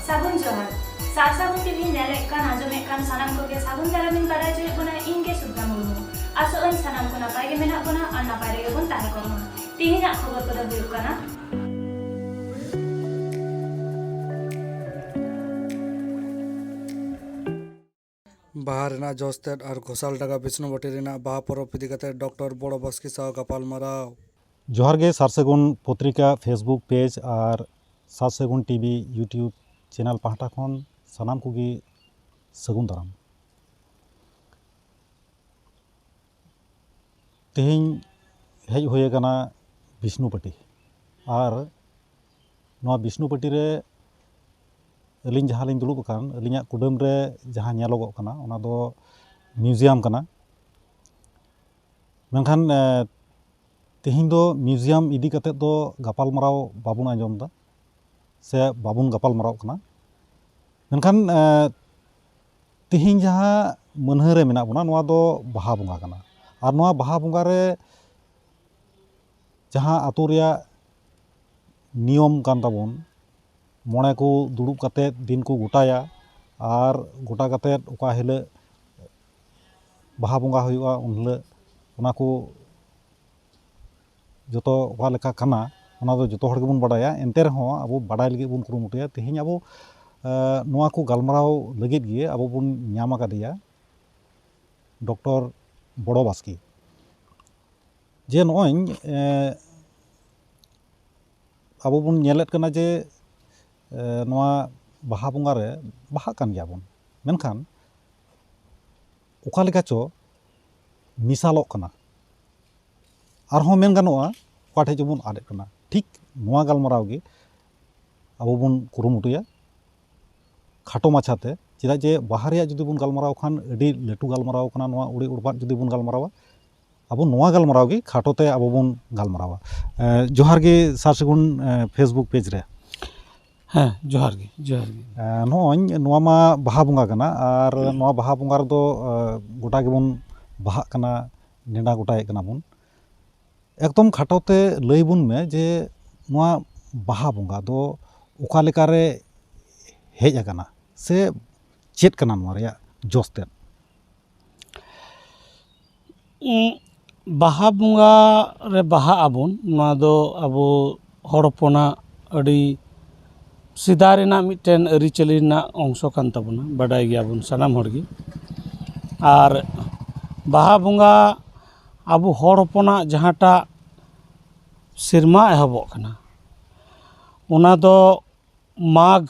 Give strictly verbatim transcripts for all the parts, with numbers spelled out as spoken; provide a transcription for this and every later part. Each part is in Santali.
ᱥᱟᱹᱜᱩᱱ ᱡᱚᱦᱟᱨ᱾ ᱥᱟᱨ ᱥᱟᱹᱜᱩᱱ ᱴᱤᱵᱷᱤ ᱧᱮᱞᱮᱫ ᱠᱟᱱ, ᱟᱸᱡᱚᱢᱮᱫ ᱠᱟᱱ ᱥᱟᱱᱟᱢ ᱠᱚᱜᱮ ᱥᱟᱹᱜᱩᱱ ᱫᱟᱨᱟᱢᱤᱧ ᱵᱟᱲᱟᱭ ᱦᱚᱪᱚᱭᱮᱫ ᱵᱚᱱᱟ, ᱤᱧ ᱜᱮ ᱥᱩᱵᱷᱨᱟ ᱢᱩᱨᱢᱩ᱾ ᱟᱥᱚᱜ ᱟᱹᱧ ᱥᱟᱱᱟᱢ ᱠᱚ ᱱᱟᱯᱟᱭ ᱜᱮ ᱢᱮᱱᱟᱜ ᱵᱚᱱᱟ ᱟᱨ ᱱᱟᱯᱟᱭ ᱨᱮᱜᱮ ᱵᱚᱱ ᱛᱟᱦᱮᱸ ᱠᱚᱜ ᱢᱟ᱾ ᱛᱮᱦᱮᱧᱟᱜ ᱠᱷᱚᱵᱚᱨ ᱠᱚᱫᱚ ᱦᱩᱭᱩᱜ ᱠᱟᱱᱟ᱾ ᱵᱟᱦᱟ ᱨᱮᱱᱟᱜ ᱡᱚᱥ ᱛᱮᱫ ᱟᱨ ᱜᱷᱳᱥᱟᱞᱰᱟᱸᱜᱟ ᱵᱤᱥᱱᱩᱵᱟᱴᱤ ᱨᱮᱱᱟᱜ ᱵᱟᱦᱟ ᱯᱚᱨᱚᱵᱽ ᱤᱫᱤ ᱠᱟᱛᱮ ᱰᱚᱠᱴᱚᱨ ᱵᱚᱲᱚ ᱵᱟᱥᱠᱮ ᱥᱟᱶ ᱜᱟᱯᱟᱞᱢᱟᱨᱟᱣ᱾ ᱡᱚᱦᱟᱨ ᱜᱮ ᱥᱟᱨ ᱥᱟᱹᱜᱩᱱ ᱯᱚᱛᱨᱤᱠᱟ Facebook ᱯᱮᱡᱽ ᱟᱨ ᱥᱟᱨ ᱥᱟᱹᱜᱩᱱ ᱴᱤᱵᱷᱤ YouTube ᱪᱮᱱᱮᱞ ᱯᱟᱦᱴᱟ ᱠᱷᱚᱱ ᱥᱟᱱᱟᱢ ᱠᱚᱜᱮ ᱥᱟᱹᱜᱩᱱ ᱫᱟᱨᱟᱢ᱾ ᱛᱮᱦᱮᱧ ᱦᱮᱡ ᱦᱩᱭ ᱟᱠᱟᱱᱟ ᱵᱤᱥᱱᱩᱯᱟᱴᱤ, ᱟᱨ ᱱᱚᱣᱟ ᱵᱤᱥᱱᱩᱯᱟᱴᱤ ᱨᱮ ᱟᱹᱞᱤᱧ ᱡᱟᱦᱟᱸ ᱞᱤᱧ ᱫᱩᱲᱩᱵ ᱟᱠᱟᱱ, ᱟᱹᱞᱤᱧᱟᱜ ᱠᱩᱰᱟᱹᱢ ᱨᱮ ᱡᱟᱦᱟᱸ ᱧᱮᱞᱚᱜᱚᱜ ᱠᱟᱱᱟ, ᱚᱱᱟ ᱫᱚ ᱢᱤᱣᱡᱤᱭᱟᱢ ᱠᱟᱱᱟ᱾ ᱢᱮᱱᱠᱷᱟᱱ, ᱮ, ᱛᱮᱦᱮᱧ ᱫᱚ ᱢᱤᱣᱡᱤᱭᱟᱢ ᱤᱫᱤ ᱠᱟᱛᱮᱫ ᱫᱚ ᱜᱟᱯᱟᱞᱢᱟᱨᱟᱣ ᱵᱟᱵᱚᱱ ᱟᱸᱡᱚᱢ ᱮᱫᱟ ᱥᱮ ᱵᱟᱵᱚᱱ ᱜᱟᱯᱟᱞᱢᱟᱨᱟᱣ ᱠᱟᱱᱟ᱾ ᱢᱮᱱᱠᱷᱟᱱ, ᱮ, ᱛᱮᱦᱮᱧ ᱡᱟᱦᱟᱸ ᱢᱟᱹᱱᱦᱟᱹ ᱨᱮ ᱢᱮᱱᱟᱜ ᱵᱚᱱᱟ, ᱱᱚᱣᱟ ᱫᱚ ᱵᱟᱦᱟ ᱵᱚᱸᱜᱟ ᱠᱟᱱᱟ᱾ ᱟᱨ ᱱᱚᱣᱟ ᱵᱟᱦᱟ ᱵᱚᱸᱜᱟ ᱨᱮ ᱡᱟᱦᱟᱸ ᱟᱛᱳ ᱨᱮᱭᱟᱜ ᱱᱤᱭᱚᱢ ᱠᱟᱱ ᱛᱟᱵᱚᱱ, ᱢᱚᱬᱮ ᱠᱚ ᱫᱩᱲᱩᱵ ᱠᱟᱛᱮᱫ ᱫᱤᱱ ᱠᱚ ᱜᱚᱴᱟᱭᱟ, ᱟᱨ ᱜᱚᱴᱟ ᱠᱟᱛᱮᱫ ᱚᱠᱟ ᱦᱤᱞᱳᱜ ᱵᱟᱦᱟ ᱵᱚᱸᱜᱟ ᱦᱩᱭᱩᱜᱼᱟ, ᱩᱱ ᱦᱤᱞᱳᱜ ᱚᱱᱟ ᱠᱚ ᱡᱚᱛᱚ ᱚᱠᱟ ᱞᱮᱠᱟ ᱠᱟᱱᱟ, ᱚᱱᱟ ᱫᱚ ᱡᱚᱛᱚ ᱦᱚᱲ ᱜᱮᱵᱚᱱ ᱵᱟᱰᱟᱭᱟ᱾ ᱮᱱᱛᱮ ᱨᱮᱦᱚᱸ ᱟᱵᱚ ᱵᱟᱰᱟᱭ ᱞᱟᱹᱜᱤᱫ ᱵᱚᱱ ᱠᱩᱨᱩᱢᱩᱴᱩᱭᱟ᱾ ᱛᱮᱦᱮᱧ ᱟᱵᱚ, ᱮ, ᱱᱚᱣᱟ ᱠᱚ ᱜᱟᱞᱢᱟᱨᱟᱣ ᱞᱟᱹᱜᱤᱫ ᱜᱮ ᱟᱵᱚ ᱵᱚᱱ ᱧᱟᱢ ᱟᱠᱟᱫᱮᱭᱟ ᱰᱚᱠᱴᱚᱨ ᱵᱚᱲᱚ ᱵᱟᱥᱠᱮ᱾ ᱡᱮ ᱱᱚᱜᱼᱚᱭ, ᱮ, ᱟᱵᱚ ᱵᱚᱱ ᱧᱮᱞᱮᱫ ᱠᱟᱱᱟ ᱡᱮ, ᱮ, ᱱᱚᱣᱟ ᱵᱟᱦᱟ ᱵᱚᱸᱜᱟ ᱨᱮ ᱵᱟᱦᱟᱜ ᱠᱟᱱ ᱜᱮᱭᱟ ᱵᱚᱱ, ᱢᱮᱱᱠᱷᱟᱱ ᱚᱠᱟ ᱞᱮᱠᱟ ᱪᱚ ᱢᱮᱥᱟᱞᱚᱜ ᱠᱟᱱᱟ᱾ ᱟᱨᱦᱚᱸ ᱢᱮᱱ ᱜᱟᱱᱚᱜᱼᱟ, ᱚᱠᱟ ᱴᱷᱮᱡ ᱪᱚᱵᱚᱱ ᱟᱫ ᱮᱫ ᱠᱟᱱᱟ᱾ ᱴᱷᱤᱠ ᱱᱚᱣᱟ ᱜᱟᱞᱢᱟᱨᱟᱣ ᱜᱮ ᱟᱵᱚ ᱵᱚᱱ ᱠᱩᱨᱩᱢᱩᱴᱩᱭᱟ ᱠᱷᱟᱴᱚ ᱢᱟᱪᱷᱟᱛᱮ, ᱪᱮᱫᱟᱜ ᱡᱮ ᱵᱟᱦᱟ ᱨᱮᱭᱟᱜ ᱡᱩᱫᱤ ᱵᱚᱱ ᱜᱟᱞᱢᱟᱨᱟᱣ ᱠᱷᱟᱱ ᱟᱹᱰᱤ ᱞᱟᱹᱴᱩ ᱜᱟᱞᱢᱟᱨᱟᱣ ᱠᱟᱱᱟ᱾ ᱱᱚᱣᱟ ᱩᱲᱤ ᱩᱲᱵᱟᱫ ᱡᱩᱫᱤ ᱵᱚᱱ ᱜᱟᱞᱢᱟᱨᱟᱣᱟ, ᱟᱵᱚ ᱱᱚᱣᱟ ᱜᱟᱞᱢᱟᱨᱟᱣ ᱜᱮ ᱠᱷᱟᱴᱚ ᱛᱮ ᱟᱵᱚ ᱵᱚᱱ ᱜᱟᱞᱢᱟᱨᱟᱣᱟ᱾ ᱮ, ᱡᱚᱦᱟᱨ ᱜᱮ ᱥᱟᱨ ᱥᱟᱹᱜᱩᱱ, ᱮ, Facebook ᱯᱮᱡᱽ ᱨᱮ᱾ ᱦᱮᱸ, ᱡᱚᱦᱟᱨ ᱜᱮ, ᱡᱚᱦᱟᱨ ᱜᱮ᱾ ᱮ, ᱱᱚᱜᱼᱚᱭ ᱱᱚᱣᱟ ᱢᱟ ᱵᱟᱦᱟ ᱵᱚᱸᱜᱟ ᱠᱟᱱᱟ, ᱟᱨ ᱱᱚᱣᱟ ᱵᱟᱦᱟ ᱵᱚᱸᱜᱟ ᱨᱮᱫᱚ, ᱮ, ᱜᱚᱴᱟ ᱜᱮᱵᱚᱱ ᱵᱟᱦᱟᱜ ᱠᱟᱱᱟ, ᱱᱮᱰᱟ ᱜᱚᱴᱟᱭᱮᱫ ᱠᱟᱱᱟ ᱵᱚᱱ᱾ ᱮᱠᱫᱚᱢ ᱠᱷᱟᱴᱚ ᱛᱮ ᱞᱟᱹᱭ ᱵᱚᱱ ᱢᱮ ᱡᱮ ᱱᱚᱣᱟ ᱵᱟᱦᱟ ᱵᱚᱸᱜᱟ ᱫᱚ ᱚᱠᱟ ᱞᱮᱠᱟᱨᱮ ᱦᱮᱡ ᱟᱠᱟᱱᱟ, ᱥᱮ ᱪᱮᱫ ᱠᱟᱱᱟ ᱱᱚᱣᱟ ᱨᱮᱭᱟᱜ ᱡᱚᱥ ᱛᱮᱫ? ᱩᱸ, ᱵᱟᱦᱟ ᱵᱚᱸᱜᱟ ᱨᱮ ᱵᱟᱦᱟᱜ ᱟᱵᱚᱱ, ᱱᱚᱣᱟ ᱫᱚ ᱟᱵᱚ ᱦᱚᱲ ᱦᱚᱯᱚᱱᱟᱜ ᱟᱹᱰᱤ ᱥᱮᱫᱟᱭ ᱨᱮᱱᱟᱜ ᱢᱤᱫᱴᱮᱱ ᱟᱹᱨᱤᱪᱟᱹᱞᱤ ᱨᱮᱱᱟᱜ ᱚᱝᱥᱚ ᱠᱟᱱ ᱛᱟᱵᱚᱱᱟ, ᱵᱟᱰᱟᱭ ᱜᱮᱭᱟᱵᱚᱱ ᱥᱟᱱᱟᱢ ᱦᱚᱲ ᱜᱮ᱾ ᱟᱨ ᱵᱟᱦᱟ ᱵᱚᱸᱜᱟ ᱟᱵᱚ ᱦᱚᱲ ᱦᱚᱯᱚᱱᱟᱜ ᱡᱟᱦᱟᱸᱴᱟᱜ ᱥᱮᱨᱢᱟ ᱮᱦᱚᱵᱚᱜ ᱠᱟᱱᱟ, ᱚᱱᱟ ᱫᱚ ᱢᱟᱜᱽ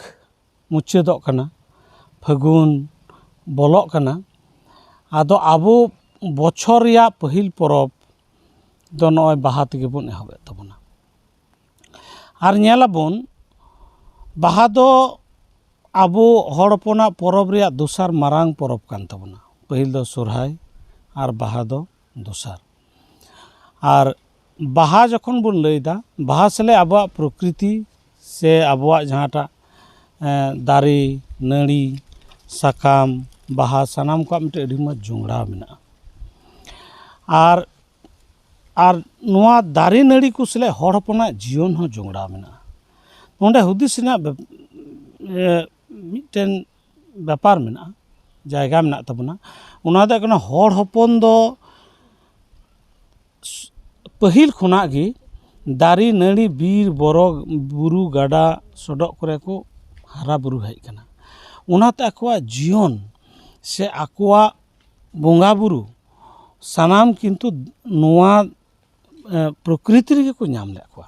ᱢᱩᱪᱟᱹᱫᱚᱜ ᱠᱟᱱᱟ, ᱯᱷᱟᱹᱜᱩᱱ ᱵᱚᱞᱚᱜ ᱠᱟᱱᱟ᱾ ᱟᱫᱚ ᱟᱵᱚ ᱵᱚᱪᱷᱚᱨ ᱨᱮᱭᱟᱜ ᱯᱟᱹᱦᱤᱞ ᱯᱚᱨᱚᱵᱽ ᱫᱚ ᱱᱚᱜᱼᱚᱭ ᱵᱟᱦᱟ ᱛᱮᱜᱮ ᱵᱚᱱ ᱮᱦᱚᱵᱮᱫ ᱛᱟᱵᱚᱱᱟ᱾ ᱟᱨ ᱧᱮᱞᱟᱵᱚᱱ, ᱵᱟᱦᱟ ᱫᱚ ᱟᱵᱚ ᱦᱚᱲ ᱦᱚᱯᱚᱱᱟᱜ ᱯᱚᱨᱚᱵᱽ ᱨᱮᱭᱟᱜ ᱫᱚᱥᱟᱨ ᱢᱟᱨᱟᱝ ᱯᱚᱨᱚᱵᱽ ᱠᱟᱱ ᱛᱟᱵᱚᱱᱟ᱾ ᱯᱟᱹᱦᱤᱞ ᱫᱚ ᱥᱚᱨᱦᱟᱭ ᱟᱨ ᱵᱟᱦᱟ ᱫᱚ ᱫᱚᱥᱟᱨ᱾ ᱟᱨ ᱵᱟᱦᱟ ᱡᱚᱠᱷᱚᱱ ᱵᱚᱱ ᱞᱟᱹᱭᱫᱟ, ᱵᱟᱦᱟ ᱥᱟᱞᱟᱜ ᱟᱵᱚᱣᱟᱜ ᱯᱨᱚᱠᱨᱤᱛᱤ ᱥᱮ ᱟᱵᱚᱣᱟᱜ ᱡᱟᱦᱟᱸᱴᱟᱜ, ᱮᱸ, ᱫᱟᱨᱮ, ᱱᱟᱹᱲᱤ, ᱥᱟᱠᱟᱢ, ᱵᱟᱦᱟ, ᱥᱟᱱᱟᱢ ᱠᱚᱣᱟᱜ ᱢᱤᱫᱴᱮᱱ ᱟᱹᱰᱤ ᱢᱚᱡᱽ ᱡᱚᱝᱲᱟᱣ ᱢᱮᱱᱟᱜᱼᱟ᱾ ᱟᱨ, ᱟᱨ ᱱᱚᱣᱟ ᱫᱟᱨᱮ ᱱᱟᱹᱲᱤ ᱠᱚ ᱥᱟᱞᱟᱜ ᱦᱚᱲ ᱦᱚᱯᱚᱱᱟᱜ ᱡᱤᱭᱚᱱ ᱦᱚᱸ ᱡᱚᱝᱲᱟᱣ ᱢᱮᱱᱟᱜᱼᱟ᱾ ᱱᱚᱰᱮ ᱦᱩᱫᱤᱥ ᱨᱮᱱᱟᱜ ᱵᱮᱯ-, ᱮ, ᱢᱤᱫᱴᱮᱱ ᱵᱮᱯᱟᱨ ᱢᱮᱱᱟᱜᱼᱟ, ᱡᱟᱭᱜᱟ ᱢᱮᱱᱟᱜ ᱛᱟᱵᱚᱱᱟ᱾ ᱚᱱᱟ ᱫᱚ ᱦᱩᱭᱩᱜ ᱠᱟᱱᱟ, ᱦᱚᱲ ᱦᱚᱯᱚᱱ ᱫᱚ ᱯᱟᱹᱦᱤᱞ ᱠᱷᱚᱱᱟᱜ ᱜᱮ ᱫᱟᱨᱮ, ᱱᱟᱹᱲᱤ, ᱵᱤᱨ, ᱵᱚᱨᱚ, ᱵᱩᱨᱩ, ᱜᱟᱰᱟ, ᱥᱚᱰᱚᱜ ᱠᱚᱨᱮ ᱠᱚ ᱦᱟᱨᱟ ᱵᱩᱨᱩ ᱦᱮᱡ ᱠᱟᱱᱟ᱾ ᱚᱱᱟᱛᱮ ᱟᱠᱚᱣᱟᱜ ᱡᱤᱭᱚᱱ ᱥᱮ ᱟᱠᱚᱣᱟᱜ ᱵᱚᱸᱜᱟ ᱵᱩᱨᱩ ᱥᱟᱱᱟᱢ ᱠᱤᱱᱛᱩ ᱱᱚᱣᱟ, ᱮ, ᱯᱨᱚᱠᱨᱤᱛᱤ ᱨᱮᱜᱮ ᱠᱚ ᱧᱟᱢ ᱞᱮᱫ ᱠᱚᱣᱟ᱾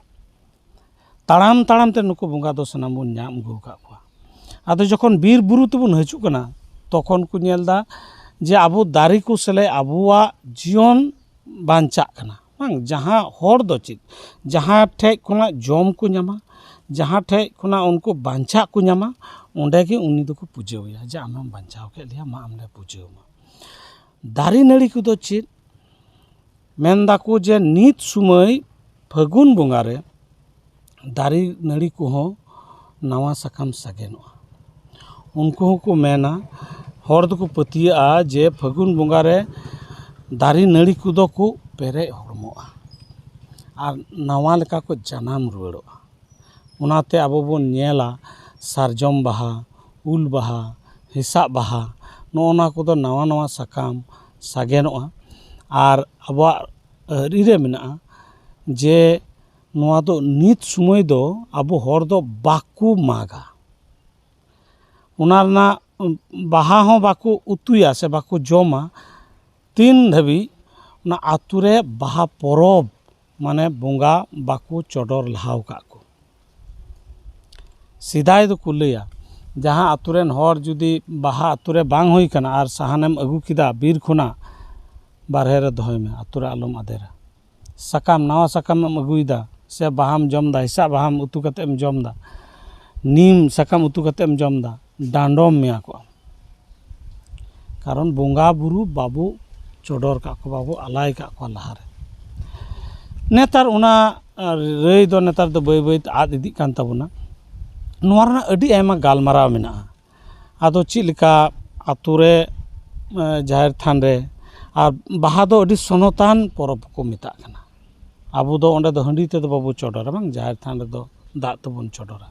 ᱛᱟᱲᱟᱢ ᱛᱟᱲᱟᱢ ᱛᱮ ᱱᱩᱠᱩ ᱵᱚᱸᱜᱟ ᱫᱚ ᱥᱟᱱᱟᱢ ᱵᱚᱱ ᱧᱟᱢ ᱟᱹᱜᱩ ᱟᱠᱟᱫ ᱠᱚᱣᱟ᱾ ᱟᱫᱚ ᱡᱚᱠᱷᱚᱱ ᱵᱤᱨ ᱵᱩᱨᱩ ᱛᱮᱵᱚᱱ ᱦᱤᱡᱩᱜ ᱠᱟᱱᱟ, ᱛᱚᱠᱷᱚᱱ ᱠᱚ ᱧᱮᱞ ᱮᱫᱟ ᱡᱮ ᱟᱵᱚ ᱫᱟᱨᱮ ᱠᱚ ᱥᱟᱞᱟᱜ ᱟᱵᱚᱣᱟᱜ ᱡᱤᱭᱚᱱ ᱵᱟᱧᱪᱟᱜ ᱠᱟᱱᱟ᱾ ᱵᱟᱝ, ᱡᱟᱦᱟᱸ ᱦᱚᱲ ᱫᱚ ᱪᱮᱫ, ᱡᱟᱦᱟᱸ ᱴᱷᱮᱡ ᱠᱷᱚᱱᱟᱜ ᱡᱚᱢ ᱠᱚ ᱧᱟᱢᱟ, ᱡᱟᱦᱟᱸ ᱴᱷᱮᱡ ᱠᱷᱚᱱᱟᱜ ᱩᱱᱠᱩ ᱵᱟᱧᱪᱟᱜ ᱠᱚ ᱧᱟᱢᱟ, ᱚᱸᱰᱮ ᱜᱮ ᱩᱱᱤ ᱫᱚᱠᱚ ᱯᱩᱡᱟᱹᱣᱟᱭᱟ ᱡᱮ ᱟᱢᱮᱢ ᱵᱟᱧᱪᱟᱣ ᱠᱮᱫ ᱞᱮᱭᱟ, ᱢᱟ ᱟᱢ ᱞᱮ ᱯᱩᱡᱟᱹᱣ ᱟᱢᱟ᱾ ᱫᱟᱨᱮ ᱱᱟᱹᱲᱤ ᱠᱚᱫᱚ ᱪᱮᱫ? ᱢᱮᱱ ᱫᱟᱠᱚ ᱡᱮ ᱱᱤᱛ ᱥᱩᱢᱟᱹᱭ ᱯᱷᱟᱹᱜᱩᱱ ᱵᱚᱸᱜᱟ ᱨᱮ ᱫᱟᱨᱮ ᱱᱟᱹᱲᱤ ᱠᱚᱦᱚᱸ ᱱᱟᱣᱟ ᱥᱟᱠᱟᱢ ᱥᱟᱜᱮᱱᱚᱜᱼᱟ᱾ ᱩᱱᱠᱩ ᱦᱚᱸᱠᱚ ᱢᱮᱱᱟ, ᱦᱚᱲ ᱫᱚᱠᱚ ᱯᱟᱹᱛᱭᱟᱹᱜᱼᱟ ᱡᱮ ᱯᱷᱟᱹᱜᱩᱱ ᱵᱚᱸᱜᱟ ᱨᱮ ᱫᱟᱨᱮ ᱱᱟᱹᱲᱤ ᱠᱚᱫᱚ ᱠᱚ ᱯᱮᱨᱮᱡ ᱦᱚᱲᱢᱚᱜᱼᱟ ᱟᱨ ᱱᱟᱣᱟ ᱞᱮᱠᱟ ᱠᱚ ᱡᱟᱱᱟᱢ ᱨᱩᱣᱟᱹᱲᱚᱜᱼᱟ᱾ ᱚᱱᱟᱛᱮ ᱟᱵᱚ ᱵᱚᱱ ᱧᱮᱞᱟ ᱥᱟᱨᱡᱚᱢ ᱵᱟᱦᱟ, ᱩᱞ ᱵᱟᱦᱟ, ᱦᱮᱸᱥᱟᱜ ᱵᱟᱦᱟ, ᱱᱚᱜᱼᱚ ᱱᱚᱣᱟ ᱠᱚᱫᱚ ᱱᱟᱣᱟ ᱱᱟᱣᱟ ᱥᱟᱠᱟᱢ ᱥᱟᱜᱮᱱᱚᱜᱼᱟ᱾ ᱟᱨ ᱟᱵᱚᱣᱟᱜ ᱟᱹᱨᱤ ᱨᱮ ᱢᱮᱱᱟᱜᱼᱟ ᱡᱮ ᱱᱚᱣᱟ ᱫᱚ ᱱᱤᱛ ᱥᱚᱢᱚᱭ ᱫᱚ ᱟᱵᱚ ᱦᱚᱲ ᱫᱚ ᱵᱟᱠᱚ ᱢᱟᱜᱟ᱾ ᱚᱱᱟ ᱨᱮᱱᱟᱜ ᱵᱟᱦᱟ ᱦᱚᱸ ᱵᱟᱠᱚ ᱩᱛᱩᱭᱟ ᱥᱮ ᱵᱟᱠᱚ ᱡᱚᱢᱟ ᱛᱤᱱ ᱫᱷᱟᱹᱵᱤᱡ ᱚᱱᱟ ᱟᱛᱳ ᱨᱮ ᱵᱟᱦᱟ ᱯᱚᱨᱚᱵᱽ, ᱢᱟᱱᱮ ᱵᱚᱸᱜᱟ ᱵᱟᱠᱚ ᱪᱚᱰᱚᱨ ᱞᱟᱦᱟ ᱟᱠᱟᱫ ᱠᱚ᱾ ᱥᱮᱫᱟᱭ ᱫᱚᱠᱚ ᱞᱟᱹᱭᱟ, ᱡᱟᱦᱟᱸ ᱟᱛᱳ ᱨᱮᱱ ᱦᱚᱲ ᱡᱩᱫᱤ ᱵᱟᱦᱟ ᱟᱛᱳ ᱨᱮ ᱵᱟᱝ ᱦᱩᱭ ᱠᱟᱱᱟ ᱟᱨ ᱥᱟᱦᱟᱱᱮᱢ ᱟᱹᱜᱩ ᱠᱮᱫᱟ ᱵᱤᱨ ᱠᱷᱚᱱᱟᱜ, ᱵᱟᱨᱦᱮ ᱨᱮ ᱫᱚᱦᱚᱭ ᱢᱮ, ᱟᱛᱳ ᱨᱮ ᱟᱞᱚᱢ ᱟᱫᱮᱨᱟ᱾ ᱥᱟᱠᱟᱢ, ᱱᱟᱣᱟ ᱥᱟᱠᱟᱢ ᱮᱢ ᱟᱹᱜᱩᱭᱮᱫᱟ ᱥᱮ ᱵᱟᱦᱟᱢ ᱡᱚᱢᱫᱟ, ᱦᱮᱸᱥᱟᱜ ᱵᱟᱦᱟᱢ ᱩᱛᱩ ᱠᱟᱛᱮ ᱮᱢ ᱡᱚᱢᱫᱟ, ᱱᱤᱢ ᱥᱟᱠᱟᱢ ᱩᱛᱩ ᱠᱟᱛᱮ ᱮᱢ ᱡᱚᱢᱫᱟ, ᱰᱟᱸᱰᱚᱢ ᱢᱮᱭᱟ ᱠᱚ᱾ ᱠᱟᱨᱚᱱ ᱵᱚᱸᱜᱟ ᱵᱩᱨᱩ ᱵᱟᱵᱚ ᱪᱚᱰᱚᱨ ᱠᱟᱜ ᱠᱚᱣᱟ, ᱵᱟᱵᱚ ᱟᱞᱟᱭ ᱠᱟᱜ ᱠᱚᱣᱟ ᱞᱟᱦᱟᱨᱮ᱾ ᱱᱮᱛᱟᱨ ᱚᱱᱟ, ᱟᱨ ᱨᱟᱹᱭ ᱫᱚ ᱱᱮᱛᱟᱨ ᱫᱚ ᱵᱟᱹᱭ ᱵᱟᱹᱭ ᱛᱮ ᱟᱫ ᱤᱫᱤᱜ ᱠᱟᱱ ᱛᱟᱵᱚᱱᱟ᱾ ᱱᱚᱣᱟ ᱨᱮᱱᱟᱜ ᱟᱹᱰᱤ ᱟᱭᱢᱟ ᱜᱟᱞᱢᱟᱨᱟᱣ ᱢᱮᱱᱟᱜᱼᱟ᱾ ᱟᱫᱚ ᱪᱮᱫ ᱞᱮᱠᱟ ᱟᱛᱳ ᱨᱮ, ᱮ, ᱡᱟᱦᱮᱨ ᱛᱷᱟᱱ ᱨᱮ, ᱟᱨ ᱵᱟᱦᱟ ᱫᱚ ᱟᱹᱰᱤ ᱥᱚᱱᱚᱛᱟᱱ ᱯᱚᱨᱚᱵᱽ ᱠᱚ ᱢᱮᱛᱟᱜ ᱠᱟᱱᱟ᱾ ᱟᱵᱚ ᱫᱚ ᱚᱸᱰᱮ ᱫᱚ ᱦᱟᱺᱰᱤ ᱛᱮᱫᱚ ᱵᱟᱵᱚ ᱪᱚᱰᱚᱨᱟ, ᱵᱟᱝ, ᱡᱟᱦᱮᱨ ᱛᱷᱟᱱ ᱨᱮᱫᱚ ᱫᱟᱜ ᱛᱮᱵᱚᱱ ᱪᱚᱰᱚᱨᱟ᱾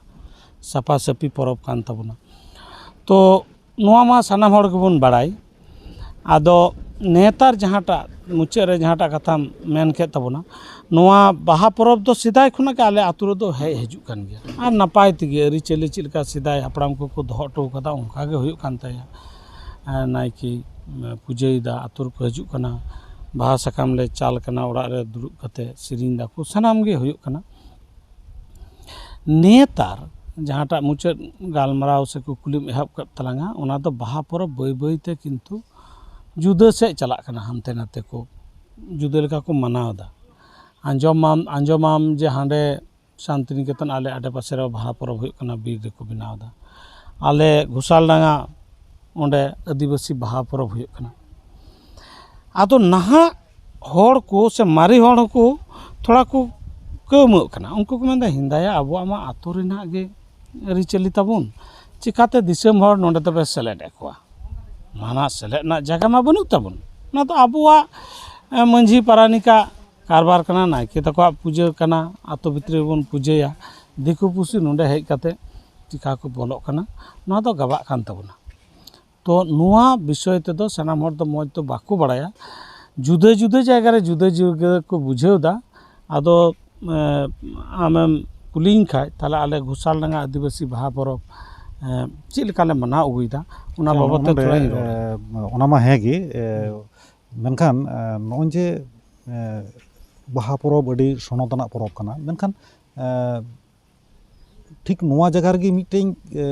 ᱥᱟᱯᱷᱟ ᱥᱟᱹᱯᱷᱤ ᱯᱚᱨᱚᱵᱽ ᱠᱟᱱ ᱛᱟᱵᱚᱱᱟ᱾ ᱛᱚ ᱱᱚᱣᱟ ᱢᱟ ᱥᱟᱱᱟᱢ ᱦᱚᱲ ᱜᱮᱵᱚᱱ ᱵᱟᱲᱟᱭ᱾ ᱟᱫᱚ ᱱᱮᱛᱟᱨ ᱡᱟᱦᱟᱸᱴᱟᱜ ᱢᱩᱪᱟᱹᱫ ᱨᱮ ᱡᱟᱦᱟᱸᱴᱟᱜ ᱠᱟᱛᱷᱟᱢ ᱢᱮᱱ ᱠᱮᱫ ᱛᱟᱵᱚᱱᱟ, ᱱᱚᱣᱟ ᱵᱟᱦᱟ ᱯᱚᱨᱚᱵᱽ ᱫᱚ ᱥᱮᱫᱟᱭ ᱠᱷᱚᱱᱟᱜ ᱜᱮ ᱟᱞᱮ ᱟᱛᱳ ᱨᱮᱫᱚ ᱦᱮᱡ ᱦᱤᱡᱩᱜ ᱠᱟᱱ ᱜᱮᱭᱟ᱾ ᱟᱨ ᱱᱟᱯᱟᱭ ᱛᱮᱜᱮ ᱟᱹᱨᱤᱪᱟᱹᱞᱤ ᱪᱮᱫ ᱞᱮᱠᱟ ᱥᱮᱫᱟᱭ ᱦᱟᱯᱲᱟᱢ ᱠᱚᱠᱚ ᱫᱚᱦᱚ ᱦᱚᱴᱚ ᱠᱟᱫᱟ, ᱚᱱᱠᱟ ᱜᱮ ᱦᱩᱭᱩᱜ ᱠᱟᱱ ᱛᱟᱭᱟ᱾ ᱮᱸ, ᱱᱟᱭᱠᱮ, ᱮᱸ, ᱯᱩᱡᱟᱹᱭᱮᱫᱟ, ᱟᱛᱳ ᱨᱮᱠᱚ ᱦᱤᱡᱩᱜ ᱠᱟᱱᱟ, ᱵᱟᱦᱟ ᱥᱟᱠᱟᱢ ᱞᱮ ᱪᱟᱞ ᱠᱟᱱᱟ, ᱚᱲᱟᱜ ᱨᱮ ᱫᱩᱲᱩᱵ ᱠᱟᱛᱮ ᱥᱮᱨᱮᱧ ᱫᱟᱠᱚ, ᱥᱟᱱᱟᱢ ᱜᱮ ᱦᱩᱭᱩᱜ ᱠᱟᱱᱟ᱾ ᱱᱮᱛᱟᱨ ᱡᱟᱦᱟᱸᱴᱟᱜ ᱢᱩᱪᱟᱹᱫ ᱜᱟᱞᱢᱟᱨᱟᱣ ᱥᱮ ᱠᱩᱠᱞᱤᱢ ᱮᱦᱚᱵ ᱠᱮᱫ ᱛᱟᱞᱟᱝᱟ, ᱚᱱᱟ ᱫᱚ ᱵᱟᱦᱟ ᱯᱚᱨᱚᱵᱽ ᱵᱟᱹᱭ ᱵᱟᱹᱭ ᱛᱮ ᱠᱤᱱᱛᱩ ᱡᱩᱫᱟᱹ ᱥᱮᱫ ᱪᱟᱞᱟᱜ ᱠᱟᱱᱟ, ᱦᱟᱱᱛᱮ ᱱᱟᱛᱮ ᱠᱚ ᱡᱩᱫᱟᱹ ᱞᱮᱠᱟ ᱠᱚ ᱢᱟᱱᱟᱣ ᱮᱫᱟ᱾ ᱟᱸᱡᱚᱢᱟᱢ, ᱟᱸᱡᱚᱢᱟᱢ ᱡᱮ ᱦᱟᱸᱰᱮ ᱥᱟᱱᱛᱤᱱᱤᱠᱮᱛᱚᱱ ᱟᱞᱮ ᱟᱰᱮᱯᱟᱥᱮ ᱨᱮ ᱵᱟᱦᱟ ᱯᱚᱨᱚᱵᱽ ᱦᱩᱭᱩᱜ ᱠᱟᱱᱟ, ᱵᱤᱨ ᱨᱮᱠᱚ ᱵᱮᱱᱟᱣ ᱮᱫᱟ᱾ ᱟᱞᱮ ᱜᱷᱳᱥᱟᱞᱰᱟᱸᱜᱟ ᱚᱸᱰᱮ ᱟᱹᱫᱤᱵᱟᱹᱥᱤ ᱵᱟᱦᱟ ᱯᱚᱨᱚᱵᱽ ᱦᱩᱭᱩᱜ ᱠᱟᱱᱟ᱾ ᱟᱫᱚ ᱱᱟᱦᱟᱜ ᱦᱚᱲ ᱠᱚ ᱥᱮ ᱢᱟᱨᱮ ᱦᱚᱲ ᱦᱚᱸᱠᱚ ᱛᱷᱚᱲᱟ ᱠᱚ ᱠᱟᱹᱣᱢᱟᱹᱜ ᱠᱟᱱᱟ᱾ ᱩᱱᱠᱩ ᱠᱚ ᱢᱮᱱᱫᱟ, "ᱦᱮᱸᱫᱟᱭᱟ, ᱟᱵᱚᱣᱟᱜ ᱢᱟ ᱟᱛᱳ ᱨᱮᱱᱟᱜ ᱜᱮ ᱟᱹᱨᱤᱪᱟᱹᱞᱤ ᱛᱟᱵᱚᱱ, ᱪᱤᱠᱟᱛᱮ ᱫᱤᱥᱚᱢ ᱦᱚᱲ ᱱᱚᱸᱰᱮ ᱫᱚᱯᱮ ᱥᱮᱞᱮᱫ ᱮᱫ ᱠᱚᱣᱟ? ᱚᱱᱟ ᱥᱮᱞᱮᱫ ᱨᱮᱱᱟᱜ ᱡᱟᱭᱜᱟ ᱢᱟ ᱵᱟᱹᱱᱩᱜ ᱛᱟᱵᱚᱱ, ᱚᱱᱟ ᱫᱚ ᱟᱵᱚᱣᱟᱜ, ᱮ, ᱢᱟᱹᱡᱷᱤ ᱯᱟᱨᱟᱱᱤᱠᱟᱜ ᱠᱟᱨᱵᱟᱨ ᱠᱟᱱᱟ, ᱱᱟᱭᱠᱮ ᱛᱟᱠᱚᱣᱟᱜ ᱯᱩᱡᱟᱹ ᱠᱟᱱᱟ, ᱟᱛᱳ ᱵᱷᱤᱛᱨᱤ ᱨᱮᱵᱚᱱ ᱯᱩᱡᱟᱹᱭᱟ᱾ ᱫᱤᱠᱩ ᱯᱩᱥᱤ ᱱᱚᱸᱰᱮ ᱦᱮᱡ ᱠᱟᱛᱮ ᱪᱤᱠᱟ ᱠᱚ ᱵᱚᱞᱚᱜ ᱠᱟᱱᱟ, ᱱᱚᱣᱟ ᱫᱚ ᱜᱟᱵᱟᱜ ᱠᱟᱱ ᱛᱟᱵᱚᱱᱟ᱾ ᱛᱚ ᱱᱚᱣᱟ ᱵᱤᱥᱚᱭ ᱛᱮᱫᱚ ᱥᱟᱱᱟᱢ ᱦᱚᱲ ᱫᱚ ᱢᱚᱡᱽ ᱫᱚ ᱵᱟᱠᱚ ᱵᱟᱲᱟᱭᱟ᱾ ᱡᱩᱫᱟᱹ ᱡᱩᱫᱟᱹ ᱡᱟᱭᱜᱟ ᱨᱮ ᱡᱩᱫᱟᱹ ᱡᱩᱫᱟᱹ ᱠᱚ ᱵᱩᱡᱷᱟᱹᱣ ᱮᱫᱟ᱾ ᱟᱫᱚ ᱮ, ᱟᱢᱮᱢ ᱠᱩᱞᱤᱧ ᱠᱷᱟᱡ, ᱛᱟᱦᱞᱮ ᱟᱞᱮ ᱜᱷᱳᱥᱟᱞᱰᱟᱸᱜᱟ ᱟᱹᱫᱤᱵᱟᱹᱥᱤ ᱵᱟᱦᱟ ᱯᱚᱨᱚᱵᱽ ᱮ, ᱪᱮᱫ ᱞᱮᱠᱟ ᱞᱮ ᱢᱟᱱᱟᱣ ᱟᱹᱜᱩᱭᱮᱫᱟ, ᱚᱱᱟ ᱟᱪᱪᱷᱟ, ᱵᱟᱵᱚᱫ ᱛᱮ ᱱᱚᱰᱮ, ᱛᱷᱚᱲᱟᱧ ᱨᱚᱲᱟ᱾ ᱮ, ᱚᱱᱟ ᱢᱟ ᱦᱮᱸ ᱜᱮ, ᱮ, ᱢᱮᱱᱠᱷᱟᱱ ᱮ, ᱱᱚᱜᱼᱚᱭ ᱡᱮ ᱮ, ᱵᱟᱦᱟ ᱯᱚᱨᱚᱵᱽ ᱟᱹᱰᱤ ᱥᱚᱱᱚᱛ ᱟᱱᱟᱜ ᱯᱚᱨᱚᱵᱽ ᱠᱟᱱᱟ, ᱢᱮᱱᱠᱷᱟᱱ ᱮ, ᱴᱷᱤᱠ ᱱᱚᱣᱟ ᱡᱟᱭᱜᱟ ᱨᱮᱜᱮ ᱢᱤᱫᱴᱮᱱ ᱮ,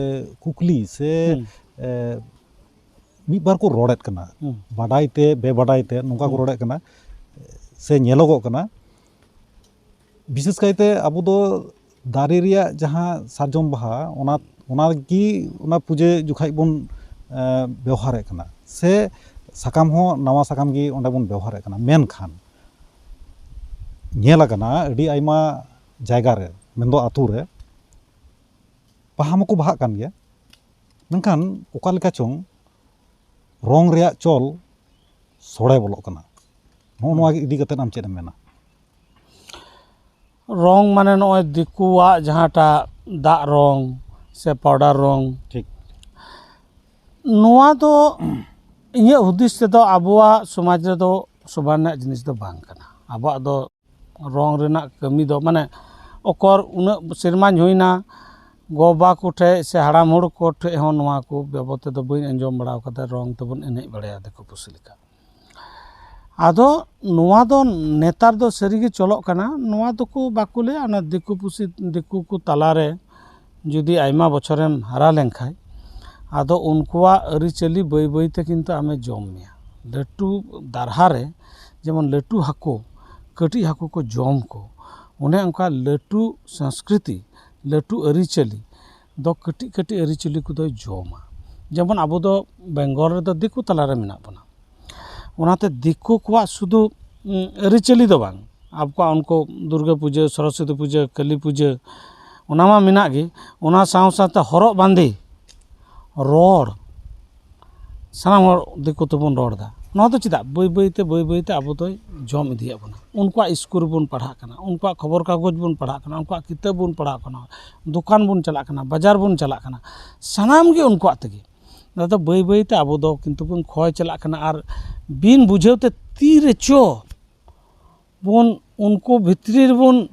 ᱠᱩᱠᱞᱤ ᱥᱮ ᱦᱩᱸ᱾ ᱮ, ᱢᱤᱫ ᱵᱟᱨ ᱠᱚ ᱨᱚᱲᱮᱫ ᱠᱟᱱᱟ, ᱦᱩᱸ᱾ ᱵᱟᱰᱟᱭ ᱛᱮ ᱵᱮᱵᱟᱰᱟᱭ ᱛᱮ ᱱᱚᱝᱠᱟ ᱠᱚ ᱦᱩᱸ᱾ ᱨᱚᱲᱮᱫ ᱠᱟᱱᱟ ᱥᱮ ᱧᱮᱞᱚᱜᱚᱜ ᱠᱟᱱᱟ᱾ ᱵᱤᱥᱮᱥ ᱠᱟᱭᱛᱮ ᱟᱵᱚ ᱫᱚ ᱫᱟᱨᱮ ᱨᱮᱭᱟᱜ ᱡᱟᱦᱟᱸ ᱥᱟᱨᱡᱚᱢ ᱵᱟᱦᱟ, ᱚᱱᱟ, ᱚᱱᱟ ᱜᱮ ᱚᱱᱟ ᱯᱩᱡᱟᱹ ᱡᱚᱠᱷᱟᱡ ᱵᱚᱱ ᱮ, ᱵᱮᱣᱦᱟᱨᱮᱫ ᱠᱟᱱᱟ ᱥᱮ ᱥᱟᱠᱟᱢ ᱦᱚᱸ ᱱᱟᱣᱟ ᱥᱟᱠᱟᱢ ᱜᱮ ᱚᱸᱰᱮ ᱵᱚᱱ ᱵᱮᱣᱦᱟᱨᱮᱫ ᱠᱟᱱᱟ, ᱢᱮᱱᱠᱷᱟᱱ ᱧᱮᱞ ᱟᱠᱟᱱᱟ ᱟᱹᱰᱤ ᱟᱭᱢᱟ ᱡᱟᱭᱜᱟ ᱨᱮ, ᱢᱮᱱᱫᱚ ᱟᱛᱳ ᱨᱮ ᱵᱟᱦᱟ ᱢᱟᱠᱚ ᱵᱟᱦᱟᱜ ᱠᱟᱱ ᱜᱮᱭᱟ, ᱢᱮᱱᱠᱷᱟᱱ ᱚᱠᱟ ᱞᱮᱠᱟ ᱪᱚᱝ ᱨᱚᱝ ᱨᱮᱭᱟᱜ ᱪᱚᱞ ᱥᱚᱲᱮ ᱵᱚᱞᱚᱜ ᱠᱟᱱᱟ᱾ ᱱᱚᱜᱼᱚ ᱱᱚᱣᱟ ᱤᱫᱤ ᱠᱟᱛᱮᱫ ᱟᱢ ᱪᱮᱫ ᱮᱢ ᱢᱮᱱᱟ? ᱨᱚᱝ ᱢᱟᱱᱮ ᱱᱚᱜᱼᱚᱭ ᱫᱤᱠᱩᱣᱟᱜ ᱡᱟᱦᱟᱸᱴᱟᱜ ᱫᱟᱜ ᱨᱚᱝ ᱥᱮ ᱯᱟᱣᱰᱟᱨ ᱨᱚᱝ, ᱴᱷᱤᱠ᱾ ᱱᱚᱣᱟ ᱫᱚ ᱤᱧᱟᱹᱜ ᱦᱩᱫᱤᱥ ᱛᱮᱫᱚ ᱟᱵᱚᱣᱟᱜ ᱥᱚᱢᱟᱡᱽ ᱨᱮᱫᱚ ᱥᱚᱵᱷᱟ ᱨᱮᱱᱟᱜ ᱡᱤᱱᱤᱥ ᱫᱚ ᱵᱟᱝ ᱠᱟᱱᱟ᱾ ᱟᱵᱚᱣᱟᱜ ᱫᱚ ᱨᱚᱝ ᱨᱮᱱᱟᱜ ᱠᱟᱹᱢᱤ ᱫᱚ, ᱢᱟᱱᱮ, ᱚᱠᱚᱨ ᱩᱱᱟᱹᱜ ᱥᱮᱨᱢᱟᱧ ᱦᱩᱭᱱᱟ, ᱜᱚ-ᱵᱟᱵᱟ ᱠᱚᱴᱷᱮᱡ ᱥᱮ ᱦᱟᱲᱟᱢ ᱦᱚᱲ ᱠᱚᱴᱷᱮᱡ ᱦᱚᱸ ᱱᱚᱣᱟ ᱠᱚ ᱵᱟᱵᱚᱫ ᱛᱮᱫᱚ ᱵᱟᱹᱧ ᱟᱸᱡᱚᱢ ᱵᱟᱲᱟ ᱟᱠᱟᱫᱟ, ᱨᱚᱝ ᱛᱮᱵᱚᱱ ᱮᱱᱮᱡ ᱵᱟᱲᱟᱭᱟ ᱫᱤᱠᱩ ᱯᱩᱥᱤ ᱞᱮᱠᱟ᱾ ᱟᱫᱚ ᱱᱚᱣᱟ ᱫᱚ ᱱᱮᱛᱟᱨ ᱫᱚ ᱥᱟᱹᱨᱤᱜᱮ ᱪᱚᱞᱚᱜ ᱠᱟᱱᱟ, ᱱᱚᱣᱟ ᱫᱚᱠᱚ ᱵᱟᱠᱚ ᱞᱟᱹᱭᱟ, ᱚᱱᱟ ᱫᱤᱠᱩ ᱯᱩᱥᱤ, ᱫᱤᱠᱩ ᱠᱚ ᱛᱟᱞᱟᱨᱮ ᱡᱩᱫᱤ ᱟᱭᱢᱟ ᱵᱚᱪᱷᱚᱨᱮᱢ ᱦᱟᱨᱟ ᱞᱮᱱᱠᱷᱟᱱ, ᱟᱫᱚ ᱩᱱᱠᱩᱣᱟᱜ ᱟᱹᱨᱤᱪᱟᱹᱞᱤ ᱵᱟᱹᱭ ᱵᱟᱹᱭ ᱛᱮ ᱠᱤᱱᱛᱩ ᱟᱢᱮ ᱡᱚᱢ ᱢᱮᱭᱟ᱾ ᱞᱟᱹᱴᱩ ᱫᱟᱨᱦᱟ ᱨᱮ ᱡᱮᱢᱚᱱ ᱞᱟᱹᱴᱩ ᱦᱟᱹᱠᱩ, ᱠᱟᱹᱴᱤᱡ ᱦᱟᱹᱠᱩ ᱠᱚ ᱡᱚᱢ ᱠᱚ, ᱚᱱᱮ ᱚᱱᱠᱟ ᱞᱟᱹᱴᱩ ᱥᱚᱝᱥᱠᱨᱤᱛᱤ, ᱞᱟᱹᱴᱩ ᱟᱹᱨᱤᱪᱟᱹᱞᱤ ᱫᱚ ᱠᱟᱹᱴᱤᱡ ᱠᱟᱹᱴᱤᱡ ᱟᱹᱨᱤᱪᱟᱹᱞᱤ ᱠᱚᱫᱚᱭ ᱡᱚᱢᱟ᱾ ᱡᱮᱢᱚᱱ ᱟᱵᱚ ᱫᱚ ᱵᱮᱝᱜᱚᱞ ᱨᱮᱫᱚ ᱫᱤᱠᱩ ᱛᱟᱞᱟᱨᱮ ᱢᱮᱱᱟᱜ ᱵᱚᱱᱟ, ᱚᱱᱟᱛᱮ ᱫᱤᱠᱩ ᱠᱚᱣᱟᱜ ᱥᱩᱫᱷᱩ, ᱩᱸ, ᱟᱹᱨᱤᱪᱟᱹᱞᱤ ᱫᱚ ᱵᱟᱝ, ᱟᱵᱚᱣᱟᱜ ᱩᱱᱠᱩ ᱫᱩᱨᱜᱟᱹ ᱯᱩᱡᱟᱹ, ᱥᱚᱨᱚᱥᱚᱛᱤ ᱯᱩᱡᱟᱹ, ᱠᱟᱹᱞᱤ ᱯᱩᱡᱟᱹ, ᱚᱱᱟ ᱢᱟ ᱢᱮᱱᱟᱜ ᱜᱮ, ᱚᱱᱟ ᱥᱟᱶ ᱥᱟᱶᱛᱮ ᱦᱚᱨᱚᱜ ᱵᱟᱸᱫᱮ, ᱨᱚᱲ, ᱥᱟᱱᱟᱢ ᱦᱚᱲ ᱫᱤᱠᱩ ᱛᱮᱵᱚᱱ ᱨᱚᱲ ᱮᱫᱟ᱾ ᱱᱚᱣᱟ ᱫᱚ ᱪᱮᱫᱟᱜ? ᱵᱟᱹᱭ ᱵᱟᱹᱭ ᱛᱮ, ᱵᱟᱹᱭ ᱵᱟᱹᱭ ᱛᱮ ᱟᱵᱚ ᱫᱚᱭ ᱡᱚᱢ ᱤᱫᱤᱭᱮᱫ ᱵᱚᱱᱟ᱾ ᱩᱱᱠᱩᱣᱟᱜ ᱥᱠᱩᱞ ᱨᱮᱵᱚᱱ ᱯᱟᱲᱦᱟᱜ ᱠᱟᱱᱟ, ᱩᱱᱠᱩᱣᱟᱜ ᱠᱷᱚᱵᱚᱨ ᱠᱟᱜᱚᱡᱽ ᱵᱚᱱ ᱯᱟᱲᱦᱟᱜ ᱠᱟᱱᱟ, ᱩᱱᱠᱩᱣᱟᱜ ᱠᱤᱛᱟᱹᱵ ᱵᱚᱱ ᱯᱟᱲᱦᱟᱜ ᱠᱟᱱᱟ, ᱫᱚᱠᱟᱱ ᱵᱚᱱ ᱪᱟᱞᱟᱜ ᱠᱟᱱᱟ, ᱵᱟᱡᱟᱨ ᱵᱚᱱ ᱪᱟᱞᱟᱜ ᱠᱟᱱᱟ, ᱥᱟᱱᱟᱢ ᱜᱮ ᱩᱱᱠᱩᱣᱟᱜ ᱛᱮᱜᱮ᱾ ᱟᱫᱚ ᱵᱟᱹᱭ ᱵᱟᱹᱭ ᱛᱮ ᱟᱵᱚ ᱫᱚ ᱠᱤᱱᱛᱩ ᱵᱚᱱ ᱠᱷᱚᱭ ᱪᱟᱞᱟᱜ ᱠᱟᱱᱟ᱾ ᱟᱨ ᱵᱤᱱ ᱵᱩᱡᱷᱟᱹᱣ ᱛᱮ ᱛᱤ ᱨᱮᱪᱚ ᱵᱚᱱ ᱩᱱᱠᱩ ᱵᱷᱤᱛᱨᱤ ᱨᱮᱵᱚᱱ,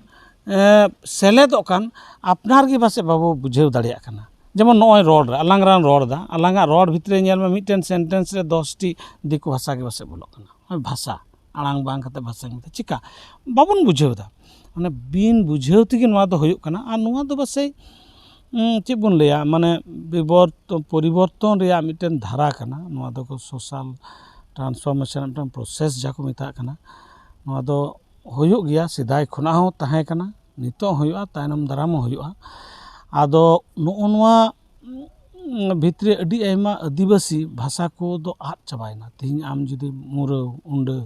ᱮ, ᱥᱮᱞᱮᱫᱚᱜ ᱠᱟᱱ, ᱟᱯᱱᱟᱨ ᱜᱮ ᱯᱟᱥᱮᱡ ᱵᱟᱵᱚ ᱵᱩᱡᱷᱟᱹᱣ ᱫᱟᱲᱮᱭᱟᱜ ᱠᱟᱱᱟ᱾ ᱡᱮᱢᱚᱱ ᱱᱚᱜᱼᱚᱭ ᱨᱚᱲ ᱨᱮ, ᱟᱞᱟᱝ ᱨᱟᱝ ᱨᱚᱲ ᱮᱫᱟ, ᱟᱞᱟᱝᱟᱜ ᱨᱚᱲ ᱵᱷᱤᱛᱨᱤ ᱨᱮ ᱧᱮᱞ ᱢᱮ, ᱢᱤᱫᱴᱮᱱ ᱥᱮᱱᱴᱮᱱᱥ ᱨᱮ ᱫᱚᱥᱴᱤ ᱫᱤᱠᱩ ᱵᱷᱟᱥᱟ ᱜᱮ ᱯᱟᱥᱮᱡ ᱵᱚᱞᱚᱜ ᱠᱟᱱᱟ᱾ ᱱᱚᱜᱼᱚᱭ ᱵᱷᱟᱥᱟ, ᱟᱲᱟᱝ ᱵᱟᱝ ᱠᱟᱛᱮ ᱵᱷᱟᱥᱟᱧ ᱢᱮᱛᱟᱜᱼᱟ, ᱪᱤᱠᱟ ᱵᱟᱵᱚᱱ ᱵᱩᱡᱷᱟᱹᱣ ᱮᱫᱟ? ᱢᱟᱱᱮ ᱵᱤᱱ ᱵᱩᱡᱷᱟᱹᱣ ᱛᱮᱜᱮ ᱱᱚᱣᱟ ᱫᱚ ᱦᱩᱭᱩᱜ ᱠᱟᱱᱟ᱾ ᱟᱨ ᱱᱚᱣᱟ ᱫᱚ ᱯᱟᱥᱮᱡ, ᱩᱸ, ᱪᱮᱫ ᱵᱚᱱ ᱞᱟᱹᱭᱟ, ᱢᱟᱱᱮ ᱵᱤᱵᱚᱨᱛ-, ᱯᱚᱨᱤᱵᱚᱨᱛᱚᱱ ᱨᱮᱭᱟᱜ ᱢᱤᱫᱴᱮᱱ ᱫᱷᱟᱨᱟ ᱠᱟᱱᱟ᱾ ᱱᱚᱣᱟ ᱫᱚᱠᱚ ᱥᱳᱥᱟᱞ ᱴᱨᱟᱱᱥᱯᱷᱚᱨᱢᱮᱥᱚᱱ ᱢᱤᱫᱴᱮᱱ ᱯᱨᱚᱥᱮᱥ ᱡᱟᱦᱟᱸ ᱠᱚ ᱢᱮᱛᱟᱜ ᱠᱟᱱᱟ, ᱱᱚᱣᱟ ᱫᱚ ᱦᱩᱭᱩᱜ ᱜᱮᱭᱟ, ᱥᱮᱫᱟᱭ ᱠᱷᱚᱱᱟᱜ ᱦᱚᱸ ᱛᱟᱦᱮᱸ ᱠᱟᱱᱟ, ᱱᱤᱛᱚᱜ ᱦᱚᱸ ᱦᱩᱭᱩᱜᱼᱟ, ᱛᱟᱭᱱᱚᱢ ᱫᱟᱨᱟᱢ ᱦᱚᱸ ᱦᱩᱭᱩᱜᱼᱟ᱾ ᱟᱫᱚ ᱱᱚᱜᱼᱚ ᱱᱚᱣᱟ, ᱩᱸ, ᱵᱷᱤᱛᱨᱤ ᱟᱹᱰᱤ ᱟᱭᱢᱟ ᱟᱹᱫᱤᱵᱟᱹᱥᱤ ᱵᱷᱟᱥᱟ ᱠᱚᱫᱚ ᱟᱫ ᱪᱟᱵᱟᱭᱮᱱᱟ᱾ ᱛᱮᱦᱮᱧ ᱟᱢ ᱡᱩᱫᱤ ᱢᱩᱨᱟᱹ, ᱩᱸᱰᱟᱹ,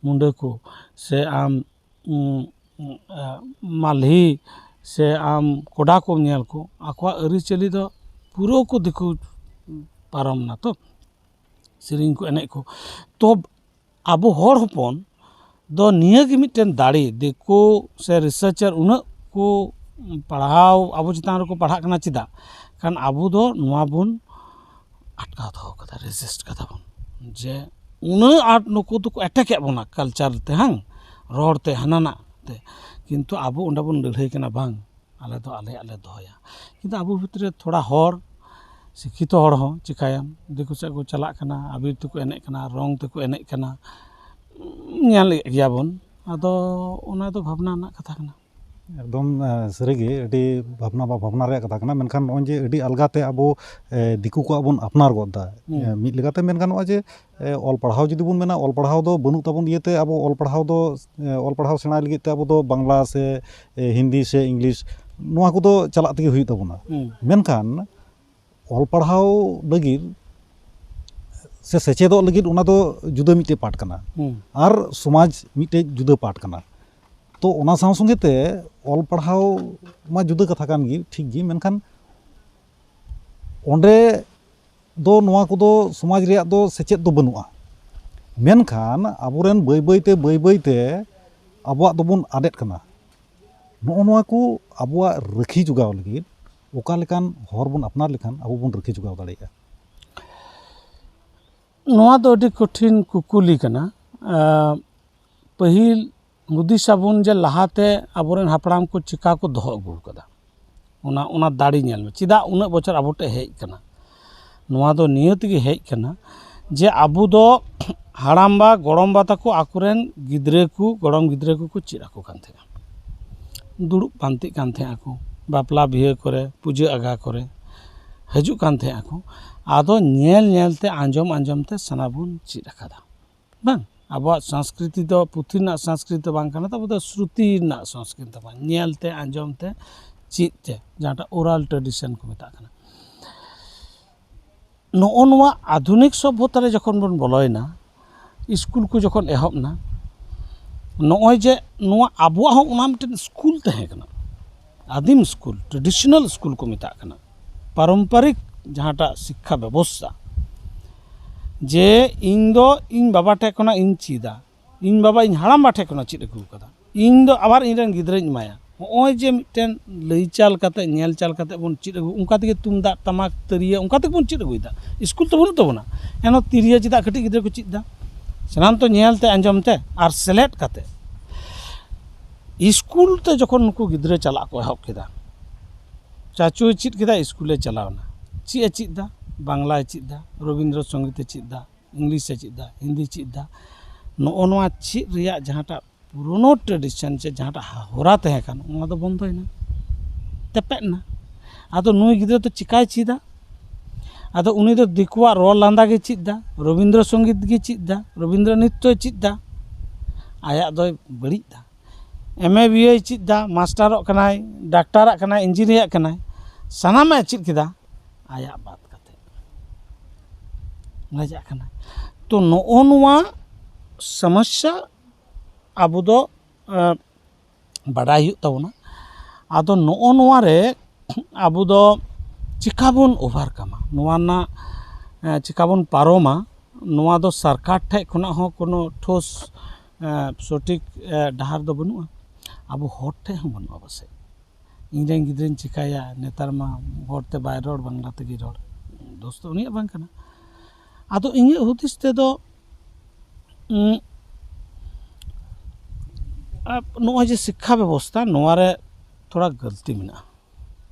ᱢᱩᱸᱰᱟᱹ ᱠᱚ, ᱥᱮ ᱟᱢ, ᱩᱸ, ᱩᱸ, ᱮ, ᱢᱟᱞᱦᱤ, ᱥᱮ ᱟᱢ ᱠᱚᱰᱟ ᱠᱚᱢ ᱧᱮᱞ ᱠᱚ, ᱟᱠᱚᱣᱟᱜ ᱟᱹᱨᱤᱪᱟᱹᱞᱤ ᱫᱚ ᱯᱩᱨᱟᱹ ᱠᱚ ᱫᱤᱠᱩ ᱯᱟᱨᱚᱢ ᱱᱟ ᱛᱚ, ᱥᱮᱨᱮᱧ ᱠᱚ, ᱮᱱᱮᱡ ᱠᱚ᱾ ᱛᱚ ᱟᱵᱚ ᱦᱚᱲ ᱦᱚᱯᱚᱱ ᱫᱚ ᱱᱤᱭᱟᱹ ᱜᱮ ᱢᱤᱫᱴᱮᱱ ᱫᱟᱲᱮ, ᱫᱤᱠᱩ ᱥᱮ ᱨᱤᱥᱟᱨᱪᱟᱨ ᱩᱱᱟᱹᱜ ᱠᱚ ᱯᱟᱲᱦᱟᱣ, ᱟᱵᱚ ᱪᱮᱛᱟᱱ ᱨᱮᱠᱚ ᱯᱟᱲᱦᱟᱜ ᱠᱟᱱᱟ, ᱪᱮᱫᱟᱜ? ᱠᱷᱟᱱ ᱟᱵᱚ ᱫᱚ ᱱᱚᱣᱟ ᱵᱚᱱ ᱟᱴᱠᱟᱣ ᱫᱚᱦᱚ ᱠᱟᱫᱟ, ᱨᱮᱡᱤᱥᱴ ᱠᱟᱫᱟ ᱵᱚᱱ, ᱡᱮ ᱩᱱᱟᱹᱜ ᱟᱸᱴ ᱱᱩᱠᱩ ᱫᱚᱠᱚ ᱮᱴᱮᱠᱮᱫ ᱵᱚᱱᱟ ᱠᱟᱞᱪᱟᱨ ᱛᱮ, ᱦᱟᱝ, ᱨᱚᱲ ᱛᱮ, ᱦᱟᱱᱟ ᱱᱟᱜ ᱛᱮ, ᱠᱤᱱᱛᱩ ᱟᱵᱚ ᱚᱸᱰᱮ ᱵᱚᱱ ᱞᱟᱹᱲᱦᱟᱹᱭ ᱠᱟᱱᱟ, ᱵᱟᱝ, ᱟᱞᱮ ᱫᱚ ᱟᱞᱮᱭᱟᱜ ᱞᱮ ᱫᱚᱦᱚᱭᱟ᱾ ᱠᱤᱱᱛᱩ ᱟᱵᱚ ᱵᱷᱤᱛᱨᱤ ᱨᱮ ᱛᱷᱚᱲᱟ ᱦᱚᱲ, ᱥᱤᱠᱠᱷᱤᱛᱚ ᱦᱚᱲ ᱦᱚᱸ ᱪᱤᱠᱟᱹᱭᱟᱢ, ᱫᱤᱠᱩ ᱥᱮᱫ ᱠᱚ ᱪᱟᱞᱟᱜ ᱠᱟᱱᱟ, ᱟᱵᱤᱨ ᱛᱮᱠᱚ ᱮᱱᱮᱡ ᱠᱟᱱᱟ, ᱨᱚᱝ ᱛᱮᱠᱚ ᱮᱱᱮᱡ ᱠᱟᱱᱟ, ᱧᱮᱞᱮᱫ ᱜᱮᱭᱟ ᱵᱚᱱ᱾ ᱟᱫᱚ ᱚᱱᱟ ᱫᱚ ᱵᱷᱟᱵᱽᱱᱟ ᱨᱮᱱᱟᱜ ᱠᱟᱛᱷᱟ ᱠᱟᱱᱟ᱾ ᱮᱠᱫᱚᱢ, ᱮ, ᱥᱟᱹᱨᱤᱜᱮ ᱟᱹᱰᱤ ᱵᱷᱟᱵᱽᱱᱟ ᱵᱟ ᱵᱷᱟᱵᱽᱱᱟ ᱨᱮᱭᱟᱜ ᱠᱟᱛᱷᱟ ᱠᱟᱱᱟ᱾ ᱢᱮᱱᱠᱷᱟᱱ ᱱᱚᱜᱼᱚᱭ ᱡᱮ ᱟᱹᱰᱤ ᱟᱞᱜᱟᱛᱮ ᱟᱵᱚ, ᱮ, ᱫᱤᱠᱩ ᱠᱚᱣᱟᱜ ᱵᱚᱱ ᱟᱯᱱᱟᱨ ᱜᱚᱫ ᱮᱫᱟ, ᱦᱩᱸ᱾ ᱮ, ᱢᱤᱫ ᱞᱮᱠᱟᱛᱮ ᱢᱮᱱ ᱜᱟᱱᱚᱜᱼᱟ ᱡᱮ, ᱮ, ᱚᱞ ᱯᱟᱲᱦᱟᱣ ᱡᱩᱫᱤ ᱵᱚᱱ ᱢᱮᱱᱟ, ᱚᱞ ᱯᱟᱲᱦᱟᱣ ᱫᱚ ᱵᱟᱹᱱᱩᱜ ᱛᱟᱵᱚᱱ ᱤᱭᱟᱹᱛᱮ ᱟᱵᱚ ᱚᱞ ᱯᱟᱲᱦᱟᱣ ᱫᱚ, ᱮ, ᱚᱞ ᱯᱟᱲᱦᱟᱣ ᱥᱮᱬᱟᱭ ᱞᱟᱹᱜᱤᱫ ᱛᱮ ᱟᱵᱚ ᱫᱚ ᱵᱟᱝᱞᱟ ᱥᱮ, ᱮ, ᱦᱤᱱᱫᱤ ᱥᱮ ᱤᱝᱞᱤᱥ, ᱱᱚᱣᱟ ᱠᱚᱫᱚ ᱪᱟᱞᱟᱜ ᱛᱮᱜᱮ ᱦᱩᱭᱩᱜ ᱛᱟᱵᱚᱱᱟ᱾ ᱦᱩᱸ᱾ ᱢᱮᱱᱠᱷᱟᱱ ᱚᱞ ᱯᱟᱲᱦᱟᱣ ᱞᱟᱹᱜᱤᱫ ᱥᱮ ᱥᱮᱪᱮᱫᱚᱜ ᱞᱟᱹᱜᱤᱫ ᱚᱱᱟ ᱫᱚ ᱡᱩᱫᱟᱹ ᱢᱤᱫᱴᱮᱡ ᱯᱟᱴ ᱠᱟᱱᱟ, ᱦᱩᱸ᱾ ᱟᱨ ᱥᱚᱢᱟᱡᱽ ᱢᱤᱫᱴᱮᱡ ᱡᱩᱫᱟᱹ ᱯᱟᱴ ᱠᱟᱱᱟ᱾ ᱛᱚ ᱚᱱᱟ ᱥᱟᱶ ᱥᱚᱸᱜᱮ ᱛᱮ ᱚᱞ ᱯᱟᱲᱦᱟᱣ ᱢᱟ ᱡᱩᱫᱟᱹ ᱠᱟᱛᱷᱟ ᱠᱟᱱ ᱜᱮ, ᱴᱷᱤᱠ ᱜᱮ, ᱢᱮᱱᱠᱷᱟᱱ ᱚᱸᱰᱮ ᱫᱚ ᱱᱚᱣᱟ ᱠᱚᱫᱚ ᱥᱚᱢᱟᱡᱽ ᱨᱮᱭᱟᱜ ᱫᱚ ᱥᱮᱪᱮᱫ ᱫᱚ ᱵᱟᱹᱱᱩᱜᱼᱟ᱾ ᱢᱮᱱᱠᱷᱟᱱ ᱟᱵᱚᱨᱮᱱ ᱵᱟᱹᱭ ᱵᱟᱹᱭᱛᱮ ᱵᱟᱹᱭ ᱵᱟᱹᱭᱛᱮ ᱟᱵᱚᱣᱟᱜ ᱫᱚᱵᱚᱱ ᱟᱫᱮᱫ ᱠᱟᱱᱟ᱾ ᱱᱚᱜᱼᱚ ᱱᱚᱣᱟ ᱠᱚ ᱟᱵᱚᱣᱟᱜ ᱨᱟᱹᱠᱷᱤ ᱡᱚᱜᱟᱣ ᱞᱟᱹᱜᱤᱫ ᱚᱠᱟ ᱞᱮᱠᱟᱱ ᱦᱚᱨ ᱵᱚᱱ ᱟᱯᱱᱟᱨ ᱞᱮᱠᱷᱟᱱ ᱟᱵᱚ ᱵᱚᱱ ᱨᱟᱹᱠᱷᱤ ᱡᱚᱜᱟᱣ ᱫᱟᱲᱮᱭᱟᱜᱼᱟ? ᱱᱚᱣᱟ ᱫᱚ ᱟᱹᱰᱤ ᱠᱚᱴᱷᱤᱱ ᱠᱩᱠᱞᱤ ᱠᱟᱱᱟ᱾ ᱟᱸ, ᱯᱟᱹᱦᱤᱞ ᱦᱩᱫᱤᱥ ᱟᱵᱚᱱ ᱡᱮ ᱞᱟᱦᱟᱛᱮ ᱟᱵᱚᱨᱮᱱ ᱦᱟᱯᱲᱟᱢ ᱠᱚ ᱪᱤᱠᱟ ᱠᱚ ᱫᱚᱦᱚ ᱟᱹᱜᱩ ᱟᱠᱟᱫᱟ, ᱚᱱᱟ ᱚᱱᱟ ᱫᱟᱲᱮ ᱧᱮᱞ ᱢᱮ, ᱪᱮᱫᱟᱜ ᱩᱱᱟᱹᱜ ᱵᱚᱪᱷᱚᱨ ᱟᱵᱚ ᱴᱷᱮᱱ ᱦᱮᱡ ᱟᱠᱟᱱᱟ᱾ ᱱᱚᱣᱟ ᱫᱚ ᱱᱤᱭᱟᱹ ᱛᱮᱜᱮ ᱦᱮᱡ ᱟᱠᱟᱱᱟ ᱡᱮ ᱟᱵᱚ ᱫᱚ ᱦᱟᱲᱟᱢᱵᱟ ᱜᱚᱲᱚᱢᱵᱟ ᱛᱟᱠᱚ ᱟᱠᱚᱨᱮᱱ ᱜᱤᱫᱽᱨᱟᱹ ᱠᱚ, ᱜᱚᱲᱚᱢ ᱜᱤᱫᱽᱨᱟᱹ ᱠᱚᱠᱚ ᱪᱮᱫ ᱟᱠᱚ ᱠᱟᱱ ᱛᱟᱦᱮᱸᱱᱟ᱾ ᱫᱩᱲᱩᱵ ᱯᱟᱱᱛᱮᱜ ᱠᱟᱱ ᱛᱟᱦᱮᱸ ᱟᱠᱚ, ᱵᱟᱯᱞᱟ ᱵᱤᱦᱟᱹ ᱠᱚᱨᱮ, ᱯᱩᱡᱟᱹ ᱟᱜᱟ ᱠᱚᱨᱮ ᱦᱤᱡᱩᱜ ᱠᱟᱱ ᱛᱟᱦᱮᱸ ᱟᱠᱚ᱾ ᱟᱫᱚ ᱧᱮᱞ ᱧᱮᱞ ᱛᱮ, ᱟᱸᱡᱚᱢ ᱟᱸᱡᱚᱢ ᱛᱮ ᱥᱟᱱᱟ ᱵᱚᱱ ᱪᱮᱫ ᱟᱠᱟᱫᱟ᱾ ᱵᱟᱝ, ᱟᱵᱚᱣᱟᱜ ᱥᱚᱝᱥᱠᱨᱤᱛᱤ ᱫᱚ ᱯᱩᱛᱷᱤ ᱨᱮᱱᱟᱜ ᱥᱚᱝᱥᱠᱨᱤᱛᱤ ᱫᱚ ᱵᱟᱝ ᱠᱟᱱᱟ, ᱛᱟᱵᱚ ᱫᱚ ᱥᱨᱩᱛᱤ ᱨᱮᱱᱟᱜ ᱥᱚᱝᱥᱠᱨᱤᱛᱤ ᱛᱟᱵᱚᱱ, ᱧᱮᱞ ᱛᱮ, ᱟᱸᱡᱚᱢ ᱛᱮ, ᱪᱮᱫ ᱛᱮ, ᱡᱟᱦᱟᱸᱴᱟᱜ oral tradition ᱠᱚ ᱢᱮᱛᱟᱜ ᱠᱟᱱᱟ᱾ ᱱᱚᱜᱼᱚ ᱱᱚᱣᱟ ᱟᱫᱷᱩᱱᱤᱠ ᱥᱚᱵᱽᱵᱷᱚᱛᱟ ᱨᱮ ᱡᱚᱠᱷᱚᱱ ᱵᱚᱱ ᱵᱚᱞᱚᱭᱮᱱᱟ, ᱥᱠᱩᱞ ᱠᱚ ᱡᱚᱠᱷᱚᱱ ᱮᱦᱚᱵ ᱮᱱᱟ, ᱱᱚᱜᱼᱚᱭ ᱡᱮ ᱱᱚᱣᱟ ᱟᱵᱚᱣᱟᱜ ᱦᱚᱸ ᱚᱱᱟ ᱢᱤᱫᱴᱮᱱ ᱥᱠᱩᱞ ᱛᱟᱦᱮᱸ ᱠᱟᱱᱟ, ᱟᱹᱫᱤᱢ ᱥᱠᱩᱞ, traditional ᱥᱠᱩᱞ ᱠᱚ ᱢᱮᱛᱟᱜ ᱠᱟᱱᱟ, ᱯᱟᱨᱚᱢᱯᱚᱨᱤᱠ ᱡᱟᱦᱟᱸᱴᱟᱜ ᱥᱤᱠᱠᱷᱟ ᱵᱮᱵᱚᱥᱛᱷᱟ, ᱡᱮ ᱤᱧ ᱫᱚ ᱤᱧ ᱵᱟᱵᱟ ᱴᱷᱮᱡ ᱠᱷᱚᱱᱟᱜ ᱤᱧ ᱪᱮᱫᱟ, ᱤᱧ ᱵᱟᱵᱟ ᱤᱧ ᱦᱟᱲᱟᱢ ᱵᱟ ᱴᱷᱮᱡ ᱠᱷᱚᱱᱟᱜ ᱪᱮᱫ ᱟᱹᱜᱩ ᱟᱠᱟᱫᱟ, ᱤᱧ ᱫᱚ ᱟᱵᱟᱨ ᱤᱧ ᱨᱮᱱ ᱜᱤᱫᱽᱨᱟᱹᱧ ᱮᱢᱟᱭᱟ᱾ ᱱᱚᱜᱼᱚᱭ ᱡᱮ ᱢᱤᱫᱴᱮᱱ ᱞᱟᱹᱭ ᱪᱟᱞ ᱠᱟᱛᱮ, ᱧᱮᱞ ᱪᱟᱞ ᱠᱟᱛᱮ ᱵᱚᱱ ᱪᱮᱫ ᱟᱹᱜᱩ, ᱚᱱᱠᱟ ᱛᱮᱜᱮ ᱛᱩᱢᱫᱟᱜ ᱴᱟᱢᱟᱠ ᱛᱤᱨᱭᱳ ᱚᱱᱠᱟ ᱛᱮᱜᱮ ᱵᱚᱱ ᱪᱮᱫ ᱟᱹᱜᱩᱭᱮᱫᱟ᱾ ᱥᱠᱩᱞ ᱛᱚ ᱵᱟᱹᱱᱩᱜ ᱛᱟᱵᱚᱱᱟ, ᱮᱱᱦᱚᱸ ᱛᱤᱨᱭᱳ ᱪᱮᱫᱟᱜ ᱠᱟᱹᱴᱤᱡ ᱜᱤᱫᱽᱨᱟᱹ ᱠᱚ ᱪᱮᱫ ᱮᱫᱟ? ᱥᱟᱱᱟᱢ ᱛᱚ ᱧᱮᱞ ᱛᱮ, ᱟᱸᱡᱚᱢ ᱛᱮ ᱟᱨ ᱥᱮᱞᱮᱫ ᱠᱟᱛᱮ᱾ ᱥᱠᱩᱞ ᱛᱮ ᱡᱚᱠᱷᱚᱱ ᱱᱩᱠᱩ ᱜᱤᱫᱽᱨᱟᱹ ᱪᱟᱞᱟᱜ ᱠᱚ ᱮᱦᱚᱵ ᱠᱮᱫᱟ, ᱪᱟᱪᱳᱭ ᱪᱮᱫ ᱠᱮᱫᱟ, ᱥᱠᱩᱞᱮ ᱪᱟᱞᱟᱣ ᱮᱱᱟ᱾ ᱪᱮᱫ ᱮ ᱪᱮᱫ ᱮᱫᱟ? ᱵᱟᱝᱞᱟᱭ ᱪᱮᱫ ᱮᱫᱟ, ᱨᱚᱵᱤᱱᱫᱨᱚ ᱥᱚᱝᱜᱤᱛ ᱮ ᱪᱮᱫ ᱮᱫᱟ, ᱤᱝᱞᱤᱥ ᱮ ᱪᱮᱫ ᱮᱫᱟ, ᱦᱤᱱᱫᱤ ᱪᱮᱫ ᱮᱫᱟ᱾ ᱱᱚᱜᱼᱚ ᱱᱚᱣᱟ ᱪᱮᱫ ᱨᱮᱭᱟᱜ ᱡᱟᱦᱟᱸᱴᱟᱜ ᱯᱩᱨᱳᱱᱳ tradition ᱥᱮ ᱡᱟᱦᱟᱸᱴᱟᱜ ᱦᱚᱨᱟ ᱛᱟᱦᱮᱸ ᱠᱟᱱ, ᱚᱱᱟ ᱫᱚ ᱵᱚᱱᱫᱚᱭᱮᱱᱟ, ᱛᱮᱯᱮᱫ ᱮᱱᱟ᱾ ᱟᱫᱚ ᱱᱩᱭ ᱜᱤᱫᱽᱨᱟᱹ ᱫᱚ ᱪᱤᱠᱟᱭ ᱪᱮᱫᱟ? ᱟᱫᱚ ᱩᱱᱤ ᱫᱚ ᱫᱤᱠᱩᱣᱟᱜ ᱨᱚᱲ ᱞᱟᱸᱫᱟ ᱜᱮ ᱪᱮᱫ ᱮᱫᱟ, ᱨᱚᱵᱤᱱᱫᱨᱚ ᱥᱚᱝᱜᱤᱛ ᱜᱮ ᱪᱮᱫ ᱮᱫᱟ, ᱨᱚᱵᱤᱱᱫᱨᱚ ᱱᱨᱤᱛᱛᱚᱭ ᱪᱮᱫ ᱮᱫᱟ, ᱟᱭᱟᱜ ᱫᱚᱭ ᱵᱟᱹᱲᱤᱡ ᱮᱫᱟ᱾ ᱮᱢ ᱮ ᱵᱤ ᱮᱭ ᱪᱮᱫ ᱮᱫᱟ, ᱢᱟᱥᱴᱟᱨᱚᱜ ᱠᱟᱱᱟᱭ, ᱰᱟᱠᱛᱟᱨᱟᱜ ᱠᱟᱱᱟᱭ, ᱤᱧᱡᱤᱱᱤᱭᱟᱨᱟᱜ ᱠᱟᱱᱟᱭ, ᱥᱟᱱᱟᱢᱟᱜ ᱮ ᱪᱮᱫ ᱠᱮᱫᱟ, ᱟᱭᱟᱜ ᱵᱟᱫ ᱠᱟᱛᱮ ᱞᱟᱡᱟᱜ ᱠᱟᱱᱟᱭ᱾ ᱛᱚ ᱱᱚᱜᱼᱚ ᱱᱚᱣᱟ ᱥᱚᱢᱚᱥᱥᱟ ᱟᱵᱚ ᱫᱚ, ᱮᱸ, ᱵᱟᱰᱟᱭ ᱦᱩᱭᱩᱜ ᱛᱟᱵᱚᱱᱟ᱾ ᱟᱫᱚ ᱱᱚᱜᱼᱚ ᱱᱚᱣᱟ ᱨᱮ ᱟᱵᱚ ᱫᱚ ᱪᱤᱠᱟ ᱵᱚᱱ overcome ᱟ, ᱱᱚᱣᱟ ᱨᱮᱱᱟᱜ, ᱮᱸ, ᱪᱤᱠᱟ ᱵᱚᱱ ᱯᱟᱨᱚᱢᱟ, ᱱᱚᱣᱟ ᱫᱚ ᱥᱚᱨᱠᱟᱨ ᱴᱷᱮᱡ ᱠᱷᱚᱱᱟᱜ ᱦᱚᱸ ᱠᱳᱱᱳ ᱴᱷᱳᱥ, ᱮ, ᱥᱚᱴᱷᱤᱠ, ᱮ, ᱰᱟᱦᱟᱨ ᱫᱚ ᱵᱟᱹᱱᱩᱜᱼᱟ᱾ ᱟᱵᱚ ᱦᱚᱲ ᱴᱷᱮᱡ ᱦᱚᱸ ᱵᱟᱹᱱᱩᱜᱼᱟ ᱯᱟᱥᱮᱡ᱾ ᱤᱧ ᱨᱮᱱ ᱜᱤᱫᱽᱨᱟᱹᱧ ᱪᱤᱠᱟᱹᱭᱟ, ᱱᱮᱛᱟᱨ ᱢᱟ ᱦᱚᱲ ᱛᱮ ᱵᱟᱭ ᱨᱚᱲ, ᱵᱟᱝᱞᱟ ᱛᱮᱜᱮ ᱨᱚᱲ᱾ ᱫᱳᱥ ᱫᱚ ᱩᱱᱤᱭᱟᱜ ᱵᱟᱝ ᱠᱟᱱᱟ᱾ ᱟᱫᱚ ᱤᱧᱟᱹᱜ ᱦᱩᱫᱤᱥ ᱛᱮᱫᱚ, ᱩᱸ, ᱟ, ᱱᱚᱜᱼᱚᱭ ᱡᱮ ᱥᱤᱠᱠᱷᱟ ᱵᱮᱵᱚᱥᱛᱷᱟ, ᱱᱚᱣᱟ ᱨᱮ ᱛᱷᱚᱲᱟ ᱜᱟᱹᱞᱛᱤ ᱢᱮᱱᱟᱜᱼᱟ᱾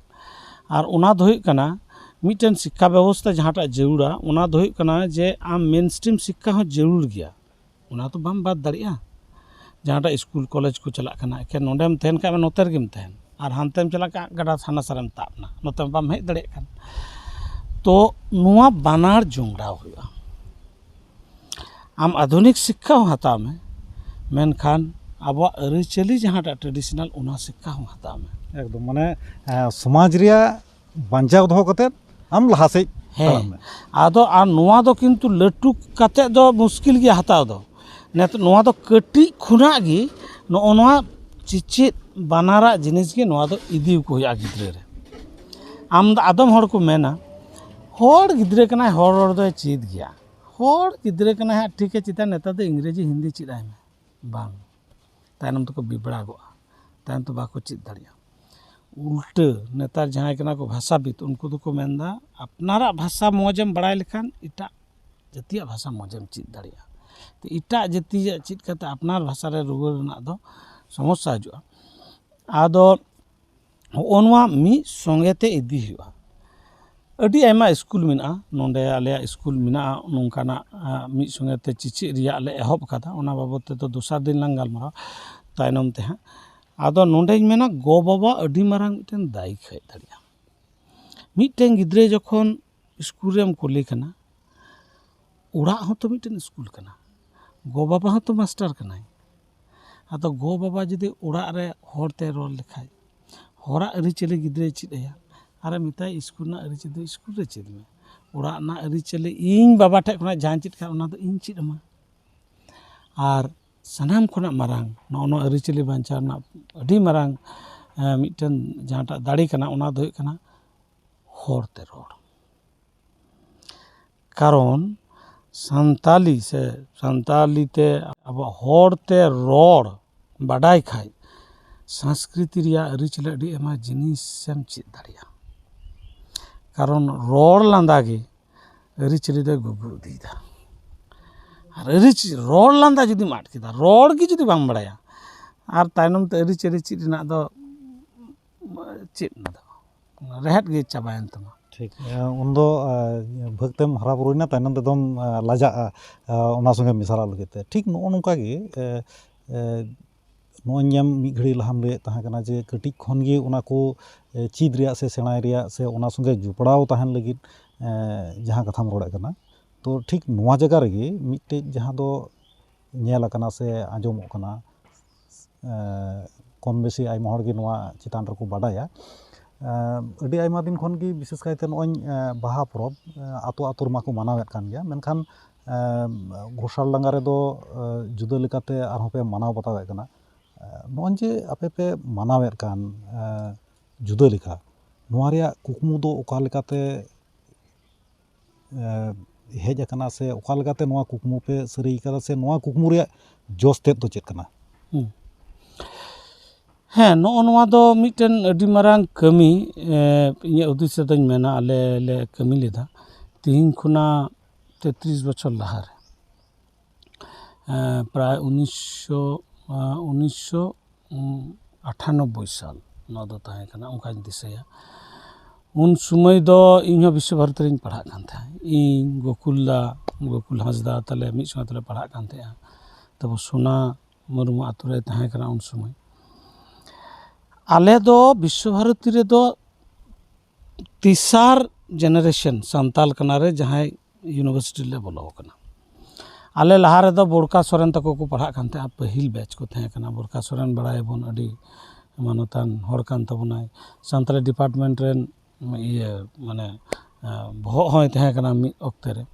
ᱟᱨ ᱚᱱᱟ ᱫᱚ ᱦᱩᱭᱩᱜ ᱠᱟᱱᱟ, ᱢᱤᱫᱴᱮᱱ ᱥᱤᱠᱠᱷᱟ ᱵᱮᱵᱚᱥᱛᱷᱟ ᱡᱟᱦᱟᱸᱴᱟᱜ ᱡᱟᱹᱨᱩᱲᱟ, ᱚᱱᱟ ᱫᱚ ᱦᱩᱭᱩᱜ ᱠᱟᱱᱟ ᱡᱮ ᱟᱢ ᱢᱮᱱ ᱥᱴᱨᱤᱢ ᱥᱤᱠᱠᱷᱟ ᱦᱚᱸ ᱡᱟᱹᱨᱩᱲ ᱜᱮᱭᱟ, ᱚᱱᱟ ᱫᱚ ᱵᱟᱢ ᱵᱟᱫ ᱫᱟᱲᱮᱭᱟᱜᱼᱟ᱾ ᱡᱟᱦᱟᱸᱴᱟᱜ ᱥᱠᱩᱞ ᱠᱚᱞᱮᱡᱽ ᱠᱚ ᱪᱟᱞᱟᱜ ᱠᱟᱱᱟ, ᱮᱠᱮᱱ ᱱᱚᱰᱮᱢ ᱛᱟᱦᱮᱱ ᱠᱷᱟᱡ ᱢᱟ ᱱᱚᱛᱮ ᱨᱮᱜᱮᱢ ᱛᱟᱦᱮᱱ, ᱟᱨ ᱦᱟᱱᱛᱮᱢ ᱪᱟᱞᱟᱜ ᱠᱷᱟᱡ ᱜᱟᱰᱟ ᱦᱟᱱᱟ ᱥᱟᱨᱮᱢ ᱛᱟᱵ ᱮᱱᱟ, ᱱᱚᱛᱮ ᱢᱟ ᱵᱟᱢ ᱦᱮᱡ ᱫᱟᱲᱮᱭᱟᱜ ᱠᱟᱱ᱾ ᱛᱚ ᱱᱚᱣᱟ ᱵᱟᱱᱟᱨ ᱡᱚᱝᱲᱟᱣ ᱦᱩᱭᱩᱜᱼᱟ᱾ ᱟᱢ ᱟᱫᱷᱩᱱᱤᱠ ᱥᱤᱠᱠᱷᱟ ᱦᱚᱸ ᱦᱟᱛᱟᱣ ᱢᱮ, ᱢᱮᱱᱠᱷᱟᱱ ᱟᱵᱚᱣᱟᱜ ᱟᱹᱨᱤᱪᱟᱹᱞᱤ ᱡᱟᱦᱟᱸᱴᱟᱜ ᱴᱨᱮᱰᱤᱥᱚᱱᱟᱞ, ᱚᱱᱟ ᱥᱤᱠᱠᱷᱟ ᱦᱚᱸ ᱦᱟᱛᱟᱣ ᱢᱮ᱾ ᱮᱠᱫᱚᱢ, ᱢᱟᱱᱮ, ᱮ, ᱥᱚᱢᱟᱡᱽ ᱨᱮᱭᱟᱜ ᱵᱟᱧᱪᱟᱣ ᱫᱚᱦᱚ ᱠᱟᱛᱮᱫ ᱟᱢ ᱞᱟᱦᱟ ᱥᱮᱫ ᱦᱮᱸ᱾ ᱛᱟᱲᱟᱢ ᱢᱮ᱾ ᱟᱫᱚ ᱟᱨ ᱱᱚᱣᱟ ᱫᱚ ᱠᱤᱱᱛᱩ ᱞᱟᱹᱴᱩ ᱠᱟᱛᱮᱫ ᱫᱚ ᱢᱩᱥᱠᱤᱞ ᱜᱮᱭᱟ ᱦᱟᱛᱟᱣ ᱫᱚ᱾ ᱱᱮᱛ-, ᱱᱚᱣᱟ ᱫᱚ ᱠᱟᱹᱴᱤᱡ ᱠᱷᱚᱱᱟᱜ ᱜᱮ ᱱᱚᱜᱼᱚ ᱱᱚᱣᱟ ᱪᱮᱪᱮᱫ ᱵᱟᱱᱟᱨᱟᱜ ᱡᱤᱱᱤᱥ ᱜᱮ ᱱᱚᱣᱟ ᱫᱚ ᱤᱫᱤ ᱠᱚ ᱦᱩᱭᱩᱜᱼᱟ ᱜᱤᱫᱽᱨᱟᱹ ᱨᱮ᱾ ᱟᱢ ᱫᱚ, ᱟᱫᱚᱢ ᱦᱚᱲ ᱠᱚ ᱢᱮᱱᱟ, "ᱦᱚᱲ ᱜᱤᱫᱽᱨᱟᱹ ᱠᱟᱱᱟᱭ, ᱦᱚᱲ ᱨᱚᱲ ᱫᱚᱭ ᱪᱮᱫ ᱜᱮᱭᱟ, ᱦᱚᱲ ᱜᱤᱫᱽᱨᱟᱹ ᱠᱟᱱᱟᱭ ᱦᱟᱸᱜ, ᱴᱷᱤᱠᱮ ᱪᱮᱫᱟ, ᱱᱮᱛᱟᱨ ᱫᱚ ᱤᱝᱨᱮᱡᱤ ᱦᱤᱱᱫᱤ ᱪᱮᱫ ᱟᱭ ᱢᱮ, ᱵᱟᱝ, ᱛᱟᱭᱱᱚᱢ ᱛᱮᱠᱚ ᱵᱤᱵᱲᱟᱜᱚᱜᱼᱟ, ᱛᱟᱭᱱᱚᱢ ᱛᱮ ᱵᱟᱠᱚ ᱪᱮᱫ ᱫᱟᱲᱮᱭᱟᱜᱼᱟ᱾" ᱩᱞᱴᱟᱹ, ᱱᱮᱛᱟᱨ ᱡᱟᱦᱟᱸᱭ ᱠᱟᱱᱟ ᱠᱚ ᱵᱷᱟᱥᱟᱵᱤᱫ, ᱩᱱᱠᱩ ᱫᱚᱠᱚ ᱢᱮᱱᱫᱟ, ᱟᱯᱱᱟᱨᱟᱜ ᱵᱷᱟᱥᱟ ᱢᱚᱡᱽ ᱮᱢ ᱵᱟᱲᱟᱭ ᱞᱮᱠᱷᱟᱱ ᱮᱴᱟᱜ ᱡᱟᱹᱛᱤᱭᱟᱜ ᱵᱷᱟᱥᱟ ᱢᱚᱡᱽ ᱮᱢ ᱪᱮᱫ ᱫᱟᱲᱮᱭᱟᱜᱼᱟ᱾ ᱛᱚ ᱮᱴᱟᱜ ᱡᱟᱹᱛᱤᱭᱟᱜ ᱪᱮᱫ ᱠᱟᱛᱮ ᱟᱯᱱᱟᱨ ᱵᱷᱟᱥᱟ ᱨᱮ ᱨᱩᱣᱟᱹᱲ ᱨᱮᱱᱟᱜ ᱫᱚ ᱥᱚᱢᱚᱥᱥᱟ ᱦᱤᱡᱩᱜᱼᱟ᱾ ᱟᱫᱚ ᱦᱚᱸᱜᱼᱚ ᱱᱚᱣᱟ ᱢᱤᱫ ᱥᱚᱸᱜᱮ ᱛᱮ ᱤᱫᱤ ᱦᱩᱭᱩᱜᱼᱟ᱾ ᱟᱹᱰᱤ ᱟᱭᱢᱟ ᱥᱠᱩᱞ ᱢᱮᱱᱟᱜᱼᱟ, ᱱᱚᱰᱮ ᱟᱞᱮᱭᱟᱜ ᱥᱠᱩᱞ ᱢᱮᱱᱟᱜᱼᱟ ᱱᱚᱝᱠᱟᱱᱟᱜ, ᱟ, ᱢᱤᱫ ᱥᱚᱸᱜᱮ ᱛᱮ ᱪᱮᱪᱮᱫ ᱨᱮᱭᱟᱜ ᱞᱮ ᱮᱦᱚᱵ ᱟᱠᱟᱫᱟ᱾ ᱚᱱᱟ ᱵᱟᱵᱚᱫ ᱛᱮᱫᱚ ᱫᱚᱥᱟᱨ ᱫᱤᱱ ᱞᱟᱝ ᱜᱟᱞᱢᱟᱨᱟᱣᱟ ᱛᱟᱭᱱᱚᱢ ᱛᱮ ᱦᱟᱸᱜ᱾ ᱟᱫᱚ ᱱᱚᱰᱮᱧ ᱢᱮᱱᱟ, ᱜᱚ ᱵᱟᱵᱟ ᱟᱹᱰᱤ ᱢᱟᱨᱟᱝ ᱢᱤᱫᱴᱮᱱ ᱫᱟᱭᱤ ᱠᱷᱮᱡ ᱫᱟᱲᱮᱭᱟᱜᱼᱟ᱾ ᱢᱤᱫᱴᱮᱱ ᱜᱤᱫᱽᱨᱟᱹ ᱡᱚᱠᱷᱚᱱ ᱥᱠᱩᱞ ᱨᱮᱢ ᱠᱩᱞᱮ ᱠᱟᱱᱟ, ᱚᱲᱟᱜ ᱦᱚᱸᱛᱚ ᱢᱤᱫᱴᱮᱱ ᱥᱠᱩᱞ ᱠᱟᱱᱟ, ᱜᱚ ᱵᱟᱵᱟ ᱦᱚᱸᱛᱚ ᱢᱟᱥᱴᱟᱨ ᱠᱟᱱᱟᱭ᱾ ᱟᱫᱚ ᱜᱚ ᱵᱟᱵᱟ ᱡᱩᱫᱤ ᱚᱲᱟᱜ ᱨᱮ ᱦᱚᱲ ᱛᱮ ᱨᱚᱲ ᱞᱮᱠᱷᱟᱡ, ᱦᱚᱲᱟᱜ ᱟᱹᱨᱤᱪᱟᱹᱞᱤ ᱜᱤᱫᱽᱨᱟᱹᱭ ᱪᱮᱫ ᱟᱭᱟ, ᱟᱨᱮ ᱢᱮᱛᱟᱭ, "ᱥᱠᱩᱞ ᱨᱮᱱᱟᱜ ᱟᱹᱨᱤᱪᱟᱹᱞᱤ ᱫᱚ ᱥᱠᱩᱞ ᱨᱮ ᱪᱮᱫ ᱢᱮ, ᱚᱲᱟᱜ ᱨᱮᱱᱟᱜ ᱟᱹᱨᱤᱪᱟᱹᱞᱤ ᱤᱧ ᱵᱟᱵᱟ ᱴᱷᱮᱡ ᱠᱷᱚᱱᱟᱜ ᱡᱟᱦᱟᱸᱧ ᱪᱮᱫ ᱠᱟᱜ, ᱚᱱᱟ ᱫᱚ ᱤᱧ ᱪᱮᱫ ᱟᱢᱟ᱾" ᱟᱨ ᱥᱟᱱᱟᱢ ᱠᱷᱚᱱᱟᱜ ᱢᱟᱨᱟᱝ ᱱᱚᱜᱼᱚ ᱱᱚᱣᱟ ᱟᱹᱨᱤᱪᱟᱹᱞᱤ ᱵᱟᱧᱪᱟᱣ ᱨᱮᱱᱟᱜ ᱟᱹᱰᱤ ᱢᱟᱨᱟᱝ, ᱮᱸ, ᱢᱤᱫᱴᱮᱱ ᱡᱟᱦᱟᱸᱴᱟᱜ ᱫᱟᱲᱮ ᱠᱟᱱᱟ, ᱚᱱᱟ ᱫᱚ ᱦᱩᱭᱩᱜ ᱠᱟᱱᱟ ᱦᱚᱲ ᱛᱮ ᱨᱚᱲ᱾ ᱠᱟᱨᱚᱱ ᱥᱟᱱᱛᱟᱞᱤ ᱥᱮ ᱥᱟᱱᱛᱟᱞᱤ ᱛᱮ ᱟᱵᱚᱣᱟᱜ ᱦᱚᱲ ᱛᱮ ᱨᱚᱲ ᱵᱟᱰᱟᱭ ᱠᱷᱟᱡ, ᱥᱚᱝᱥᱠᱨᱤᱛᱤ ᱨᱮᱭᱟᱜ ᱟᱹᱨᱤᱪᱟᱹᱞᱤ ᱟᱹᱰᱤ ᱟᱭᱢᱟ ᱡᱤᱱᱤᱥᱮᱢ ᱪᱮᱫ ᱫᱟᱲᱮᱭᱟᱜᱼᱟ᱾ ᱠᱟᱨᱚᱱ ᱨᱚᱲ ᱞᱟᱸᱫᱟ ᱜᱮ ᱟᱹᱨᱤᱪᱟᱹᱞᱤ ᱫᱚᱭ ᱜᱩᱜᱩ ᱤᱫᱤᱭᱮᱫᱟ᱾ ᱟᱨ ᱟᱹᱨᱤᱪᱟᱹᱞᱤ, ᱨᱚᱲ ᱞᱟᱸᱫᱟ ᱡᱩᱫᱤᱢ ᱟᱫ ᱠᱮᱫᱟ, ᱨᱚᱲ ᱜᱮ ᱡᱩᱫᱤ ᱵᱟᱢ ᱵᱟᱲᱟᱭᱟ, ᱟᱨ ᱛᱟᱭᱱᱚᱢ ᱛᱮ ᱟᱹᱨᱤᱪᱟᱹᱞᱤ ᱪᱮᱫ ᱨᱮᱱᱟᱜ ᱫᱚ ᱪᱮᱫ ᱚᱱᱟ ᱫᱚ? ᱨᱮᱦᱮᱫ ᱜᱮ ᱪᱟᱵᱟᱭᱮᱱ ᱛᱟᱢᱟ᱾ ᱴᱷᱤᱠ᱾ ᱮ, ᱩᱱᱫᱚ, ᱮ, ᱵᱷᱟᱹᱜᱽ ᱛᱮᱢ ᱦᱟᱨᱟ ᱵᱩᱨᱩᱭᱮᱱᱟ, ᱛᱟᱭᱱᱚᱢ ᱛᱮᱫᱚᱢ, ᱮ, ᱞᱟᱡᱟᱜᱼᱟ, ᱮ, ᱚᱱᱟ ᱥᱚᱸᱜᱮ ᱢᱮᱥᱟᱞᱚᱜ ᱞᱟᱹᱜᱤᱫ ᱛᱮ᱾ ᱴᱷᱤᱠ ᱱᱚᱜᱼᱚ ᱱᱚᱝᱠᱟ ᱜᱮ, ᱮ, ᱮ, ᱱᱚᱜᱼᱚᱭ ᱧᱮᱞ ᱢᱤᱫ ᱜᱷᱟᱹᱲᱤᱡ ᱞᱟᱦᱟᱢ ᱞᱟᱹᱭᱮᱫ ᱛᱟᱦᱮᱸ ᱠᱟᱱᱟ ᱡᱮ ᱠᱟᱹᱴᱤᱡ ᱠᱷᱚᱱ ᱜᱮ ᱚᱱᱟ ᱠᱚ, ᱮ, ᱪᱮᱫ ᱨᱮᱭᱟᱜ ᱥᱮ ᱥᱮᱬᱟᱭ ᱨᱮᱭᱟᱜ ᱥᱮ ᱚᱱᱟ ᱥᱚᱸᱜᱮ ᱡᱚᱯᱲᱟᱣ ᱛᱟᱦᱮᱱ ᱞᱟᱹᱜᱤᱫ, ᱮ, ᱡᱟᱦᱟᱸ ᱠᱟᱛᱷᱟᱢ ᱨᱚᱲᱮᱫ ᱠᱟᱱᱟ᱾ ᱛᱚ ᱴᱷᱤᱠ ᱱᱚᱣᱟ ᱡᱟᱭᱜᱟ ᱨᱮᱜᱮ ᱢᱤᱫᱴᱮᱡ ᱡᱟᱦᱟᱸ ᱫᱚ ᱧᱮᱞ ᱟᱠᱟᱱᱟ ᱥᱮ ᱟᱸᱡᱚᱢᱚᱜ ᱠᱟᱱᱟ, ᱮ, ᱠᱚᱢ ᱵᱮᱥᱤ ᱟᱭᱢᱟ ᱦᱚᱲ ᱜᱮ ᱱᱚᱣᱟ ᱪᱮᱛᱟᱱ ᱨᱮᱠᱚ ᱵᱟᱰᱟᱭᱟ᱾ ᱮ, ᱟᱹᱰᱤ ᱟᱭᱢᱟ ᱫᱤᱱ ᱠᱷᱚᱱ ᱜᱮ ᱵᱤᱥᱮᱥ ᱠᱟᱭᱛᱮ ᱱᱚᱜᱼᱚᱭ, ᱮ, ᱵᱟᱦᱟ ᱯᱚᱨᱚᱵᱽ, ᱮ, ᱟᱛᱳ ᱟᱛᱳ ᱨᱮᱢᱟ ᱠᱚ ᱢᱟᱱᱟᱣᱮᱫ ᱠᱟᱱ ᱜᱮᱭᱟ, ᱢᱮᱱᱠᱷᱟᱱ, ᱮ, ᱜᱷᱳᱥᱟᱞ ᱰᱟᱸᱜᱟ ᱨᱮᱫᱚ, ᱮ, ᱡᱩᱫᱟᱹ ᱞᱮᱠᱟᱛᱮ ᱟᱨᱦᱚᱸ ᱯᱮ ᱢᱟᱱᱟᱣ ᱵᱟᱛᱟᱣᱮᱫ ᱠᱟᱱᱟ᱾ ᱮ, ᱱᱚᱜᱼᱚᱭ ᱡᱮ ᱟᱯᱮ ᱯᱮ ᱢᱟᱱᱟᱣᱮᱫ ᱠᱟᱱ, ᱮ, ᱡᱩᱫᱟᱹ ᱞᱮᱠᱟ, ᱱᱚᱣᱟ ᱨᱮᱭᱟᱜ ᱠᱩᱠᱢᱩ ᱫᱚ ᱚᱠᱟ ᱞᱮᱠᱟᱛᱮ ᱮ, ᱦᱮᱡ ᱟᱠᱟᱱᱟ ᱥᱮ ᱚᱠᱟ ᱞᱮᱠᱟᱛᱮ ᱱᱚᱣᱟ ᱠᱩᱠᱢᱩ ᱯᱮ ᱥᱟᱹᱨᱤ ᱠᱟᱫᱟ ᱥᱮ ᱱᱚᱣᱟ ᱠᱩᱠᱢᱩ ᱨᱮᱭᱟᱜ ᱡᱚᱥ ᱛᱮᱫ ᱫᱚ ᱪᱮᱫ ᱠᱟᱱᱟ? ᱦᱩᱸ᱾ ᱦᱮᱸ, ᱱᱚᱜᱼᱚ ᱱᱚᱣᱟ ᱫᱚ ᱢᱤᱫᱴᱮᱱ ᱟᱹᱰᱤ ᱢᱟᱨᱟᱝ ᱠᱟᱹᱢᱤ, ᱮ, ᱤᱧᱟᱹᱜ ᱦᱩᱫᱤᱥ ᱛᱮᱫᱚᱧ ᱢᱮᱱᱟ, ᱟᱞᱮ ᱞᱮ ᱠᱟᱹᱢᱤ ᱞᱮᱫᱟ᱾ ᱛᱤᱦᱤᱧ ᱠᱷᱚᱱᱟᱜ ᱛᱮᱛᱨᱤᱥ ᱵᱚᱪᱷᱚᱨ ᱞᱟᱦᱟᱨᱮ, ᱮ, ᱯᱨᱟᱭ ᱩᱱᱤᱥᱥᱚ, ᱮ, ᱩᱱᱤᱥᱥᱚ ᱟᱴᱷᱟᱱᱚᱵᱵᱳᱭ ᱥᱟᱞ ᱱᱚᱣᱟ ᱫᱚ ᱛᱟᱦᱮᱸ ᱠᱟᱱᱟ, ᱚᱱᱠᱟᱧ ᱫᱤᱥᱟᱹᱭᱟ᱾ ᱩᱱ ᱥᱩᱢᱟᱹᱭ ᱫᱚ ᱤᱧᱦᱚᱸ ᱵᱤᱥᱥᱚ ᱵᱷᱟᱨᱚᱛᱤ ᱨᱤᱧ ᱯᱟᱲᱦᱟᱜ ᱠᱟᱱ ᱛᱟᱦᱮᱸᱫ᱾ ᱤᱧ, ᱜᱳᱠᱩᱞ ᱫᱟ, ᱜᱳᱠᱩᱞ ᱦᱟᱸᱥᱫᱟ ᱛᱟᱞᱮ ᱢᱤᱫ ᱥᱚᱸᱜᱮ ᱛᱮᱞᱮ ᱯᱟᱲᱦᱟᱜ ᱠᱟᱱ ᱛᱟᱦᱮᱸᱫᱼᱟ᱾ ᱛᱟᱨᱯᱚᱨ ᱥᱳᱱᱟ ᱢᱩᱨᱢᱩ ᱟᱛᱳ ᱨᱮ ᱛᱟᱦᱮᱸ ᱠᱟᱱᱟ ᱩᱱ ᱥᱩᱢᱟᱹᱭ᱾ ᱟᱞᱮ ᱫᱚ ᱵᱤᱥᱥᱚ ᱵᱷᱟᱨᱚᱛᱤ ᱨᱮᱫᱚ ᱛᱮᱥᱟᱨ ᱡᱮᱱᱟᱨᱮᱥᱚᱱ ᱥᱟᱱᱛᱟᱞ ᱠᱟᱱᱟ ᱨᱮ ᱡᱟᱦᱟᱸᱭ ᱤᱭᱩᱱᱤᱵᱷᱟᱨᱥᱤᱴᱤ ᱨᱮᱞᱮ ᱵᱚᱞᱚ ᱟᱠᱟᱱᱟ᱾ ᱟᱞᱮ ᱞᱟᱦᱟ ᱨᱮᱫᱚ ᱵᱚᱲᱠᱟ ᱥᱚᱨᱮᱱ ᱛᱟᱠᱚ ᱠᱚ ᱯᱟᱲᱦᱟᱜ ᱠᱟᱱ ᱛᱟᱦᱮᱸᱫ, ᱯᱟᱹᱦᱤᱞ ᱵᱮᱪ ᱠᱚ ᱛᱟᱦᱮᱸ ᱠᱟᱱᱟ᱾ ᱵᱚᱲᱠᱟ ᱥᱚᱨᱮᱱ ᱵᱟᱲᱟᱭᱟᱵᱚᱱ, ᱟᱹᱰᱤ ᱢᱟᱱᱚᱛᱟᱱ ᱦᱚᱲ ᱠᱟᱱ ᱛᱟᱵᱚᱱᱟᱭ᱾ ᱥᱟᱱᱛᱟᱲᱤ ᱰᱤᱯᱟᱨᱴᱢᱮᱱᱴ ᱨᱮᱱ ᱤᱭᱟᱹ ᱢᱟᱱᱮ, ᱟᱸ, ᱵᱚᱦᱚᱜ ᱦᱚᱸᱭ ᱛᱟᱦᱮᱸ ᱠᱟᱱᱟ ᱢᱤᱫ ᱚᱠᱛᱮ ᱨᱮ᱾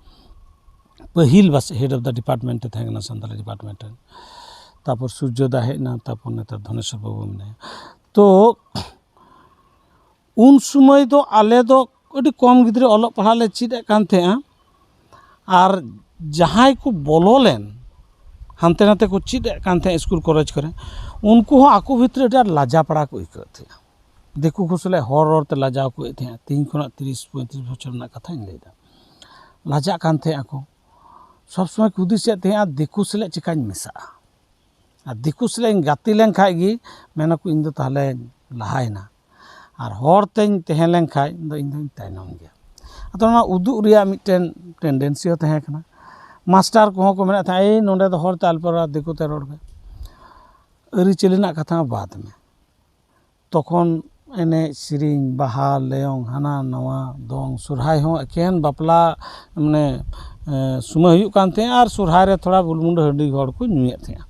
ᱯᱟᱹᱦᱤᱞ ᱵᱟᱥ head of the department ᱮ ᱛᱟᱦᱮᱸ ᱠᱟᱱᱟ ᱥᱟᱱᱛᱟᱲᱤ ᱰᱤᱯᱟᱨᱴᱢᱮᱱᱴ ᱨᱮᱱ᱾ ᱛᱟᱨᱯᱚᱨ ᱥᱩᱨᱡᱚ ᱫᱟ ᱦᱮᱡ ᱮᱱᱟ, ᱛᱟᱨᱯᱚᱨ ᱱᱮᱛᱟᱨ ᱫᱷᱚᱱᱮᱥᱚᱨ ᱵᱟᱹᱵᱩ ᱢᱮᱱᱟᱭᱟ᱾ ᱛᱚ ᱩᱱ ᱥᱩᱢᱟᱹᱭ ᱫᱚ ᱟᱞᱮ ᱫᱚ ᱟᱹᱰᱤ ᱠᱚᱢ ᱜᱤᱫᱽᱨᱟᱹ ᱚᱞᱚᱜ ᱯᱟᱲᱦᱟᱜ ᱞᱮ ᱪᱮᱫ ᱮᱫ ᱠᱟᱱ ᱛᱟᱦᱮᱸᱜᱼᱟ᱾ ᱟᱨ ᱡᱟᱦᱟᱸᱭ ᱠᱚ ᱵᱚᱞᱚ ᱞᱮᱱ, ᱦᱟᱱᱛᱮ ᱱᱟᱛᱮ ᱠᱚ ᱪᱮᱫ ᱮᱫ ᱠᱟᱱ ᱛᱟᱦᱮᱸᱫ ᱥᱠᱩᱞ ᱠᱚᱞᱮᱡᱽ ᱠᱚᱨᱮ, ᱩᱱᱠᱩ ᱦᱚᱸ ᱟᱠᱚ ᱵᱷᱤᱛᱨᱤ ᱨᱮ ᱟᱹᱰᱤ ᱟᱸᱴ ᱞᱟᱡᱟ ᱯᱟᱲᱟ ᱠᱚ ᱟᱹᱭᱠᱟᱹᱣᱮᱫ ᱛᱟᱦᱮᱸᱫ᱾ ᱫᱤᱠᱩ ᱠᱚ ᱥᱟᱞᱟᱜ ᱦᱚᱲ ᱨᱚᱲ ᱛᱮ ᱞᱟᱡᱟᱣ ᱠᱚ ᱟᱹᱭᱠᱟᱹᱣᱮᱫ ᱛᱟᱦᱮᱸᱫ᱾ ᱛᱮᱦᱮᱧ ᱠᱷᱚᱱᱟᱜ ᱛᱤᱨᱤᱥ ᱯᱚᱸᱭᱛᱨᱤᱥ ᱵᱚᱪᱷᱚᱨ ᱨᱮᱱᱟᱜ ᱠᱟᱛᱷᱟᱧ ᱞᱟᱹᱭᱫᱟ᱾ ᱞᱟᱡᱟᱜ ᱠᱟᱱ ᱛᱟᱦᱮᱸᱫ ᱟᱠᱚ, ᱥᱚᱵᱽ ᱥᱚᱢᱚᱭ ᱠᱚ ᱦᱩᱫᱤᱥᱮᱫ ᱛᱟᱦᱮᱸᱫ, ᱫᱤᱠᱩ ᱥᱟᱞᱟᱜ ᱪᱤᱠᱟᱹᱧ ᱢᱮᱥᱟᱜᱼᱟ, ᱟᱨ ᱫᱤᱠᱩ ᱥᱟᱞᱟᱜ ᱤᱧ ᱜᱟᱛᱮ ᱞᱮᱱ ᱠᱷᱟᱡ ᱜᱮ ᱢᱮᱱᱟᱠᱚ ᱤᱧ ᱫᱚ ᱛᱟᱦᱚᱞᱮᱧ ᱞᱟᱦᱟᱭᱮᱱᱟ, ᱟᱨ ᱦᱚᱲ ᱛᱮᱧ ᱛᱟᱦᱮᱸ ᱞᱮᱱ ᱠᱷᱟᱡ ᱫᱚ ᱤᱧ ᱫᱚᱧ ᱛᱟᱭᱱᱚᱢ ᱜᱮᱭᱟ᱾ ᱟᱫᱚ ᱚᱱᱟ ᱩᱫᱩᱜ ᱨᱮᱭᱟᱜ ᱢᱤᱫᱴᱮᱱ ᱴᱮᱱᱰᱮᱱᱥᱤ ᱦᱚᱸ ᱛᱟᱦᱮᱸ ᱠᱟᱱᱟ᱾ ᱢᱟᱥᱴᱟᱨ ᱠᱚᱦᱚᱸ ᱠᱚ ᱢᱮᱱᱮᱫ ᱛᱟᱦᱮᱸᱫ, "ᱮᱭ ᱱᱚᱸᱰᱮ ᱫᱚ ᱦᱚᱲ ᱛᱮ ᱟᱞᱚᱯᱮ ᱨᱚᱲᱟ, ᱫᱤᱠᱩ ᱛᱮ ᱨᱚᱲ ᱯᱮ᱾" ᱟᱹᱨᱤᱪᱟᱹᱞᱤ ᱨᱮᱱᱟᱜ ᱠᱟᱛᱷᱟ ᱢᱟ ᱵᱟᱫᱽ ᱢᱮ, ᱛᱚᱠᱷᱚᱱ ᱮᱱᱮᱡ ᱥᱮᱨᱮᱧ, ᱵᱟᱦᱟ, ᱞᱮᱭᱚᱝ, ᱦᱟᱱᱟ ᱱᱟᱣᱟ, ᱫᱚᱝ, ᱥᱚᱨᱦᱟᱭ ᱦᱚᱸ ᱮᱠᱮᱱ ᱵᱟᱯᱞᱟ, ᱢᱟᱱᱮ, ᱮ, ᱥᱚᱢᱚᱭ ᱦᱩᱭᱩᱜ ᱠᱟᱱ ᱛᱟᱦᱮᱸᱜᱼᱟ ᱟᱨ ᱥᱚᱨᱦᱟᱭ ᱨᱮ ᱛᱷᱚᱲᱟ ᱵᱩᱞᱢᱩᱱᱰᱟᱹ ᱦᱟᱺᱰᱤ ᱦᱚᱲ ᱠᱚ ᱧᱩᱭᱮᱫ ᱛᱟᱦᱮᱸᱜᱼᱟ᱾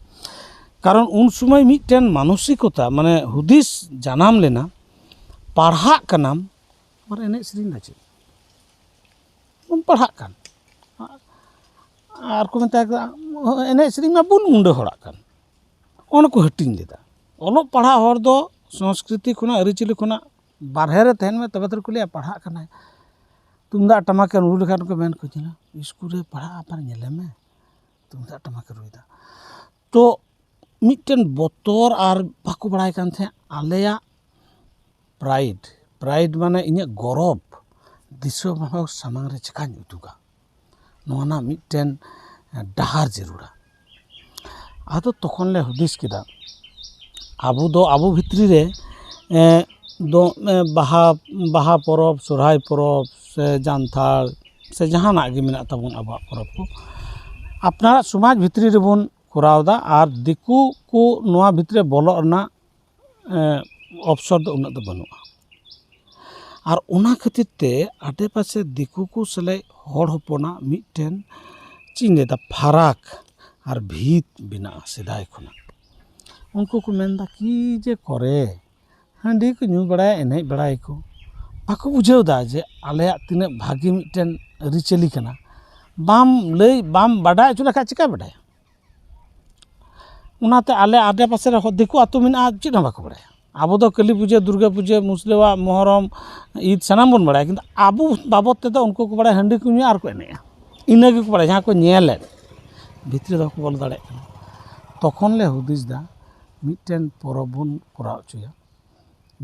ᱠᱟᱨᱚᱱ ᱩᱱ ᱥᱚᱢᱚᱭ ᱢᱤᱫᱴᱮᱱ ᱢᱟᱱᱚᱥᱤᱠᱚᱛᱟ, ᱢᱟᱱᱮ ᱦᱩᱫᱤᱥ ᱡᱟᱱᱟᱢ ᱞᱮᱱᱟ, ᱯᱟᱲᱦᱟᱜ ᱠᱟᱱᱟᱢ, ᱟᱨ ᱮᱱᱮᱡ ᱥᱮᱨᱮᱧ ᱫᱚ ᱪᱮᱫ? ᱵᱚᱱ ᱯᱟᱲᱦᱟᱜ ᱠᱟᱱ, ᱟᱨ ᱠᱚ ᱢᱮᱛᱟ ᱠᱚᱣᱟ, "ᱮᱱᱮᱡ ᱥᱮᱨᱮᱧ ᱢᱟ ᱵᱩᱞᱢᱩᱱᱰᱟᱹ ᱦᱚᱲᱟᱜ ᱠᱟᱱ᱾" ᱚᱱᱟ ᱠᱚ ᱦᱟᱹᱴᱤᱧ ᱞᱮᱫᱟ᱾ ᱚᱞᱚᱜ ᱯᱟᱲᱦᱟᱜ ᱦᱚᱲ ᱫᱚ ᱥᱚᱝᱥᱠᱨᱤᱛᱤ ᱠᱷᱚᱱᱟᱜ, ᱟᱹᱨᱤᱪᱟᱹᱞᱤ ᱠᱷᱚᱱᱟᱜ ᱵᱟᱨᱦᱮ ᱨᱮ ᱛᱟᱦᱮᱱ ᱢᱮ, ᱛᱚᱵᱮ ᱛᱚ ᱠᱚ ᱞᱟᱹᱭᱟ ᱯᱟᱲᱦᱟᱜ ᱠᱟᱱᱟᱭ᱾ ᱛᱩᱢᱫᱟᱜ ᱴᱟᱢᱟᱠᱮ ᱨᱩ ᱞᱮᱠᱷᱟᱱ ᱠᱚ ᱢᱮᱱ ᱠᱚ, "ᱧᱮᱞᱟ, ᱥᱠᱩᱞ ᱨᱮ ᱯᱟᱲᱦᱟᱜ ᱟᱵᱟᱨ ᱧᱮᱞᱮ ᱢᱮ, ᱛᱩᱢᱫᱟᱜ ᱴᱟᱢᱟᱠᱮ ᱨᱩᱭᱮᱫᱟ᱾" ᱛᱚ ᱢᱤᱫᱴᱮᱱ ᱵᱚᱛᱚᱨ ᱟᱨ ᱵᱟᱠᱚ ᱵᱟᱲᱟᱭ ᱠᱟᱱ ᱛᱟᱦᱮᱸᱫ ᱟᱞᱮᱭᱟᱜ ᱯᱨᱟᱭᱤᱰ, ᱯᱨᱟᱭᱤᱰ ᱢᱟᱱᱮ ᱤᱧᱟᱹᱜ ᱜᱚᱨᱚᱵᱽ ᱫᱤᱥᱚᱢ ᱦᱚᱲ ᱥᱟᱢᱟᱝ ᱨᱮ ᱪᱮᱠᱟᱧ ᱩᱫᱩᱜᱟ, ᱱᱚᱣᱟ ᱨᱮᱱᱟᱜ ᱢᱤᱫᱴᱮᱱ ᱰᱟᱦᱟᱨ ᱡᱟᱹᱨᱩᱲᱟ᱾ ᱟᱫᱚ ᱛᱚᱠᱷᱚᱱ ᱞᱮ ᱦᱩᱫᱤᱥ ᱠᱮᱫᱟ, ᱟᱵᱚ ᱫᱚ ᱟᱵᱚ ᱵᱷᱤᱛᱨᱤ ᱨᱮ, ᱮ, ᱫᱚ, ᱮ, ᱵᱟᱦᱟ, ᱵᱟᱦᱟ ᱯᱚᱨᱚᱵᱽ, ᱥᱚᱨᱦᱟᱭ ᱯᱚᱨᱚᱵᱽ, ᱥᱮ ᱡᱟᱱᱛᱷᱟᱲ, ᱥᱮ ᱡᱟᱦᱟᱱᱟᱜ ᱜᱮ ᱢᱮᱱᱟᱜ ᱛᱟᱵᱚᱱ ᱟᱵᱚᱣᱟᱜ ᱯᱚᱨᱚᱵᱽ ᱠᱚ, ᱟᱯᱱᱟᱨᱟᱜ ᱥᱚᱢᱟᱡᱽ ᱵᱷᱤᱛᱨᱤ ᱨᱮᱵᱚᱱ ᱠᱚᱨᱟᱣ ᱮᱫᱟ, ᱟᱨ ᱫᱤᱠᱩ ᱠᱚ ᱱᱚᱣᱟ ᱵᱷᱤᱛᱨᱤ ᱨᱮ ᱵᱚᱞᱚᱜ ᱨᱮᱱᱟᱜ, ᱮ, ᱚᱯᱥᱚᱨ ᱫᱚ ᱩᱱᱟᱹᱜ ᱫᱚ ᱵᱟᱹᱱᱩᱜᱼᱟ᱾ ᱟᱨ ᱚᱱᱟ ᱠᱷᱟᱹᱛᱤᱨ ᱛᱮ ᱟᱰᱮᱯᱟᱥᱮ ᱫᱤᱠᱩ ᱠᱚ ᱥᱟᱞᱟᱜ ᱦᱚᱲ ᱦᱚᱯᱚᱱᱟᱜ ᱢᱤᱫᱴᱮᱱ ᱪᱮᱫ ᱤᱧ ᱞᱟᱹᱭᱫᱟ, ᱯᱷᱟᱨᱟᱠ ᱟᱨ ᱵᱷᱤᱛ ᱵᱮᱱᱟᱜᱼᱟ ᱥᱮᱫᱟᱭ ᱠᱷᱚᱱᱟᱜ᱾ ᱩᱱᱠᱩ ᱠᱚ ᱢᱮᱱᱫᱟ, "ᱠᱤ ᱡᱮ ᱠᱚᱨᱮ, ᱦᱟᱺᱰᱤ ᱠᱚ ᱧᱩ ᱵᱟᱲᱟᱭᱟ, ᱮᱱᱮᱡ ᱵᱟᱲᱟᱭᱟᱠᱚ, ᱵᱟᱠᱚ ᱵᱩᱡᱷᱟᱹᱣ ᱫᱟ ᱡᱮ ᱟᱞᱮᱭᱟᱜ ᱛᱤᱱᱟᱹᱜ ᱵᱷᱟᱹᱜᱤ ᱢᱤᱫᱴᱮᱱ ᱟᱹᱨᱤᱪᱟᱹᱞᱤ ᱠᱟᱱᱟ, ᱵᱟᱢ ᱞᱟᱹᱭ, ᱵᱟᱢ ᱵᱟᱰᱟᱭ ᱦᱚᱪᱚ ᱞᱮᱠᱷᱟᱡ ᱪᱤᱠᱟᱹ ᱵᱟᱰᱟᱭᱟ?" ᱚᱱᱟᱛᱮ ᱟᱞᱮ ᱟᱰᱮ ᱯᱟᱥᱮ ᱨᱮ ᱦᱚ-, ᱫᱤᱠᱩ ᱟᱹᱛᱩ ᱢᱮᱱᱟᱜᱼᱟ, ᱪᱮᱫ ᱦᱚᱸ ᱵᱟᱠᱚ ᱵᱟᱲᱟᱭᱟ᱾ ᱟᱵᱚ ᱫᱚ ᱠᱟᱹᱞᱤ ᱯᱩᱡᱟᱹ, ᱫᱩᱨᱜᱟᱹ ᱯᱩᱡᱟᱹ, ᱢᱩᱥᱞᱟᱹᱣᱟᱜ ᱢᱚᱦᱚᱨᱚᱢ, ᱤᱫ ᱥᱟᱱᱟᱢ ᱵᱚᱱ ᱵᱟᱲᱟᱭᱟ, ᱠᱤᱱᱛᱩ ᱟᱵᱚ ᱵᱟᱵᱚᱫ ᱛᱮᱫᱚ ᱩᱱᱠᱩ ᱠᱚ ᱵᱟᱲᱟᱭᱟ ᱦᱟᱺᱰᱤ ᱠᱚ ᱧᱩᱭᱟ ᱟᱨ ᱠᱚ ᱮᱱᱮᱡᱼᱟ᱾ ᱤᱱᱟᱹ ᱜᱮᱠᱚ ᱵᱟᱲᱟᱭᱟ, ᱡᱟᱦᱟᱸ ᱠᱚ ᱧᱮᱞᱮᱫ, ᱵᱷᱤᱛᱨᱤ ᱫᱚ ᱵᱟᱠᱚ ᱵᱚᱞᱚ ᱫᱟᱲᱮᱭᱟᱜ ᱠᱟᱱᱟ᱾ ᱛᱚᱠᱷᱚᱱ ᱞᱮ ᱦᱩᱫᱤᱥ ᱫᱟ, ᱢᱤᱫᱴᱮᱱ ᱯᱚᱨᱚᱵᱽ ᱵᱚᱱ ᱠᱚᱨᱟᱣ ᱦᱚᱪᱚᱭᱟ,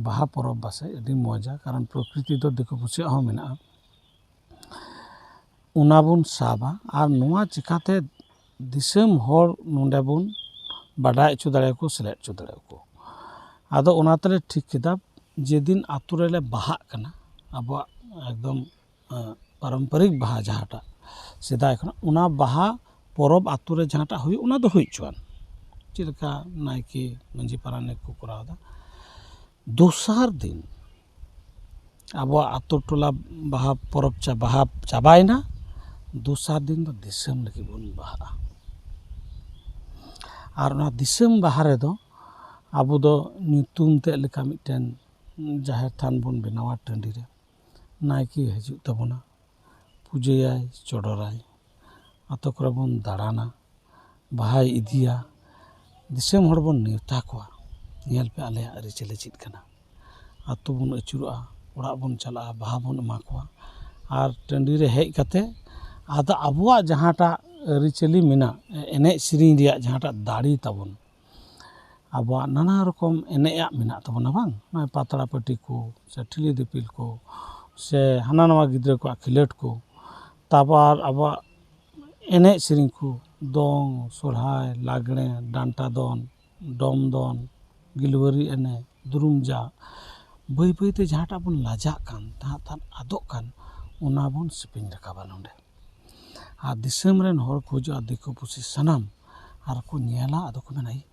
ᱵᱟᱦᱟ ᱯᱚᱨᱚᱵᱽ ᱯᱟᱥᱮᱡ ᱟᱹᱰᱤ ᱢᱚᱡᱟ, ᱠᱟᱨᱚᱱ ᱯᱨᱚᱠᱨᱤᱛᱤ ᱫᱚ ᱫᱤᱠᱩ ᱯᱩᱥᱤᱭᱟᱜ ᱦᱚᱸ ᱢᱮᱱᱟᱜᱼᱟ᱾ ᱚᱱᱟ ᱵᱚᱱ ᱥᱟᱵᱟ ᱟᱨ ᱱᱚᱣᱟ ᱪᱤᱠᱟᱛᱮ ᱫᱤᱥᱚᱢ ᱦᱚᱲ ᱱᱚᱰᱮ ᱵᱚᱱ ᱵᱟᱰᱟᱭ ᱦᱚᱪᱚ ᱫᱟᱲᱮᱭᱟᱠᱚ, ᱥᱮᱞᱮᱫ ᱦᱚᱪᱚ ᱫᱟᱲᱮᱭᱟᱠᱚ᱾ ᱟᱫᱚ ᱚᱱᱟ ᱛᱮᱞᱮ ᱴᱷᱤᱠ ᱠᱮᱫᱟ, ᱡᱮᱫᱤᱱ ᱟᱛᱳ ᱨᱮᱞᱮ ᱵᱟᱦᱟᱜ ᱠᱟᱱᱟ, ᱟᱵᱚᱣᱟᱜ ᱮᱠᱫᱚᱢ, ᱮᱸ, ᱯᱟᱨᱚᱢᱯᱚᱨᱤᱠ ᱵᱟᱦᱟ ᱡᱟᱦᱟᱸᱴᱟᱜ ᱥᱮᱫᱟᱭ ᱠᱷᱚᱱᱟᱜ, ᱚᱱᱟ ᱵᱟᱦᱟ ᱯᱚᱨᱚᱵᱽ ᱟᱛᱳ ᱨᱮ ᱡᱟᱦᱟᱸᱴᱟᱜ ᱦᱩᱭᱩᱜ, ᱚᱱᱟ ᱫᱚ ᱦᱩᱭ ᱦᱚᱪᱚᱣᱟᱱ, ᱪᱮᱫ ᱞᱮᱠᱟ ᱱᱟᱭᱠᱮ ᱢᱟᱺᱡᱷᱤ ᱯᱟᱨᱟᱱᱤᱠ ᱠᱚ ᱠᱚᱨᱟᱣ ᱮᱫᱟ᱾ ᱫᱚᱥᱟᱨ ᱫᱤᱱ ᱟᱵᱚᱣᱟᱜ ᱟᱛᱳ ᱴᱚᱞᱟ ᱵᱟᱦᱟ ᱯᱚᱨᱚᱵᱽ ᱪᱟ-, ᱵᱟᱦᱟ ᱪᱟᱵᱟᱭᱮᱱᱟ, ᱫᱚᱥᱟᱨ ᱫᱤᱱ ᱫᱚ ᱫᱤᱥᱚᱢ ᱞᱟᱹᱜᱤᱫ ᱵᱚᱱ ᱵᱟᱦᱟᱜᱼᱟ᱾ ᱟᱨ ᱚᱱᱟ ᱫᱤᱥᱚᱢ ᱵᱟᱦᱟ ᱨᱮᱫᱚ ᱟᱵᱚ ᱫᱚ ᱧᱩᱛᱩᱢ ᱛᱮᱫ ᱞᱮᱠᱟ ᱢᱤᱫᱴᱮᱱ ᱡᱟᱦᱮᱨ ᱛᱷᱟᱱ ᱵᱚᱱ ᱵᱮᱱᱟᱣᱟ ᱴᱟᱺᱰᱤ ᱨᱮ, ᱱᱟᱭᱠᱮ ᱦᱤᱡᱩᱜ ᱛᱟᱵᱚᱱᱟ, ᱯᱩᱡᱟᱹᱭᱟᱭ, ᱪᱚᱰᱚᱨᱟᱭ, ᱟᱛᱳ ᱠᱚᱨᱮ ᱵᱚᱱ ᱫᱟᱬᱟᱱᱟ, ᱵᱟᱦᱟᱭ ᱤᱫᱤᱭᱟ, ᱫᱤᱥᱚᱢ ᱦᱚᱲ ᱵᱚᱱ ᱱᱮᱣᱛᱟ ᱠᱚᱣᱟ, "ᱧᱮᱞ ᱯᱮ ᱟᱞᱮᱭᱟᱜ ᱟᱹᱨᱤᱪᱟᱹᱞᱤ ᱪᱮᱫ ᱠᱟᱱᱟ", ᱟᱛᱳ ᱵᱚᱱ ᱟᱹᱪᱩᱨᱚᱜᱼᱟ, ᱚᱲᱟᱜ ᱵᱚᱱ ᱪᱟᱞᱟᱜᱼᱟ, ᱵᱟᱦᱟ ᱵᱚᱱ ᱮᱢᱟ ᱠᱚᱣᱟ᱾ ᱟᱨ ᱴᱟᱺᱰᱤ ᱨᱮ ᱦᱮᱡ ᱠᱟᱛᱮ ᱟᱫᱚ ᱟᱵᱚᱣᱟᱜ ᱡᱟᱦᱟᱸᱴᱟᱜ ᱟᱹᱨᱤᱪᱟᱹᱞᱤ ᱢᱮᱱᱟᱜ, ᱮᱱᱮᱡ ᱥᱮᱨᱮᱧ ᱨᱮᱭᱟᱜ ᱡᱟᱦᱟᱸᱴᱟᱜ ᱫᱟᱲᱮ ᱛᱟᱵᱚᱱ, ᱟᱵᱚᱣᱟᱜ ᱱᱟᱱᱟ ᱨᱚᱠᱚᱢ ᱮᱱᱮᱡ ᱟᱜ ᱢᱮᱱᱟᱜ ᱛᱟᱵᱚᱱᱟ, ᱵᱟᱝ? ᱱᱚᱜᱼᱚᱭ ᱯᱟᱛᱲᱟ ᱯᱟᱹᱴᱤ ᱠᱚ, ᱥᱮ ᱴᱷᱤᱞᱤ ᱫᱤᱯᱤᱞ ᱠᱚ, ᱥᱮ ᱦᱟᱱᱟ ᱱᱟᱣᱟ ᱜᱤᱫᱽᱨᱟᱹ ᱠᱚᱣᱟᱜ ᱠᱷᱮᱞᱳᱰ ᱠᱚ, ᱛᱟᱨᱯᱚᱨ ᱟᱵᱚᱣᱟᱜ ᱮᱱᱮᱡ ᱥᱮᱨᱮᱧ ᱠᱚ, ᱫᱚᱝ, ᱥᱚᱨᱦᱟᱭ, ᱞᱟᱜᱽᱲᱮ, ᱰᱟᱱᱴᱟ ᱫᱚᱱ, ᱰᱚᱢ ᱫᱚᱱ, ᱜᱤᱞᱣᱟᱹᱨᱤ ᱮᱱᱮᱡ, ᱫᱩᱨᱩᱢ ᱡᱟᱜ, ᱵᱟᱹᱭ ᱵᱟᱹᱭ ᱛᱮ ᱡᱟᱦᱟᱸᱴᱟᱜ ᱵᱚᱱ ᱞᱟᱡᱟᱜ ᱠᱟᱱ, ᱡᱟᱦᱟᱸᱴᱟᱜ ᱟᱫᱚᱜ ᱠᱟᱱ, ᱚᱱᱟ ᱵᱚᱱ ᱥᱮᱯᱮᱧ ᱨᱟᱠᱟᱵᱟ ᱱᱚᱰᱮ᱾ ᱟᱨ ᱫᱤᱥᱚᱢ ᱨᱮᱱ ᱦᱚᱲ ᱠᱚ ᱦᱤᱡᱩᱜᱼᱟ, ᱫᱤᱠᱩ ᱯᱩᱥᱤ ᱥᱟᱱᱟᱢ, ᱟᱨ ᱠᱚ ᱧᱮᱞᱟ, ᱟᱫᱚ ᱠᱚ ᱢᱮᱱᱟ, "ᱮᱭ,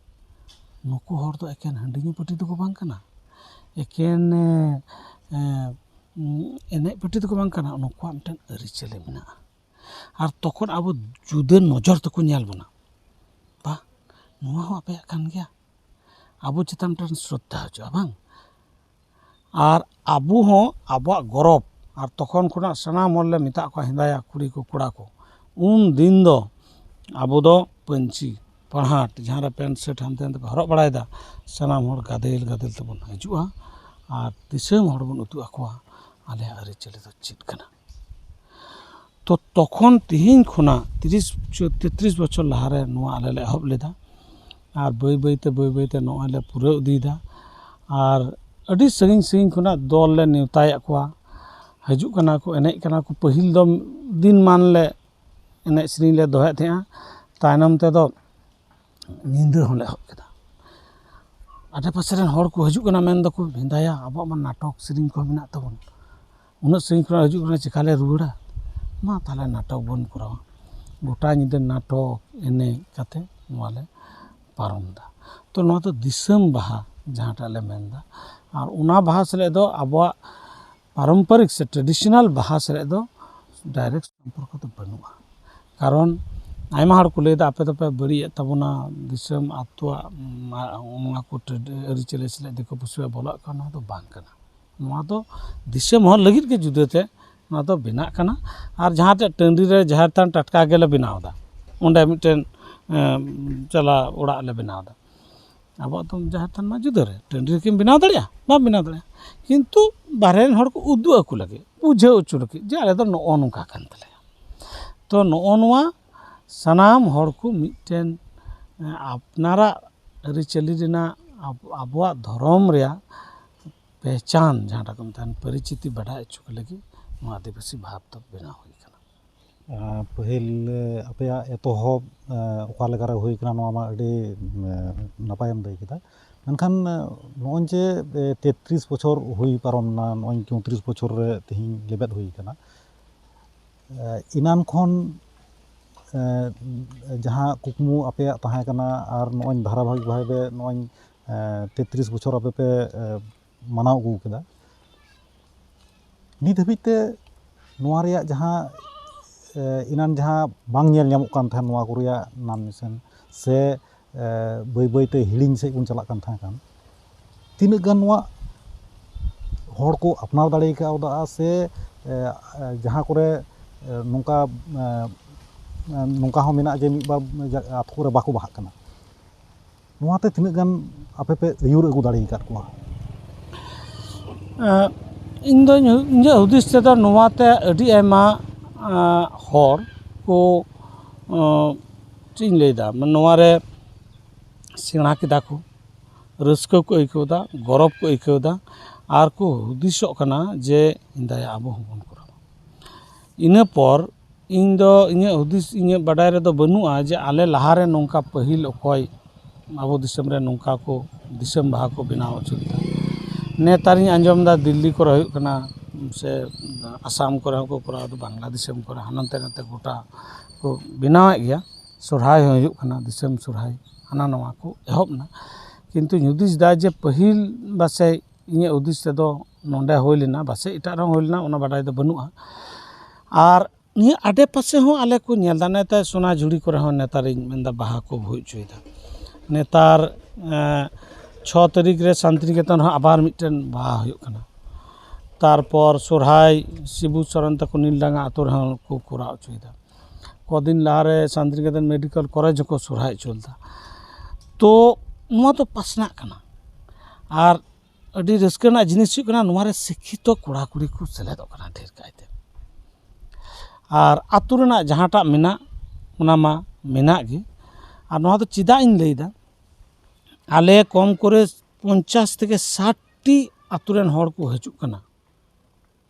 ᱱᱩᱠᱩ ᱦᱚᱲ ᱫᱚ ᱮᱠᱮᱱ ᱦᱟᱺᱰᱤ ᱧᱩ ᱯᱟᱹᱴᱤ ᱫᱚᱠᱚ ᱵᱟᱝ ᱠᱟᱱᱟ, ᱮᱠᱮᱱ, ᱮ, ᱮ, ᱮᱱᱮᱡ ᱯᱟᱹᱴᱤ ᱫᱚᱠᱚ ᱵᱟᱝ ᱠᱟᱱᱟ, ᱱᱩᱠᱩᱣᱟᱜ ᱢᱤᱫᱴᱮᱱ ᱟᱹᱨᱤᱪᱟᱹᱞᱤ ᱢᱮᱱᱟᱜᱼᱟ᱾" ᱟᱨ ᱛᱚᱠᱷᱚᱱ ᱟᱵᱚ ᱡᱩᱫᱟᱹ ᱱᱚᱡᱚᱨ ᱛᱮᱠᱚ ᱧᱮᱞ ᱵᱚᱱᱟ, "ᱵᱟ, ᱱᱚᱣᱟ ᱦᱚᱸ ᱟᱯᱮᱭᱟᱜ ᱠᱟᱱ ᱜᱮᱭᱟ?" ᱟᱵᱚ ᱪᱮᱛᱟᱱ ᱢᱤᱫᱴᱮᱱ ᱥᱨᱚᱫᱷᱟ ᱦᱤᱡᱩᱜᱼᱟ, ᱵᱟᱝ? ᱟᱨ ᱟᱵᱚ ᱦᱚᱸ ᱟᱵᱚᱣᱟᱜ ᱜᱚᱨᱚᱵᱽ, ᱟᱨ ᱛᱚᱠᱷᱚᱱ ᱠᱷᱚᱱᱟᱜ ᱥᱟᱱᱟᱢ ᱦᱚᱲ ᱞᱮ ᱢᱮᱛᱟᱜ ᱠᱚᱣᱟ, ᱦᱮᱸᱫᱟᱭᱟ ᱠᱩᱲᱤ ᱠᱚ, ᱠᱚᱲᱟ ᱠᱚ, ᱩᱱ ᱫᱤᱱ ᱫᱚ ᱟᱵᱚ ᱫᱚ ᱯᱟᱹᱧᱪᱤ ᱯᱟᱲᱦᱟᱴ, ᱡᱟᱦᱟᱸ ᱨᱮ ᱯᱮᱱᱴ ᱥᱮᱴ ᱦᱟᱱᱛᱮ ᱱᱟᱛᱮ ᱯᱮ ᱦᱚᱨᱚᱜ ᱵᱟᱲᱟᱭᱮᱫᱟ, ᱥᱟᱱᱟᱢ ᱦᱚᱲ ᱜᱟᱫᱮᱞ ᱜᱟᱫᱮᱞ ᱛᱮᱵᱚᱱ ᱦᱤᱡᱩᱜᱼᱟ ᱟᱨ ᱫᱤᱥᱚᱢ ᱦᱚᱲ ᱵᱚᱱ ᱩᱫᱩᱜ ᱟᱠᱚᱣᱟ ᱟᱞᱮᱭᱟᱜ ᱟᱹᱨᱤᱪᱟᱹᱞᱤ ᱫᱚ ᱪᱮᱫ ᱠᱟᱱᱟ᱾ ᱛᱚᱠᱷᱚᱱ ᱛᱤᱦᱤᱧ ᱠᱷᱚᱱᱟᱜ ᱛᱤᱨᱤᱥ ᱪᱚ-, ᱛᱮᱛᱨᱤᱥ ᱵᱚᱪᱷᱚᱨ ᱞᱟᱦᱟᱨᱮ ᱱᱚᱣᱟ ᱟᱞᱮ ᱞᱮ ᱮᱦᱚᱵ ᱞᱮᱫᱟ᱾ ᱟᱨ ᱵᱟᱹᱭ ᱵᱟᱹᱭᱛᱮ, ᱵᱟᱹᱭ ᱵᱟᱹᱭᱛᱮ ᱱᱚᱜᱼᱚᱭ ᱞᱮ ᱯᱩᱨᱟᱹᱣ ᱤᱫᱤᱭᱮᱫᱟ᱾ ᱟᱨ ᱟᱹᱰᱤ ᱥᱟᱺᱜᱤᱧ ᱥᱟᱺᱜᱤᱧ ᱠᱷᱚᱱᱟᱜ ᱫᱚᱞ ᱞᱮ ᱱᱮᱣᱛᱟᱭᱮᱫ ᱠᱚᱣᱟ, ᱦᱤᱡᱩᱜ ᱠᱟᱱᱟ ᱠᱚ, ᱮᱱᱮᱡ ᱠᱟᱱᱟ ᱠᱚ᱾ ᱯᱟᱹᱦᱤᱞ ᱫᱚ ᱫᱤᱱ ᱢᱟᱱ ᱞᱮ ᱮᱱᱮᱡ ᱥᱮᱨᱮᱧ ᱞᱮ ᱫᱚᱦᱚᱭᱮᱫ ᱛᱟᱦᱮᱸᱜᱼᱟ, ᱛᱟᱭᱱᱚᱢ ᱛᱮᱫᱚ ᱧᱤᱫᱟᱹ ᱦᱚᱸᱞᱮ ᱮᱦᱚᱵ ᱠᱮᱫᱟ᱾ ᱟᱰᱮ ᱯᱟᱥᱮ ᱨᱮᱱ ᱦᱚᱲ ᱠᱚ ᱦᱤᱡᱩᱜ ᱠᱟᱱᱟ, ᱢᱮᱱ ᱫᱟᱠᱚ, "ᱵᱷᱮᱸᱫᱟᱭᱟ, ᱟᱵᱚᱣᱟᱜ ᱢᱟ ᱱᱟᱴᱚᱠ ᱥᱮᱨᱮᱧ ᱠᱚ ᱢᱮᱱᱟᱜ ᱛᱟᱵᱚᱱ, ᱩᱱᱟᱹᱜ ᱥᱟᱺᱜᱤᱧ ᱠᱷᱚᱱᱟᱜ ᱦᱤᱡᱩᱜ ᱠᱟᱱᱟ, ᱪᱮᱠᱟ ᱞᱮ ᱨᱩᱣᱟᱹᱲᱟ? ᱢᱟ ᱛᱟᱦᱞᱮ ᱱᱟᱴᱚᱠ ᱵᱚᱱ ᱠᱚᱨᱟᱣᱟ᱾" ᱜᱚᱴᱟ ᱧᱤᱫᱟᱹ ᱱᱟᱴᱚᱠ ᱮᱱᱮᱡ ᱠᱟᱛᱮ ᱱᱚᱣᱟ ᱞᱮ ᱯᱟᱨᱚᱢ ᱮᱫᱟ᱾ ᱛᱚ, ᱱᱚᱣᱟ ᱫᱚ ᱫᱤᱥᱚᱢ ᱵᱟᱦᱟ ᱡᱟᱦᱟᱸᱴᱟᱜ ᱞᱮ ᱢᱮᱱᱫᱟ, ᱟᱨ ᱚᱱᱟ ᱵᱟᱦᱟ ᱥᱮᱞᱮᱫ ᱫᱚ ᱟᱵᱚᱣᱟᱜ ᱯᱟᱨᱚᱢᱯᱚᱨᱤᱠ ᱥᱮ traditional ᱵᱟᱦᱟ ᱥᱮᱞᱮᱫ ᱫᱚ direct ᱥᱚᱢᱯᱚᱨᱠᱚ ᱫᱚ ᱵᱟᱹᱱᱩᱜᱼᱟ᱾ ᱠᱟᱨᱚᱱ ᱟᱭᱢᱟ ᱦᱚᱲ ᱠᱚ ᱞᱟᱹᱭᱫᱟ, "ᱟᱯᱮ ᱫᱚᱯᱮ ᱵᱟᱹᱲᱤᱡᱮᱫ ᱛᱟᱵᱚᱱᱟ ᱫᱤᱥᱚᱢ, ᱟᱛᱳᱣᱟᱜ, ᱩᱢ, ᱚᱱᱟ ᱠᱚ ᱴᱨᱮᱰ-, ᱟᱹᱨᱤᱪᱟᱹᱞᱤ ᱥᱮᱞᱮᱫ ᱫᱤᱠᱩ ᱯᱩᱥᱤ ᱯᱮ ᱵᱚᱞᱚᱜ ᱠᱟᱱᱟ", ᱱᱚᱣᱟ ᱫᱚ ᱵᱟᱝ ᱠᱟᱱᱟ᱾ ᱱᱚᱣᱟ ᱫᱚ ᱫᱤᱥᱚᱢ ᱦᱚᱲ ᱞᱟᱹᱜᱤᱫ ᱜᱮ ᱡᱩᱫᱟᱹᱛᱮ ᱱᱚᱣᱟ ᱫᱚ ᱵᱮᱱᱟᱜ ᱠᱟᱱᱟ᱾ ᱟᱨ ᱡᱟᱦᱟᱸ ᱴᱟᱺᱰᱤ ᱨᱮ ᱡᱟᱦᱮᱨ ᱛᱷᱟᱱ ᱴᱟᱴᱠᱟ ᱜᱮᱞᱮ ᱵᱮᱱᱟᱣ ᱮᱫᱟ, ᱚᱸᱰᱮ ᱢᱤᱫᱴᱮᱱ, ᱮᱸ, ᱪᱟᱞᱟ ᱚᱲᱟᱜ ᱞᱮ ᱵᱮᱱᱟᱣ ᱮᱫᱟ᱾ ᱟᱵᱚᱣᱟᱜ ᱫᱚ ᱡᱟᱦᱮᱨ ᱛᱷᱟᱱ ᱢᱟ ᱡᱩᱫᱟᱹ ᱨᱮ, ᱴᱟᱺᱰᱤ ᱨᱮᱠᱤᱢ ᱵᱮᱱᱟᱣ ᱫᱟᱲᱮᱭᱟᱜᱼᱟ? ᱵᱟᱢ ᱵᱮᱱᱟᱣ ᱫᱟᱲᱮᱭᱟᱜᱼᱟ᱾ ᱠᱤᱱᱛᱩ ᱵᱟᱦᱨᱮ ᱨᱮᱱ ᱦᱚᱲ ᱠᱚ ᱩᱫᱩᱜ ᱟᱠᱚ ᱞᱟᱹᱜᱤᱫ, ᱵᱩᱡᱷᱟᱹᱣ ᱦᱚᱪᱚ ᱞᱟᱹᱜᱤᱫ ᱡᱮ ᱟᱞᱮ ᱫᱚ ᱱᱚᱜᱼᱚ ᱱᱚᱝᱠᱟ ᱠᱟᱱ ᱛᱟᱞᱮᱭᱟ᱾ ᱛᱚ, ᱱᱚᱜᱼᱚ ᱱᱚᱣᱟ ᱥᱟᱱᱟᱢ ᱦᱚᱲ ᱠᱚ ᱢᱤᱫᱴᱮᱱ, ᱮᱸ, ᱟᱯᱱᱟᱨᱟᱜ ᱟᱹᱨᱤᱪᱟᱹᱞᱤ ᱨᱮᱱᱟᱜ, ᱟᱵ-, ᱟᱵᱚᱣᱟᱜ ᱫᱷᱚᱨᱚᱢ ᱨᱮᱭᱟᱜ ᱯᱮᱦᱪᱟᱱ, ᱡᱟᱦᱟᱸᱴᱟᱜ ᱠᱚ ᱢᱮᱛᱟᱜᱼᱟ, ᱯᱚᱨᱤᱪᱤᱛᱤ ᱵᱟᱰᱟᱭ ᱦᱚᱪᱚ ᱠᱚ ᱞᱟᱹᱜᱤᱫ ᱱᱚᱣᱟ ᱟᱹᱫᱤᱵᱟᱹᱥᱤ ᱵᱷᱟᱵᱽ ᱫᱚ ᱵᱮᱱᱟᱣ ᱦᱩᱭ ᱠᱟᱱᱟ᱾ ᱟᱨ ᱯᱟᱹᱦᱤᱞ, ᱮ, ᱟᱯᱮᱭᱟᱜ ᱮᱛᱚᱦᱚᱵ, ᱮ, ᱚᱠᱟ ᱞᱮᱠᱟᱨᱮ ᱦᱩᱭ ᱠᱟᱱᱟ, ᱱᱚᱣᱟ ᱢᱟ ᱟᱹᱰᱤ, ᱮ, ᱱᱟᱯᱟᱭᱮᱢ ᱞᱟᱹᱭ ᱠᱮᱫᱟ᱾ ᱢᱮᱱᱠᱷᱟᱱ, ᱮ, ᱱᱚᱜᱼᱚᱭ ᱡᱮ, ᱮ, ᱛᱮᱛᱨᱤᱥ ᱵᱚᱪᱷᱚᱨ ᱦᱩᱭ ᱯᱟᱨᱚᱢ ᱮᱱᱟ, ᱱᱚᱜᱼᱚᱭ ᱪᱳᱭᱛᱨᱤᱥ ᱵᱚᱪᱷᱚᱨ ᱨᱮ ᱛᱮᱦᱮᱧ ᱞᱮᱵᱮᱫ ᱦᱩᱭ ᱠᱟᱱᱟ᱾ ᱮ, ᱮᱱᱟᱱ ᱠᱷᱚᱱ, ᱮ, ᱡᱟᱦᱟᱸ ᱠᱩᱠᱢᱩ ᱟᱯᱮᱭᱟᱜ ᱛᱟᱦᱮᱸ ᱠᱟᱱᱟ ᱟᱨ ᱱᱚᱜᱼᱚᱭ ᱫᱷᱟᱨᱟᱵᱟᱦᱤᱠ ᱵᱷᱟᱵᱮ ᱱᱚᱜᱼᱚᱭ, ᱮ, ᱛᱮᱛᱨᱤᱥ ᱵᱚᱪᱷᱚᱨ ᱟᱯᱮ ᱯᱮ, ᱮ, ᱢᱟᱱᱟᱣ ᱟᱹᱜᱩ ᱠᱮᱫᱟ᱾ ᱱᱤᱛ ᱦᱟᱹᱵᱤᱡ ᱛᱮ ᱱᱚᱣᱟ ᱨᱮᱭᱟᱜ ᱡᱟᱦᱟᱸ, ᱮ, ᱮᱱᱟᱱ ᱡᱟᱦᱟᱸ ᱵᱟᱝ ᱧᱮᱞ ᱧᱟᱢᱚᱜ ᱠᱟᱱ ᱛᱟᱦᱮᱸᱫ ᱱᱚᱣᱟ ᱠᱚ ᱨᱮᱭᱟᱜ ᱱᱟᱢ ᱱᱤᱥᱟᱱ, ᱥᱮ, ᱮ, ᱵᱟᱹᱭ ᱵᱟᱹᱭ ᱛᱮ ᱦᱤᱲᱤᱧ ᱥᱮᱫ ᱵᱚᱱ ᱪᱟᱞᱟᱜ ᱠᱟᱱ ᱛᱟᱦᱮᱸ ᱠᱟᱱ, ᱛᱤᱱᱟᱹᱜ ᱜᱟᱱ ᱱᱚᱣᱟ ᱦᱚᱲ ᱠᱚ ᱟᱯᱱᱟᱨ ᱫᱟᱲᱮ ᱠᱟᱣᱫᱟ ᱥᱮ, ᱮ, ᱮ, ᱡᱟᱦᱟᱸ ᱠᱚᱨᱮ, ᱮ, ᱱᱚᱝᱠᱟ, ᱮ, ᱮ, ᱱᱚᱝᱠᱟ ᱦᱚᱸ ᱢᱮᱱᱟᱜᱼᱟ ᱡᱮ ᱢᱤᱫ ᱵᱟᱨ ᱡᱟ-, ᱟᱛᱳ ᱠᱚᱨᱮ ᱵᱟᱠᱚ ᱵᱟᱦᱟᱜ ᱠᱟᱱᱟ᱾ ᱱᱚᱣᱟᱛᱮ ᱛᱤᱱᱟᱹᱜ ᱜᱟᱱ ᱟᱯᱮ ᱯᱮ ᱟᱹᱭᱩᱨ ᱟᱹᱜᱩ ᱫᱟᱲᱮ ᱟᱠᱟᱫ ᱠᱚᱣᱟ? ᱮᱸ, ᱤᱧ ᱫᱚᱧ ᱦᱩ-, ᱤᱧᱟᱹᱜ ᱦᱩᱫᱤᱥ ᱛᱮᱫᱚ ᱱᱚᱣᱟᱛᱮ ᱟᱹᱰᱤ ᱟᱭᱢᱟ ᱟᱸ, ᱦᱚᱲ ᱠᱚ, ᱟᱸ, ᱪᱮᱫ ᱤᱧ ᱞᱟᱹᱭᱫᱟ, ᱱᱚᱣᱟ ᱨᱮ ᱥᱮᱬᱟ ᱠᱮᱫᱟ ᱠᱚ, ᱨᱟᱹᱥᱠᱟᱹ ᱠᱚ ᱟᱹᱭᱠᱟᱹᱣ ᱮᱫᱟ, ᱜᱚᱨᱚᱵᱽ ᱠᱚ ᱟᱹᱭᱠᱟᱹᱣ ᱮᱫᱟ, ᱟᱨ ᱠᱚ ᱦᱩᱫᱤᱥᱚᱜ ᱠᱟᱱᱟ ᱡᱮ ᱫᱟᱭᱟ ᱟᱵᱚ ᱦᱚᱸᱵᱚᱱ ᱠᱚᱨᱟᱣᱟ᱾ ᱤᱱᱟᱹ ᱯᱚᱨ ᱤᱧ ᱫᱚ ᱤᱧᱟᱹᱜ ᱦᱩᱫᱤᱥ, ᱤᱧᱟᱹᱜ ᱵᱟᱰᱟᱭ ᱨᱮᱫᱚ ᱵᱟᱹᱱᱩᱜᱼᱟ ᱡᱮ ᱟᱞᱮ ᱞᱟᱦᱟᱨᱮ ᱱᱚᱝᱠᱟ ᱯᱟᱹᱦᱤᱞ ᱚᱠᱚᱭ ᱟᱵᱚ ᱫᱤᱥᱚᱢ ᱨᱮ ᱱᱚᱝᱠᱟ ᱠᱚ ᱫᱤᱥᱚᱢ ᱵᱟᱦᱟ ᱠᱚ ᱵᱮᱱᱟᱣ ᱦᱚᱪᱚ ᱞᱮᱫᱟ᱾ ᱱᱮᱛᱟᱨᱤᱧ ᱟᱸᱡᱚᱢ ᱮᱫᱟ ᱫᱤᱞᱞᱤ ᱠᱚᱨᱮ ᱦᱩᱭᱩᱜ ᱠᱟᱱᱟ, ᱥᱮ ᱟᱥᱟᱢ ᱠᱚᱨᱮ ᱦᱚᱸᱠᱚ ᱠᱚᱨᱟᱣ ᱮᱫᱟ, ᱵᱟᱝᱞᱟ ᱫᱤᱥᱚᱢ ᱠᱚᱨᱮ ᱦᱟᱱᱛᱮ ᱱᱟᱛᱮ ᱜᱚᱴᱟ ᱠᱚ ᱵᱮᱱᱟᱣᱮᱫ ᱜᱮᱭᱟ᱾ ᱥᱚᱨᱦᱟᱭ ᱦᱚᱸ ᱦᱩᱭᱩᱜ ᱠᱟᱱᱟ, ᱫᱤᱥᱚᱢ ᱥᱚᱨᱦᱟᱭ ᱦᱟᱱᱟ ᱱᱚᱣᱟ ᱠᱚ ᱮᱦᱚᱵ ᱮᱱᱟ᱾ ᱠᱤᱱᱛᱩ ᱦᱩᱫᱤᱥ ᱫᱟ ᱡᱮ ᱯᱟᱹᱦᱤᱞ ᱯᱟᱥᱮᱡ ᱤᱧᱟᱹᱜ ᱦᱩᱫᱤᱥ ᱛᱮᱫᱚ ᱱᱚᱰᱮ ᱦᱩᱭ ᱞᱮᱱᱟ, ᱯᱟᱥᱮᱡ ᱮᱴᱟᱜ ᱨᱮᱦᱚᱸ ᱦᱩᱭ ᱞᱮᱱᱟ, ᱚᱱᱟ ᱵᱟᱰᱟᱭ ᱫᱚ ᱵᱟᱹᱱᱩᱜᱼᱟ᱾ ᱟᱨ ᱱᱤᱭᱟᱹ ᱟᱰᱮ ᱯᱟᱥᱮ ᱦᱚᱸ ᱟᱞᱮ ᱠᱚ ᱧᱮᱞ ᱮᱫᱟ, ᱱᱮᱛᱟᱨ ᱥᱚᱱᱟᱡᱷᱩᱲᱤ ᱠᱚᱨᱮ ᱦᱚᱸ ᱱᱮᱛᱟᱨᱤᱧ ᱢᱮᱱᱫᱟ ᱵᱟᱦᱟ ᱠᱚ ᱦᱩᱭ ᱦᱚᱪᱚᱭᱮᱫᱟ᱾ ᱱᱮᱛᱟᱨ ᱮᱸ, ᱪᱷᱚ ᱛᱟᱹᱨᱤᱠᱷ ᱨᱮ ᱥᱟᱱᱛᱤᱱᱤᱠᱮᱛᱚᱱ ᱦᱚᱸ ᱟᱵᱟᱨ ᱢᱤᱫᱴᱮᱱ ᱵᱟᱦᱟ ᱦᱩᱭᱩᱜ ᱠᱟᱱᱟ᱾ ᱛᱟᱨᱯᱚᱨ ᱥᱚᱨᱦᱟᱭ ᱥᱤᱵᱩ ᱥᱚᱨᱮᱱ ᱛᱟᱠᱚ ᱱᱤᱞᱰᱟᱸᱜᱟ ᱟᱛᱳ ᱨᱮᱦᱚᱸ ᱠᱚ ᱠᱚᱨᱟᱣ ᱦᱚᱪᱚᱭᱮᱫᱟ᱾ ᱠᱚᱫᱤᱱ ᱞᱟᱦᱟᱨᱮ ᱥᱟᱱᱛᱤᱱᱤᱠᱮᱛᱚᱱ ᱢᱮᱰᱤᱠᱮᱞ ᱠᱚᱞᱮᱡᱽ ᱦᱚᱸᱠᱚ ᱥᱚᱨᱦᱟᱭ ᱦᱚᱪᱚ ᱞᱮᱫᱟ᱾ ᱛᱚ ᱱᱚᱣᱟ ᱫᱚ ᱯᱟᱥᱱᱟᱜ ᱠᱟᱱᱟ᱾ ᱟᱨ ᱟᱹᱰᱤ ᱨᱟᱹᱥᱠᱟᱹ ᱨᱮᱱᱟᱜ ᱡᱤᱱᱤᱥ ᱦᱩᱭᱩᱜ ᱠᱟᱱᱟ, ᱱᱚᱣᱟ ᱨᱮ ᱥᱤᱠᱠᱷᱤᱛᱚ ᱠᱚᱲᱟ ᱠᱩᱲᱤ ᱠᱚ ᱥᱮᱞᱮᱫᱚᱜ ᱠᱟᱱᱟ ᱰᱷᱮᱨ ᱠᱟᱭᱛᱮ᱾ ᱟᱨ ᱟᱛᱳ ᱨᱮᱱᱟᱜ ᱡᱟᱦᱟᱸᱴᱟᱜ ᱢᱮᱱᱟᱜ, ᱚᱱᱟ ᱢᱟ ᱢᱮᱱᱟᱜ ᱜᱮ᱾ ᱟᱨ ᱱᱚᱣᱟ ᱫᱚ ᱪᱮᱫᱟᱜ ᱤᱧ ᱞᱟᱹᱭᱫᱟ, ᱟᱞᱮ ᱠᱚᱢ ᱠᱚᱨᱮ ᱯᱚᱧᱪᱟᱥ ᱛᱷᱮᱠᱮ ᱥᱟᱴ ᱴᱤ ᱟᱛᱳ ᱨᱮᱱ ᱦᱚᱲ ᱠᱚ ᱦᱤᱡᱩᱜ ᱠᱟᱱᱟ᱾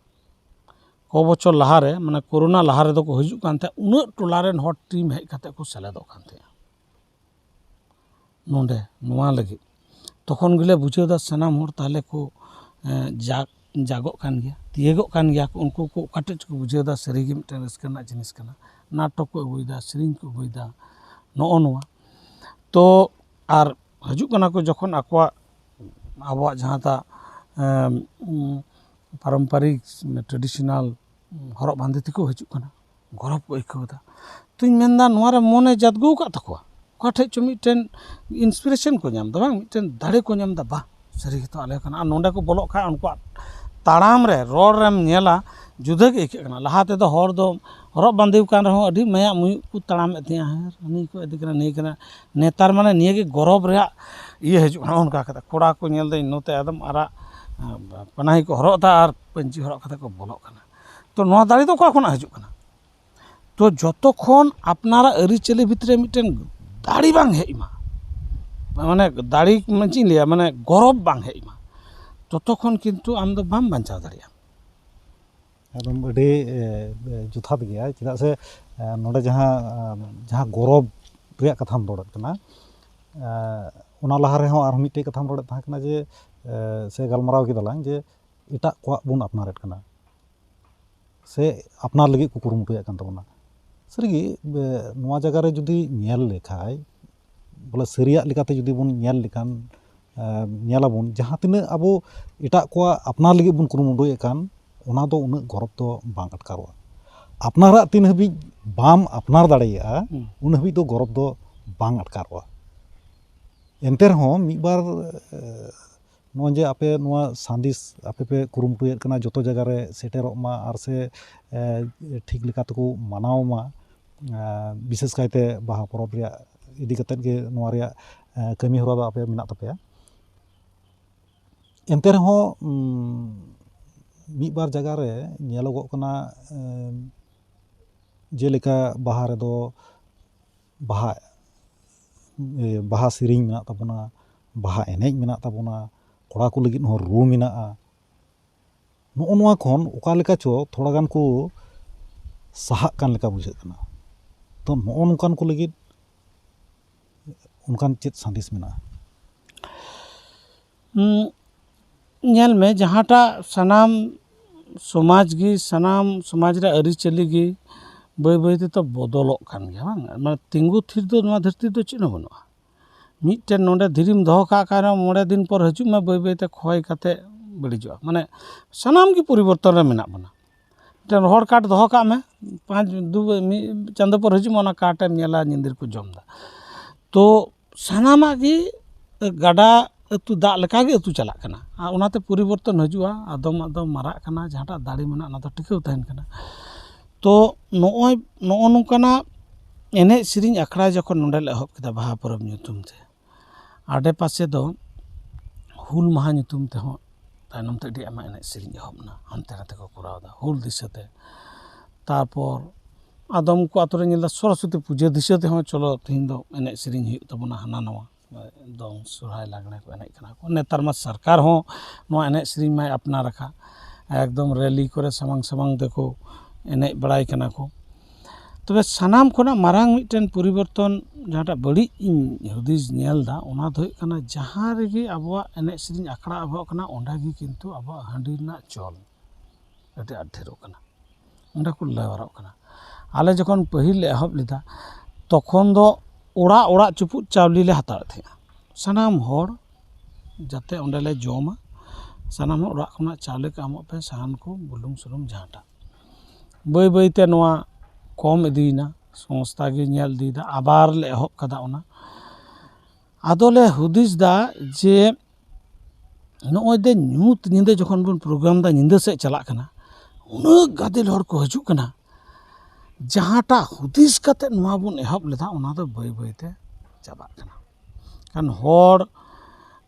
ᱠᱚ ᱵᱚᱪᱷᱚᱨ ᱞᱟᱦᱟᱨᱮ, ᱢᱟᱱᱮ ᱠᱳᱨᱳᱱᱟ ᱞᱟᱦᱟ ᱨᱮᱫᱚ ᱠᱚ ᱦᱤᱡᱩᱜ ᱠᱟᱱ ᱛᱟᱦᱮᱸᱫ, ᱩᱱᱟᱹᱜ ᱴᱚᱞᱟ ᱨᱮᱱ ᱦᱚᱲ ᱴᱤᱢ ᱦᱮᱡ ᱠᱟᱛᱮ ᱠᱚ ᱥᱮᱞᱮᱫᱚᱜ ᱠᱟᱱ ᱛᱟᱦᱮᱸᱫ ᱱᱚᱰᱮ ᱱᱚᱣᱟ ᱞᱟᱹᱜᱤᱫ᱾ ᱛᱚᱠᱷᱚᱱ ᱜᱮᱞᱮ ᱵᱩᱡᱷᱟᱹᱣ ᱮᱫᱟ ᱥᱟᱱᱟᱢ ᱦᱚᱲ ᱛᱟᱦᱞᱮ ᱠᱚ, ᱮᱸ, ᱡᱟᱜ, ᱡᱟᱜᱚᱜ ᱠᱟᱱ ᱜᱮᱭᱟ, ᱛᱤᱭᱟᱹᱜᱚᱜ ᱠᱟᱱ ᱜᱮᱭᱟ ᱠᱚ᱾ ᱩᱱᱠᱩ ᱠᱚ ᱚᱠᱟ ᱴᱷᱮᱡ ᱪᱚᱠᱚ ᱵᱩᱡᱷᱟᱹᱣ ᱮᱫᱟ, ᱥᱟᱹᱨᱤᱜᱮ ᱢᱤᱫᱴᱮᱱ ᱨᱟᱹᱥᱠᱟᱹ ᱨᱮᱱᱟᱜ ᱡᱤᱱᱤᱥ ᱠᱟᱱᱟ᱾ ᱱᱟᱴᱚᱠ ᱠᱚ ᱟᱹᱜᱩᱭᱮᱫᱟ, ᱥᱮᱨᱮᱧ ᱠᱚ ᱟᱹᱜᱩᱭᱮᱫᱟ, ᱱᱚᱜᱼᱚ ᱱᱚᱣᱟ᱾ ᱛᱚ ᱟᱨ ᱦᱤᱡᱩᱜ ᱠᱟᱱᱟ ᱠᱚ ᱡᱚᱠᱷᱚᱱ ᱟᱠᱚᱣᱟᱜ, ᱟᱵᱚᱣᱟᱜ ᱡᱟᱦᱟᱸᱴᱟᱜ, ᱮᱸ, ᱩᱸ, ᱯᱟᱨᱚᱢᱯᱟᱨᱤᱠ ᱴᱨᱮᱰᱤᱥᱚᱱᱟᱞ ᱦᱚᱨᱚᱜ ᱵᱟᱸᱫᱮ ᱛᱮᱠᱚ ᱦᱤᱡᱩᱜ ᱠᱟᱱᱟ, ᱜᱚᱨᱚᱵᱽ ᱠᱚ ᱟᱹᱭᱠᱟᱹᱣ ᱮᱫᱟ᱾ ᱛᱚᱧ ᱢᱮᱱᱫᱟ ᱱᱚᱣᱟ ᱨᱮ ᱢᱚᱱᱮ ᱡᱟᱫᱽᱜᱚ ᱟᱠᱟᱫ ᱛᱟᱠᱚᱣᱟ, ᱚᱠᱟ ᱴᱷᱮᱡ ᱪᱚ ᱢᱤᱫᱴᱮᱱ ᱤᱱᱥᱯᱤᱨᱮᱥᱚᱱ ᱠᱚ ᱧᱟᱢ ᱮᱫᱟ, ᱵᱟᱝ ᱢᱤᱫᱴᱮᱱ ᱫᱟᱲᱮ ᱠᱚ ᱧᱟᱢ ᱮᱫᱟ, ᱵᱟᱦ ᱥᱟᱹᱨᱤ ᱜᱮᱛᱚ ᱟᱞᱮ ᱠᱟᱱᱟ᱾ ᱟᱨ ᱱᱚᱰᱮ ᱠᱚ ᱵᱚᱞᱚᱜ ᱠᱷᱟᱱ ᱩᱱᱠᱩᱣᱟᱜ ᱛᱟᱲᱟᱢ ᱨᱮ, ᱨᱚᱲ ᱨᱮᱢ ᱧᱮᱞᱟ, ᱡᱩᱫᱟᱹ ᱜᱮ ᱟᱹᱭᱠᱟᱹᱜ ᱠᱟᱱᱟ᱾ ᱞᱟᱦᱟ ᱛᱮᱫᱚ ᱦᱚᱲ ᱫᱚ ᱦᱚᱨᱚᱜ ᱵᱟᱸᱫᱮ ᱟᱠᱟᱱ ᱨᱮᱦᱚᱸ ᱟᱹᱰᱤ ᱢᱟᱭᱟᱜ ᱢᱩᱭᱩᱜ ᱠᱚ ᱛᱟᱲᱟᱢᱮᱫ ᱛᱟᱦᱮᱸᱜᱼᱟ, ᱦᱮᱸ, ᱦᱟᱹᱱᱤ ᱠᱚ ᱤᱫᱤ ᱠᱟᱱᱟ, ᱱᱤᱭᱟᱹ ᱠᱟᱱᱟ᱾ ᱱᱮᱛᱟᱨ ᱢᱟᱱᱮ ᱱᱤᱭᱟᱹ ᱜᱮ ᱜᱚᱨᱚᱵᱽ ᱨᱮᱭᱟᱜ ᱤᱭᱟᱹ ᱦᱤᱡᱩᱜ ᱠᱟᱱᱟ᱾ ᱚᱱᱠᱟ ᱠᱟᱛᱮ ᱠᱚᱲᱟ ᱠᱚ ᱧᱮᱞ ᱫᱟᱹᱧ ᱱᱚᱛᱮ ᱮᱠᱫᱚᱢ ᱟᱨᱟᱜ, ᱮᱸ, ᱯᱟᱱᱟᱦᱤ ᱠᱚ ᱦᱚᱨᱚᱜ ᱮᱫᱟ ᱟᱨ ᱯᱟᱹᱧᱪᱤ ᱦᱚᱨᱚᱜ ᱠᱟᱛᱮ ᱠᱚ ᱵᱚᱞᱚᱜ ᱠᱟᱱᱟ᱾ ᱛᱚ ᱱᱚᱣᱟ ᱫᱟᱲᱮ ᱫᱚ ᱚᱠᱟ ᱠᱷᱚᱱᱟᱜ ᱦᱤᱡᱩᱜ ᱠᱟᱱᱟ? ᱛᱚ ᱡᱚᱛᱚ ᱠᱷᱚᱱ ᱟᱯᱱᱟᱨᱟᱜ ᱟᱹᱨᱤᱪᱟᱹᱞᱤ ᱵᱷᱤᱛᱨᱤ ᱨᱮ ᱢᱤᱫᱴᱮᱱ ᱫᱟᱲᱮ ᱵᱟᱝ ᱦᱮᱡ ᱮᱢᱟ, ᱢᱟᱱᱮ ᱫᱟᱲᱮ, ᱢᱟᱱᱮ ᱪᱮᱫ ᱤᱧ ᱞᱟᱹᱭᱟ, ᱢᱟᱱᱮ ᱜᱚᱨᱚᱵᱽ ᱵᱟᱝ ᱦᱮᱡ ᱮᱢᱟ, ᱛᱚᱛᱚ ᱠᱷᱚᱱ ᱠᱤᱱᱛᱩ ᱟᱢ ᱫᱚ ᱵᱟᱢ ᱵᱟᱧᱪᱟᱣ ᱫᱟᱲᱮᱭᱟᱜᱼᱟ᱾ ᱮᱠᱫᱚᱢ ᱟᱹᱰᱤ ᱮ, ᱮ, ᱡᱚᱛᱷᱟᱛ ᱜᱮᱭᱟ᱾ ᱪᱮᱫᱟᱜ ᱥᱮ ᱮ, ᱱᱚᱰᱮ ᱡᱟᱦᱟᱸ ᱮ, ᱡᱟᱦᱟᱸ ᱜᱚᱨᱚᱵᱽ ᱨᱮᱭᱟᱜ ᱠᱟᱛᱷᱟᱢ ᱨᱚᱲᱮᱫ ᱠᱟᱱᱟ, ᱮ, ᱚᱱᱟ ᱞᱟᱦᱟ ᱨᱮᱦᱚᱸ ᱟᱨᱦᱚᱸ ᱢᱤᱫᱴᱮᱡ ᱠᱟᱛᱷᱟᱢ ᱨᱚᱲᱮᱫ ᱛᱟᱦᱮᱸ ᱠᱟᱱᱟ ᱡᱮ ᱮ, ᱥᱮ ᱜᱟᱞᱢᱟᱨᱟᱣ ᱠᱮᱫᱟᱞᱟᱝ ᱡᱮ ᱮᱴᱟᱜ ᱠᱚᱣᱟᱜ ᱵᱚᱱ ᱟᱯᱱᱟᱨᱮᱫ ᱠᱟᱱᱟ ᱥᱮ ᱟᱯᱱᱟᱨ ᱞᱟᱹᱜᱤᱫ ᱠᱚ ᱠᱩᱨᱩᱢᱩᱴᱩᱭᱮᱫ ᱠᱟᱱ ᱛᱟᱵᱚᱱᱟ᱾ ᱥᱟᱹᱨᱤᱜᱮ ᱮ, ᱱᱚᱣᱟ ᱡᱟᱭᱜᱟ ᱨᱮ ᱡᱩᱫᱤ ᱧᱮᱞ ᱞᱮᱠᱷᱟᱡ, ᱵᱚᱞᱮ ᱥᱟᱹᱨᱤᱭᱟᱜ ᱞᱮᱠᱟᱛᱮ ᱡᱩᱫᱤ ᱵᱚᱱ ᱧᱮᱞ ᱞᱮᱠᱷᱟᱱ, ᱮ, ᱧᱮᱞᱟᱵᱚᱱ ᱡᱟᱦᱟᱸ ᱛᱤᱱᱟᱹᱜ ᱟᱵᱚ ᱮᱴᱟᱜ ᱠᱚᱣᱟᱜ ᱟᱯᱱᱟᱨ ᱞᱟᱹᱜᱤᱫ ᱵᱚᱱ ᱠᱩᱨᱩᱢᱩᱴᱩᱭᱮᱫ ᱠᱟᱱ, ᱚᱱᱟ ᱫᱚ ᱩᱱᱟᱹᱜ ᱜᱚᱨᱚᱵᱽ ᱫᱚ ᱵᱟᱝ ᱟᱴᱠᱟᱨᱚᱜᱼᱟ᱾ ᱟᱯᱱᱟᱨᱟᱜ ᱛᱤᱱ ᱦᱟᱹᱵᱤᱡ ᱵᱟᱢ ᱟᱯᱱᱟᱨ ᱫᱟᱲᱮᱭᱟᱜᱼᱟ, ᱦᱩᱸ᱾ ᱩᱱ ᱦᱟᱹᱵᱤᱡ ᱫᱚ ᱜᱚᱨᱚᱵᱽ ᱫᱚ ᱵᱟᱝ ᱟᱴᱠᱟᱨᱚᱜᱼᱟ᱾ ᱮᱱᱛᱮ ᱨᱮᱦᱚᱸ ᱢᱤᱫ ᱵᱟᱨ ᱮ, ᱱᱚᱜᱼᱚᱭ ᱡᱮ ᱟᱯᱮ ᱱᱚᱣᱟ ᱥᱟᱸᱫᱮᱥ ᱟᱯᱮ ᱯᱮ ᱠᱩᱨᱩᱢᱩᱴᱩᱭᱮᱫ ᱠᱟᱱᱟ ᱡᱚᱛᱚ ᱡᱟᱭᱜᱟ ᱨᱮ ᱥᱮᱴᱮᱨᱚᱜ ᱢᱟ ᱟᱨ ᱥᱮ ᱮ, ᱴᱷᱤᱠ ᱞᱮᱠᱟ ᱛᱮᱠᱚ ᱢᱟᱱᱟᱣ ᱢᱟ, ᱮ, ᱵᱤᱥᱮᱥ ᱠᱟᱭᱛᱮ ᱵᱟᱦᱟ ᱯᱚᱨᱚᱵᱽ ᱨᱮᱭᱟᱜ ᱤᱫᱤ ᱠᱟᱛᱮᱫ ᱜᱮ ᱱᱚᱣᱟ ᱨᱮᱭᱟᱜ ᱮ, ᱠᱟᱹᱢᱤ ᱦᱚᱨᱟ ᱫᱚ ᱟᱯᱮᱭᱟᱜ ᱢᱮᱱᱟᱜ ᱛᱟᱯᱮᱭᱟ᱾ ᱮᱱᱛᱮ ᱨᱮᱦᱚᱸ ᱩᱸ, ᱢᱤᱫ ᱵᱟᱨ ᱡᱟᱭᱜᱟ ᱨᱮ ᱧᱮᱞᱚᱜᱚᱜ ᱠᱟᱱᱟ, ᱮ, ᱡᱮᱞᱮᱠᱟ ᱵᱟᱦᱟ ᱨᱮᱫᱚ ᱵᱟᱦᱟ ᱮ, ᱵᱟᱦᱟ ᱥᱮᱨᱮᱧ ᱢᱮᱱᱟᱜ ᱛᱟᱵᱚᱱᱟ, ᱵᱟᱦᱟ ᱮᱱᱮᱡ ᱢᱮᱱᱟᱜ ᱛᱟᱵᱚᱱᱟ, ᱠᱚᱲᱟ ᱠᱚ ᱞᱟᱹᱜᱤᱫ ᱦᱚᱸ ᱨᱩ ᱢᱮᱱᱟᱜᱼᱟ᱾ ᱱᱚᱜᱼᱚ ᱱᱚᱣᱟ ᱠᱷᱚᱱ ᱚᱠᱟ ᱞᱮᱠᱟ ᱪᱚ ᱛᱷᱚᱲᱟ ᱜᱟᱱ ᱠᱚ ᱥᱟᱦᱟᱜ ᱠᱟᱱ ᱞᱮᱠᱟ ᱵᱩᱡᱷᱟᱹᱜ ᱠᱟᱱᱟ᱾ ᱛᱚ ᱱᱚᱜᱼᱚ ᱱᱚᱝᱠᱟᱱ ᱠᱚ ᱞᱟᱹᱜᱤᱫ ᱚᱱᱠᱟᱱ ᱪᱮᱫ ᱥᱟᱸᱫᱮᱥ ᱢᱮᱱᱟᱜᱼᱟ? ᱩᱸ, ᱧᱮᱞ ᱢᱮ, ᱡᱟᱦᱟᱸᱴᱟᱜ ᱥᱟᱱᱟᱢ ᱥᱚᱢᱟᱡᱽ ᱜᱮ, ᱥᱟᱱᱟᱢ ᱥᱚᱢᱟᱡᱽ ᱨᱮ ᱟᱹᱨᱤᱪᱟᱹᱞᱤ ᱜᱮ ᱵᱟᱹᱭ ᱵᱟᱹᱭ ᱛᱮᱛᱚ ᱵᱚᱫᱚᱞᱚᱜ ᱠᱟᱱ ᱜᱮᱭᱟ, ᱵᱟᱝ? ᱢᱟᱱᱮ ᱛᱤᱸᱜᱩ ᱛᱷᱤᱨ ᱫᱚ ᱱᱚᱣᱟ ᱫᱷᱟᱹᱨᱛᱤ ᱫᱚ ᱪᱮᱫ ᱦᱚᱸ ᱵᱟᱹᱱᱩᱜᱼᱟ᱾ ᱢᱤᱫᱴᱮᱱ ᱱᱚᱰᱮ ᱫᱷᱤᱨᱤᱢ ᱫᱚᱦᱚ ᱠᱟᱜ ᱠᱷᱟᱱ ᱢᱚᱬᱮ ᱫᱤᱱ ᱯᱚᱨ ᱦᱤᱡᱩᱜ ᱢᱮ, ᱵᱟᱹᱭ ᱵᱟᱹᱭ ᱛᱮ ᱠᱷᱚᱭ ᱠᱟᱛᱮ ᱵᱟᱹᱲᱤᱡᱚᱜᱼᱟ᱾ ᱢᱟᱱᱮ ᱥᱟᱱᱟᱢ ᱜᱮ ᱯᱚᱨᱤᱵᱚᱨᱛᱚᱱ ᱨᱮ ᱢᱮᱱᱟᱜ ᱵᱚᱱᱟ᱾ ᱢᱤᱫᱴᱮᱱ ᱨᱚᱦᱚᱲ ᱠᱟᱴ ᱫᱚᱦᱚ ᱠᱟᱜ ᱢᱮ, ᱯᱟᱸᱪ ᱫᱩ ᱢᱤᱫ ᱪᱟᱸᱫᱚ ᱯᱚᱨ ᱦᱤᱡᱩᱜ ᱢᱮ, ᱚᱱᱟ ᱠᱟᱴᱮᱢ ᱧᱮᱞᱟ ᱧᱤᱫᱤᱨ ᱠᱚ ᱡᱚᱢ ᱮᱫᱟ᱾ ᱛᱚ ᱥᱟᱱᱟᱢᱟᱜ ᱜᱮ ᱜᱟᱰᱟ ᱟᱹᱛᱩ ᱫᱟᱜ ᱞᱮᱠᱟᱜᱮ ᱟᱹᱛᱩ ᱪᱟᱞᱟᱜ ᱠᱟᱱᱟ᱾ ᱟᱨ ᱚᱱᱟᱛᱮ ᱯᱚᱨᱤᱵᱚᱨᱛᱚᱱ ᱦᱤᱡᱩᱜᱼᱟ, ᱟᱫᱚᱢᱟᱜ ᱫᱚ ᱢᱟᱨᱟᱜ ᱠᱟᱱᱟ, ᱡᱟᱦᱟᱸᱴᱟᱜ ᱫᱟᱲᱮ ᱢᱮᱱᱟᱜᱼᱟ ᱚᱱᱟ ᱫᱚ ᱴᱤᱠᱟᱹᱣ ᱛᱟᱦᱮᱱ ᱠᱟᱱᱟ᱾ ᱛᱚ ᱱᱚᱜᱼᱚᱭ ᱱᱚᱜᱼᱚ ᱱᱚᱝᱠᱟᱱᱟᱜ ᱮᱱᱮᱡ ᱥᱮᱨᱮᱧ ᱟᱠᱷᱲᱟ ᱡᱚᱠᱷᱚᱱ ᱱᱚᱰᱮ ᱞᱮ ᱮᱦᱚᱵ ᱠᱮᱫᱟ ᱵᱟᱦᱟ ᱯᱚᱨᱚᱵᱽ ᱧᱩᱛᱩᱢ ᱛᱮ, ᱟᱰᱮ ᱯᱟᱥᱮ ᱫᱚ ᱦᱩᱞ ᱢᱟᱦᱟ ᱧᱩᱛᱩᱢ ᱛᱮᱦᱚᱸ ᱛᱟᱭᱱᱚᱢ ᱛᱮ ᱟᱹᱰᱤ ᱟᱭᱢᱟ ᱮᱱᱮᱡ ᱥᱮᱨᱮᱧ ᱮᱦᱚᱵ ᱮᱱᱟ, ᱦᱟᱱᱛᱮ ᱱᱟᱛᱮ ᱠᱚ ᱠᱚᱨᱟᱣ ᱮᱫᱟ ᱦᱩᱞ ᱫᱤᱥᱟᱹᱛᱮ᱾ ᱛᱟᱨᱯᱚᱨ ᱟᱫᱚᱢ ᱠᱚ ᱟᱛᱳ ᱨᱮ ᱧᱮᱞ ᱮᱫᱟ ᱥᱚᱨᱚᱥᱚᱛᱤ ᱯᱩᱡᱟᱹ ᱫᱤᱥᱟᱹ ᱛᱮᱦᱚᱸ ᱪᱚᱞᱚ ᱛᱮᱦᱮᱧ ᱫᱚ ᱮᱱᱮᱡ ᱥᱮᱨᱮᱧ ᱦᱩᱭᱩᱜ ᱛᱟᱵᱚᱱᱟ, ᱦᱟᱱᱟ ᱱᱟᱣᱟ ᱫᱚᱝ ᱥᱚᱨᱦᱟᱭ ᱞᱟᱜᱽᱬᱮ ᱠᱚ ᱮᱱᱮᱡ ᱠᱟᱱᱟ ᱠᱚ᱾ ᱱᱮᱛᱟᱨ ᱢᱟ ᱥᱚᱨᱠᱟᱨ ᱦᱚᱸ ᱱᱚᱣᱟ ᱮᱱᱮᱡ ᱥᱮᱨᱮᱧ ᱢᱟᱭ ᱟᱯᱱᱟᱨ ᱟᱠᱟᱫ, ᱮᱠᱫᱚᱢ ᱨᱮᱞᱤ ᱠᱚᱨᱮ ᱥᱟᱢᱟᱝ ᱥᱟᱢᱟᱝ ᱛᱮᱠᱚ ᱮᱱᱮᱡ ᱵᱟᱲᱟᱭ ᱠᱟᱱᱟ ᱠᱚ᱾ ᱛᱚᱵᱮ ᱥᱟᱱᱟᱢ ᱠᱷᱚᱱᱟᱜ ᱢᱟᱨᱟᱝ ᱢᱤᱫᱴᱮᱱ ᱯᱚᱨᱤᱵᱚᱨᱛᱚᱱ ᱡᱟᱦᱟᱸᱴᱟᱜ ᱵᱟᱹᱲᱤᱡ ᱤᱧ ᱦᱩᱫᱤᱥ ᱧᱮᱞ ᱮᱫᱟ, ᱚᱱᱟ ᱫᱚ ᱦᱩᱭᱩᱜ ᱠᱟᱱᱟ ᱡᱟᱦᱟᱸ ᱨᱮᱜᱮ ᱟᱵᱚᱣᱟᱜ ᱮᱱᱮᱡ ᱥᱮᱨᱮᱧ ᱟᱠᱷᱲᱟ ᱮᱦᱚᱵᱚᱜ ᱠᱟᱱᱟ, ᱚᱸᱰᱮ ᱜᱮ ᱠᱤᱱᱛᱩ ᱟᱵᱚᱣᱟᱜ ᱦᱟᱺᱰᱤ ᱨᱮᱱᱟᱜ ᱪᱚᱞ ᱟᱹᱰᱤ ᱟᱸᱴ ᱰᱷᱮᱨᱚᱜ ᱠᱟᱱᱟ, ᱚᱸᱰᱮ ᱠᱚ ᱞᱮᱣᱟᱨᱚᱜ ᱠᱟᱱᱟ᱾ ᱟᱞᱮ ᱡᱚᱠᱷᱚᱱ ᱯᱟᱹᱦᱤᱞ ᱞᱮ ᱮᱦᱚᱵ ᱞᱮᱫᱟ, ᱛᱚᱠᱷᱚᱱ ᱫᱚ ᱚᱲᱟᱜ ᱚᱲᱟᱜ ᱪᱩᱯᱩᱫ ᱪᱟᱣᱞᱮ ᱞᱮ ᱦᱟᱛᱟᱣᱮᱫ ᱛᱟᱦᱮᱸᱜᱼᱟ, ᱥᱟᱱᱟᱢ ᱦᱚᱲ ᱡᱟᱛᱮ ᱚᱸᱰᱮ ᱞᱮ ᱡᱚᱢᱟ, ᱥᱟᱱᱟᱢ ᱦᱚᱲ ᱚᱲᱟᱜ ᱠᱷᱚᱱᱟᱜ ᱪᱟᱣᱞᱮ ᱠᱚ ᱮᱢᱚᱜ ᱯᱮ, ᱥᱟᱦᱟᱱ ᱠᱚ, ᱵᱩᱞᱩᱝ ᱥᱩᱱᱩᱢ ᱡᱟᱦᱟᱸᱴᱟᱜ᱾ ᱵᱟᱹᱭ ᱵᱟᱹᱭ ᱛᱮ ᱱᱚᱣᱟ ᱠᱚᱢ ᱤᱫᱤᱭᱮᱱᱟ, ᱥᱚᱝᱥᱛᱷᱟ ᱜᱮ ᱧᱮᱞ ᱤᱫᱤᱭᱮᱫᱟ, ᱟᱵᱟᱨ ᱞᱮ ᱮᱦᱚᱵ ᱠᱟᱫᱟ ᱚᱱᱟ᱾ ᱟᱫᱚ ᱞᱮ ᱦᱩᱫᱤᱥ ᱫᱟ ᱡᱮ ᱱᱚᱜᱼᱚᱭ ᱫᱮ ᱧᱩᱛ ᱧᱤᱫᱟᱹ ᱡᱚᱠᱷᱚᱱ ᱵᱚᱱ ᱯᱨᱳᱜᱨᱟᱢ ᱫᱟ, ᱧᱤᱫᱟᱹ ᱥᱮᱫ ᱪᱟᱞᱟᱜ ᱠᱟᱱᱟ, ᱩᱱᱟᱹᱜ ᱜᱟᱫᱮᱞ ᱦᱚᱲ ᱠᱚ ᱦᱤᱡᱩᱜ ᱠᱟᱱᱟ, ᱡᱟᱦᱟᱸᱴᱟᱜ ᱦᱩᱫᱤᱥ ᱠᱟᱛᱮ ᱱᱚᱣᱟ ᱵᱚᱱ ᱮᱦᱚᱵ ᱞᱮᱫᱟ, ᱚᱱᱟ ᱫᱚ ᱵᱟᱹᱭ ᱵᱟᱹᱭ ᱛᱮ ᱪᱟᱵᱟᱜ ᱠᱟᱱᱟ᱾ ᱠᱷᱟᱱ ᱦᱚᱲ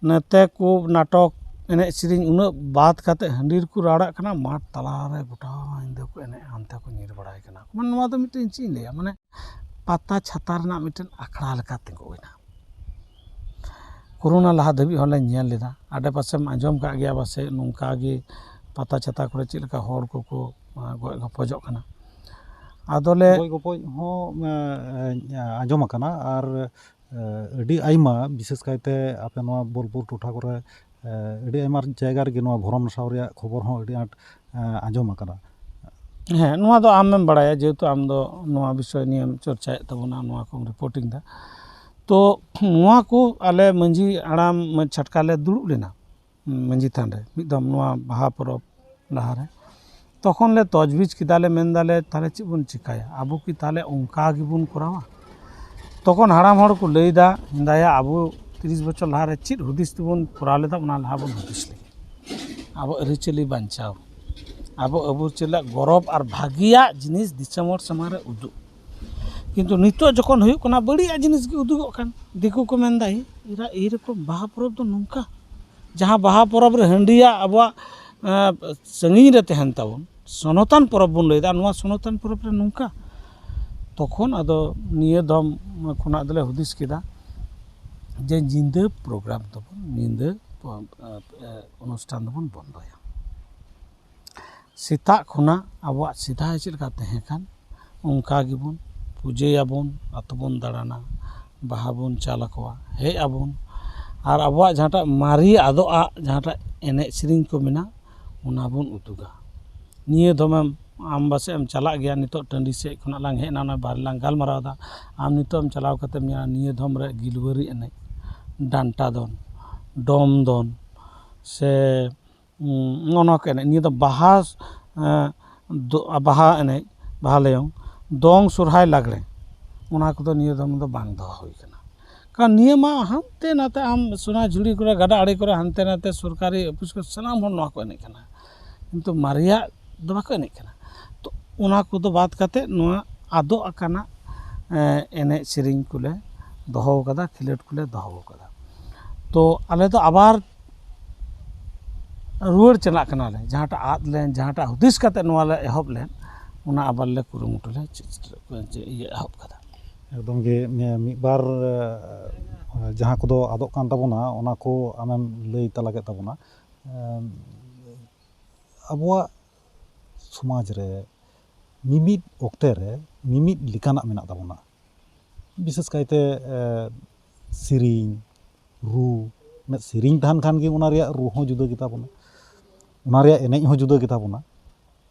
ᱱᱚᱛᱮ ᱠᱚ ᱱᱟᱴᱚᱠ ᱮᱱᱮᱡ ᱥᱮᱨᱮᱧ ᱩᱱᱟᱹᱜ ᱵᱟᱫ ᱠᱟᱛᱮ ᱦᱟᱺᱰᱤ ᱨᱮᱠᱚ ᱨᱟᱲᱟᱜ ᱠᱟᱱᱟ, ᱢᱟᱴᱷ ᱛᱟᱞᱟᱨᱮ ᱜᱚᱴᱟ ᱧᱤᱫᱟᱹ ᱠᱚ ᱮᱱᱮᱡ, ᱦᱟᱱᱛᱮ ᱠᱚ ᱧᱤᱨ ᱵᱟᱲᱟᱭ ᱠᱟᱱᱟ᱾ ᱢᱟᱱᱮ ᱱᱚᱣᱟ ᱫᱚ ᱢᱤᱫᱴᱮᱱ ᱪᱮᱫ ᱤᱧ ᱞᱟᱹᱭᱟ, ᱢᱟᱱᱮ ᱯᱟᱛᱟ ᱪᱷᱟᱛᱟ ᱨᱮᱱᱟᱜ ᱢᱤᱫᱴᱮᱱ ᱟᱠᱷᱲᱟ ᱞᱮᱠᱟ ᱛᱤᱸᱜᱩᱭᱮᱱᱟ᱾ ᱠᱳᱨᱳᱱᱟ ᱞᱟᱦᱟ ᱫᱷᱟᱹᱵᱤᱡ ᱦᱚᱸᱞᱮ ᱧᱮᱞ ᱞᱮᱫᱟ, ᱟᱰᱮᱯᱟᱥᱮᱢ ᱟᱸᱡᱚᱢ ᱠᱟᱜ ᱜᱮᱭᱟ ᱯᱟᱥᱮᱡ, ᱱᱚᱝᱠᱟ ᱜᱮ ᱯᱟᱛᱟ ᱪᱷᱟᱛᱟ ᱠᱚᱨᱮ ᱪᱮᱫ ᱞᱮᱠᱟ ᱦᱚᱲ ᱠᱚᱠᱚ, ᱟᱸ, ᱜᱚᱡ ᱜᱚᱯᱚᱡᱚᱜ ᱠᱟᱱᱟ᱾ ᱟᱫᱚᱞᱮ ᱜᱚᱡ ᱜᱚᱯᱚᱡ ᱦᱚᱸ, ᱮᱸ, ᱟᱸᱡᱚᱢ ᱟᱠᱟᱱᱟ᱾ ᱟᱨ, ᱮᱸ, ᱟᱹᱰᱤ ᱟᱭᱢᱟ, ᱵᱤᱥᱮᱥ ᱠᱟᱭᱛᱮ ᱟᱯᱮ ᱱᱚᱣᱟ ᱵᱳᱞᱯᱩᱨ ᱴᱚᱴᱷᱟ ᱠᱚᱨᱮ, ᱮᱸ, ᱟᱹᱰᱤ ᱟᱭᱢᱟ ᱡᱟᱭᱜᱟ ᱨᱮᱜᱮ ᱱᱚᱣᱟ ᱵᱷᱚᱨᱚᱢ ᱱᱟᱥᱟᱣ ᱨᱮᱭᱟᱜ ᱠᱷᱚᱵᱚᱨ ᱦᱚᱸ ᱟᱹᱰᱤ ᱟᱸᱴ, ᱮᱸ, ᱟᱸᱡᱚᱢ ᱟᱠᱟᱱᱟ᱾ ᱦᱮᱸ, ᱱᱚᱣᱟ ᱫᱚ ᱟᱢᱮᱢ ᱵᱟᱲᱟᱭᱟ, ᱡᱮᱦᱮᱛᱩ ᱟᱢ ᱫᱚ ᱱᱚᱣᱟ ᱵᱤᱥᱚᱭ ᱱᱤᱭᱮᱢ ᱪᱚᱨᱪᱟᱭᱮᱫ ᱛᱟᱵᱚᱱᱟ, ᱱᱚᱣᱟ ᱠᱚᱢ ᱨᱤᱯᱳᱨᱴᱤᱝ ᱫᱟ᱾ ᱛᱚ ᱱᱚᱣᱟ ᱠᱚ ᱟᱞᱮ ᱢᱟᱹᱡᱷᱤ ᱦᱟᱲᱟᱢ ᱪᱷᱟᱴᱠᱟ ᱞᱮ ᱫᱩᱲᱩᱵ ᱞᱮᱱᱟ, ᱢᱟᱹᱡᱷᱤ ᱛᱷᱟᱱ ᱨᱮ, ᱢᱤᱫ ᱫᱚᱢ ᱱᱚᱣᱟ ᱵᱟᱦᱟ ᱯᱚᱨᱚᱵᱽ ᱞᱟᱦᱟᱨᱮ᱾ ᱛᱚᱠᱷᱚᱱ ᱞᱮ ᱛᱚᱡᱽᱵᱤᱡᱽ ᱠᱮᱫᱟ, ᱞᱮ ᱢᱮᱱ ᱫᱟᱞᱮ, "ᱛᱟᱦᱞᱮ ᱪᱮᱫ ᱵᱚᱱ ᱪᱤᱠᱟᱹᱭᱟ? ᱟᱵᱚ ᱠᱤ ᱛᱟᱦᱞᱮ ᱚᱱᱠᱟ ᱜᱮᱵᱚᱱ ᱠᱚᱨᱟᱣᱟ?" ᱛᱚᱠᱷᱚᱱ ᱦᱟᱲᱟᱢ ᱦᱚᱲ ᱠᱚ ᱞᱟᱹᱭᱫᱟ, "ᱦᱮᱸᱫᱟᱭᱟ, ᱟᱵᱚ ᱛᱤᱨᱤᱥ ᱵᱚᱪᱷᱚᱨ ᱞᱟᱦᱟᱨᱮ ᱪᱮᱫ ᱦᱩᱫᱤᱥ ᱛᱮᱵᱚᱱ ᱠᱚᱨᱟᱣ ᱞᱮᱫᱟ, ᱚᱱᱟ ᱞᱟᱦᱟ ᱵᱚᱱ ᱦᱩᱫᱤᱥ ᱞᱮᱜᱮ, ᱟᱵᱚ ᱟᱹᱨᱤᱪᱟᱹᱞᱤ ᱵᱟᱧᱪᱟᱣ, ᱟᱵᱚ ᱟᱹᱨᱤᱪᱟᱹᱞᱤ ᱜᱚᱨᱚᱵᱽ ᱟᱨ ᱵᱷᱟᱹᱜᱤᱭᱟᱜ ᱡᱤᱱᱤᱥ ᱫᱤᱥᱚᱢ ᱦᱚᱲ ᱥᱟᱢᱟᱝ ᱨᱮ ᱩᱫᱩᱜ᱾ ᱠᱤᱱᱛᱩ ᱱᱤᱛᱚᱜ ᱡᱚᱠᱷᱚᱱ ᱦᱩᱭᱩᱜ ᱠᱟᱱᱟ, ᱵᱟᱹᱲᱤᱡᱟᱜ ᱡᱤᱱᱤᱥ ᱜᱮ ᱩᱫᱩᱜᱚᱜ ᱠᱟᱱ, ᱫᱤᱠᱩ ᱠᱚ ᱢᱮᱱᱫᱟ, 'ᱮᱭ ᱮᱨᱟ, ᱮᱭ ᱨᱚᱠᱚᱢ ᱵᱟᱦᱟ ᱯᱚᱨᱚᱵᱽ ᱫᱚ ᱱᱚᱝᱠᱟ, ᱡᱟᱦᱟᱸ ᱵᱟᱦᱟ ᱯᱚᱨᱚᱵᱽ ᱨᱮ ᱦᱟᱺᱰᱤᱭᱟᱜ ᱟᱵᱚᱣᱟᱜ, ᱮᱸ, ᱥᱟᱺᱜᱤᱧ ᱨᱮ ᱛᱟᱦᱮᱱ ᱛᱟᱵᱚᱱ, ᱥᱚᱱᱚᱛᱟᱱ ᱯᱚᱨᱚᱵᱽ ᱵᱚᱱ ᱞᱟᱹᱭᱫᱟ, ᱱᱚᱣᱟ ᱥᱚᱱᱚᱛᱟᱱ ᱯᱚᱨᱚᱵᱽ ᱨᱮ ᱱᱚᱝᱠᱟ, ᱛᱚᱠᱷᱚᱱ ᱟᱫᱚ ᱱᱤᱭᱟᱹ ᱫᱚᱢ ᱠᱷᱚᱱᱟᱜ ᱫᱚᱞᱮ ᱦᱩᱫᱤᱥ ᱠᱮᱫᱟ ᱡᱮ ᱧᱤᱫᱟᱹ ᱯᱨᱳᱜᱨᱟᱢ ᱫᱚᱵᱚᱱ, ᱧᱤᱫᱟᱹ ᱯᱚ-, ᱮ, ᱮ, ᱚᱱᱩᱥᱴᱷᱟᱱ ᱫᱚᱵᱚᱱ ᱵᱚᱱᱫᱚᱭᱟ᱾ ᱥᱮᱛᱟᱜ ᱠᱷᱚᱱᱟᱜ ᱟᱵᱚᱣᱟᱜ ᱥᱮᱫᱟᱭ ᱪᱮᱫ ᱞᱮᱠᱟ ᱛᱟᱦᱮᱸ ᱠᱟᱱ, ᱚᱱᱠᱟ ᱜᱮᱵᱚᱱ ᱯᱩᱡᱟᱹᱭᱟᱵᱚᱱ, ᱟᱛᱳ ᱵᱚᱱ ᱫᱟᱬᱟᱱᱟ, ᱵᱟᱦᱟ ᱵᱚᱱ ᱪᱟᱞ ᱟᱠᱚᱣᱟ, ᱦᱮᱡ ᱟᱵᱚᱱ᱾ ᱟᱨ ᱟᱵᱚᱣᱟᱜ ᱡᱟᱦᱟᱸᱴᱟᱜ ᱢᱟᱨᱮ ᱟᱫᱚᱜ ᱟᱜ ᱡᱟᱦᱟᱸᱴᱟᱜ ᱮᱱᱮᱡ ᱥᱮᱨᱮᱧ ᱠᱚ ᱢᱮᱱᱟᱜ, ᱚᱱᱟ ᱵᱚᱱ ᱩᱫᱩᱜᱟ᱾ ᱱᱤᱭᱟᱹ ᱫᱚᱢᱮᱢ, ᱟᱢ ᱯᱟᱥᱮᱡ ᱮᱢ ᱪᱟᱞᱟᱜ ᱜᱮᱭᱟ, ᱱᱤᱛᱚᱜ ᱴᱟᱺᱰᱤ ᱥᱮᱫ ᱠᱷᱚᱱᱟᱜ ᱞᱟᱝ ᱦᱮᱡ ᱮᱱᱟ, ᱱᱚᱜᱼᱚᱭ ᱵᱟᱨᱦᱮ ᱞᱟᱝ ᱜᱟᱞᱢᱟᱨᱟᱣ ᱮᱫᱟ, ᱟᱢ ᱱᱤᱛᱚᱜ ᱮᱢ ᱪᱟᱞᱟᱣ ᱠᱟᱛᱮᱢ ᱧᱮᱞᱟ ᱱᱤᱭᱟᱹ ᱫᱚᱢ ᱨᱮ ᱜᱤᱞᱣᱟᱹᱨᱤ ᱮᱱᱮᱡ, ᱰᱟᱱᱴᱟ ᱫᱚᱱ, ᱰᱚᱢ ᱫᱚᱱ, ᱥᱮ ᱩᱸ, ᱱᱚᱜᱼᱚ ᱱᱚᱣᱟ ᱠᱚ ᱮᱱᱮᱡ, ᱱᱤᱭᱟᱹ ᱫᱚ ᱵᱟᱦᱟ, ᱮᱸ, ᱫᱚ-, ᱵᱟᱦᱟ ᱮᱱᱮᱡ, ᱵᱟᱦᱟ ᱞᱮᱭᱚᱝ, ᱫᱚᱝ, ᱥᱚᱨᱦᱟᱭ, ᱞᱟᱜᱽᱲᱮ, ᱚᱱᱟ ᱠᱚᱫᱚ ᱱᱤᱭᱟᱹ ᱫᱚᱢ ᱫᱚ ᱵᱟᱝ ᱫᱚᱦᱚ ᱦᱩᱭ ᱠᱟᱱᱟ᱾ ᱠᱟᱨᱚᱱ ᱱᱤᱭᱟᱹ ᱢᱟ ᱦᱟᱱᱛᱮ ᱱᱟᱛᱮ ᱟᱢ ᱥᱚᱱᱟᱡᱷᱩᱨᱤ ᱠᱚᱨᱮ, ᱜᱟᱰᱟ ᱟᱲᱮ ᱠᱚᱨᱮ, ᱦᱟᱱᱛᱮ ᱱᱟᱛᱮ ᱥᱚᱨᱠᱟᱨᱤ ᱚᱯᱷᱤᱥ ᱠᱚᱨᱮ ᱥᱟᱱᱟᱢ ᱦᱚᱲ ᱱᱚᱣᱟ ᱠᱚ ᱮᱱᱮᱡ ᱠᱟᱱᱟ, ᱠᱤᱱᱛᱩ ᱢᱟᱨᱮᱭᱟᱜ ᱫᱚ ᱵᱟᱠᱚ ᱮᱱᱮᱡ ᱠᱟᱱᱟ᱾ ᱛᱚ, ᱚᱱᱟ ᱠᱚᱫᱚ ᱵᱟᱫ ᱠᱟᱛᱮ ᱱᱚᱣᱟ ᱟᱫᱚᱜ ᱟᱠᱟᱱᱟ, ᱮᱸ, ᱮᱱᱮᱡ ᱥᱮᱨᱮᱧ ᱠᱚᱞᱮ ᱫᱚᱦᱚ ᱟᱠᱟᱫᱟ, ᱠᱷᱮᱞᱳᱰ ᱠᱚᱞᱮ ᱫᱚᱦᱚ ᱟᱠᱟᱫᱟ᱾ ᱛᱚ, ᱟᱞᱮ ᱫᱚ ᱟᱵᱟᱨ ᱨᱩᱣᱟᱹᱲ ᱪᱟᱞᱟᱜ ᱠᱟᱱᱟᱞᱮ, ᱡᱟᱦᱟᱸᱴᱟᱜ ᱟᱫ ᱞᱮᱱ, ᱡᱟᱦᱟᱸᱴᱟᱜ ᱦᱩᱫᱤᱥ ᱠᱟᱛᱮ ᱱᱚᱣᱟ ᱞᱮ ᱮᱦᱚᱵ ᱞᱮᱱ, ᱚᱱᱟ ᱟᱵᱟᱨ ᱞᱮ ᱠᱩᱨᱩᱢᱩᱴᱩ ᱞᱮ ᱪᱮ-, ᱪᱮ-, ᱤᱭᱟᱹ ᱮᱦᱚᱵ ᱠᱟᱫᱟ᱾ ᱮᱠᱫᱚᱢ ᱜᱮ, ᱢᱤ-, ᱢᱤᱫ ᱵᱟᱨ, ᱮ, ᱡᱟᱦᱟᱸ ᱠᱚᱫᱚ ᱟᱫᱚᱜ ᱠᱟᱱ ᱛᱟᱵᱚᱱᱟ, ᱚᱱᱟ ᱠᱚ ᱟᱢᱮᱢ ᱞᱟᱹᱭ ᱛᱟᱞᱟ ᱠᱮᱫ ᱛᱟᱵᱚᱱᱟ᱾ ᱮᱢ, ᱟᱵᱚᱣᱟᱜ ᱥᱚᱢᱟᱡᱽ ᱨᱮ ᱢᱤᱢᱤᱫ ᱚᱠᱛᱮ ᱨᱮ ᱢᱤᱢᱤᱫ ᱞᱮᱠᱟᱱᱟᱜ ᱢᱮᱱᱟᱜ ᱛᱟᱵᱚᱱᱟ᱾ ᱵᱤᱥᱮᱥ ᱠᱟᱭᱛᱮ, ᱮ, ᱥᱮᱨᱮᱧ, ᱨᱩ, ᱢᱤᱫ ᱥᱮᱨᱮᱧ ᱛᱟᱦᱮᱱ ᱠᱷᱟᱱ ᱜᱮ ᱚᱱᱟ ᱨᱮᱭᱟᱜ ᱨᱩ ᱦᱚᱸ ᱡᱩᱫᱟᱹ ᱜᱮᱛᱟ ᱵᱚᱱᱟ, ᱚᱱᱟ ᱨᱮᱭᱟᱜ ᱮᱱᱮᱡ ᱦᱚᱸ ᱡᱩᱫᱟᱹ ᱜᱮᱛᱟ ᱵᱚᱱᱟ᱾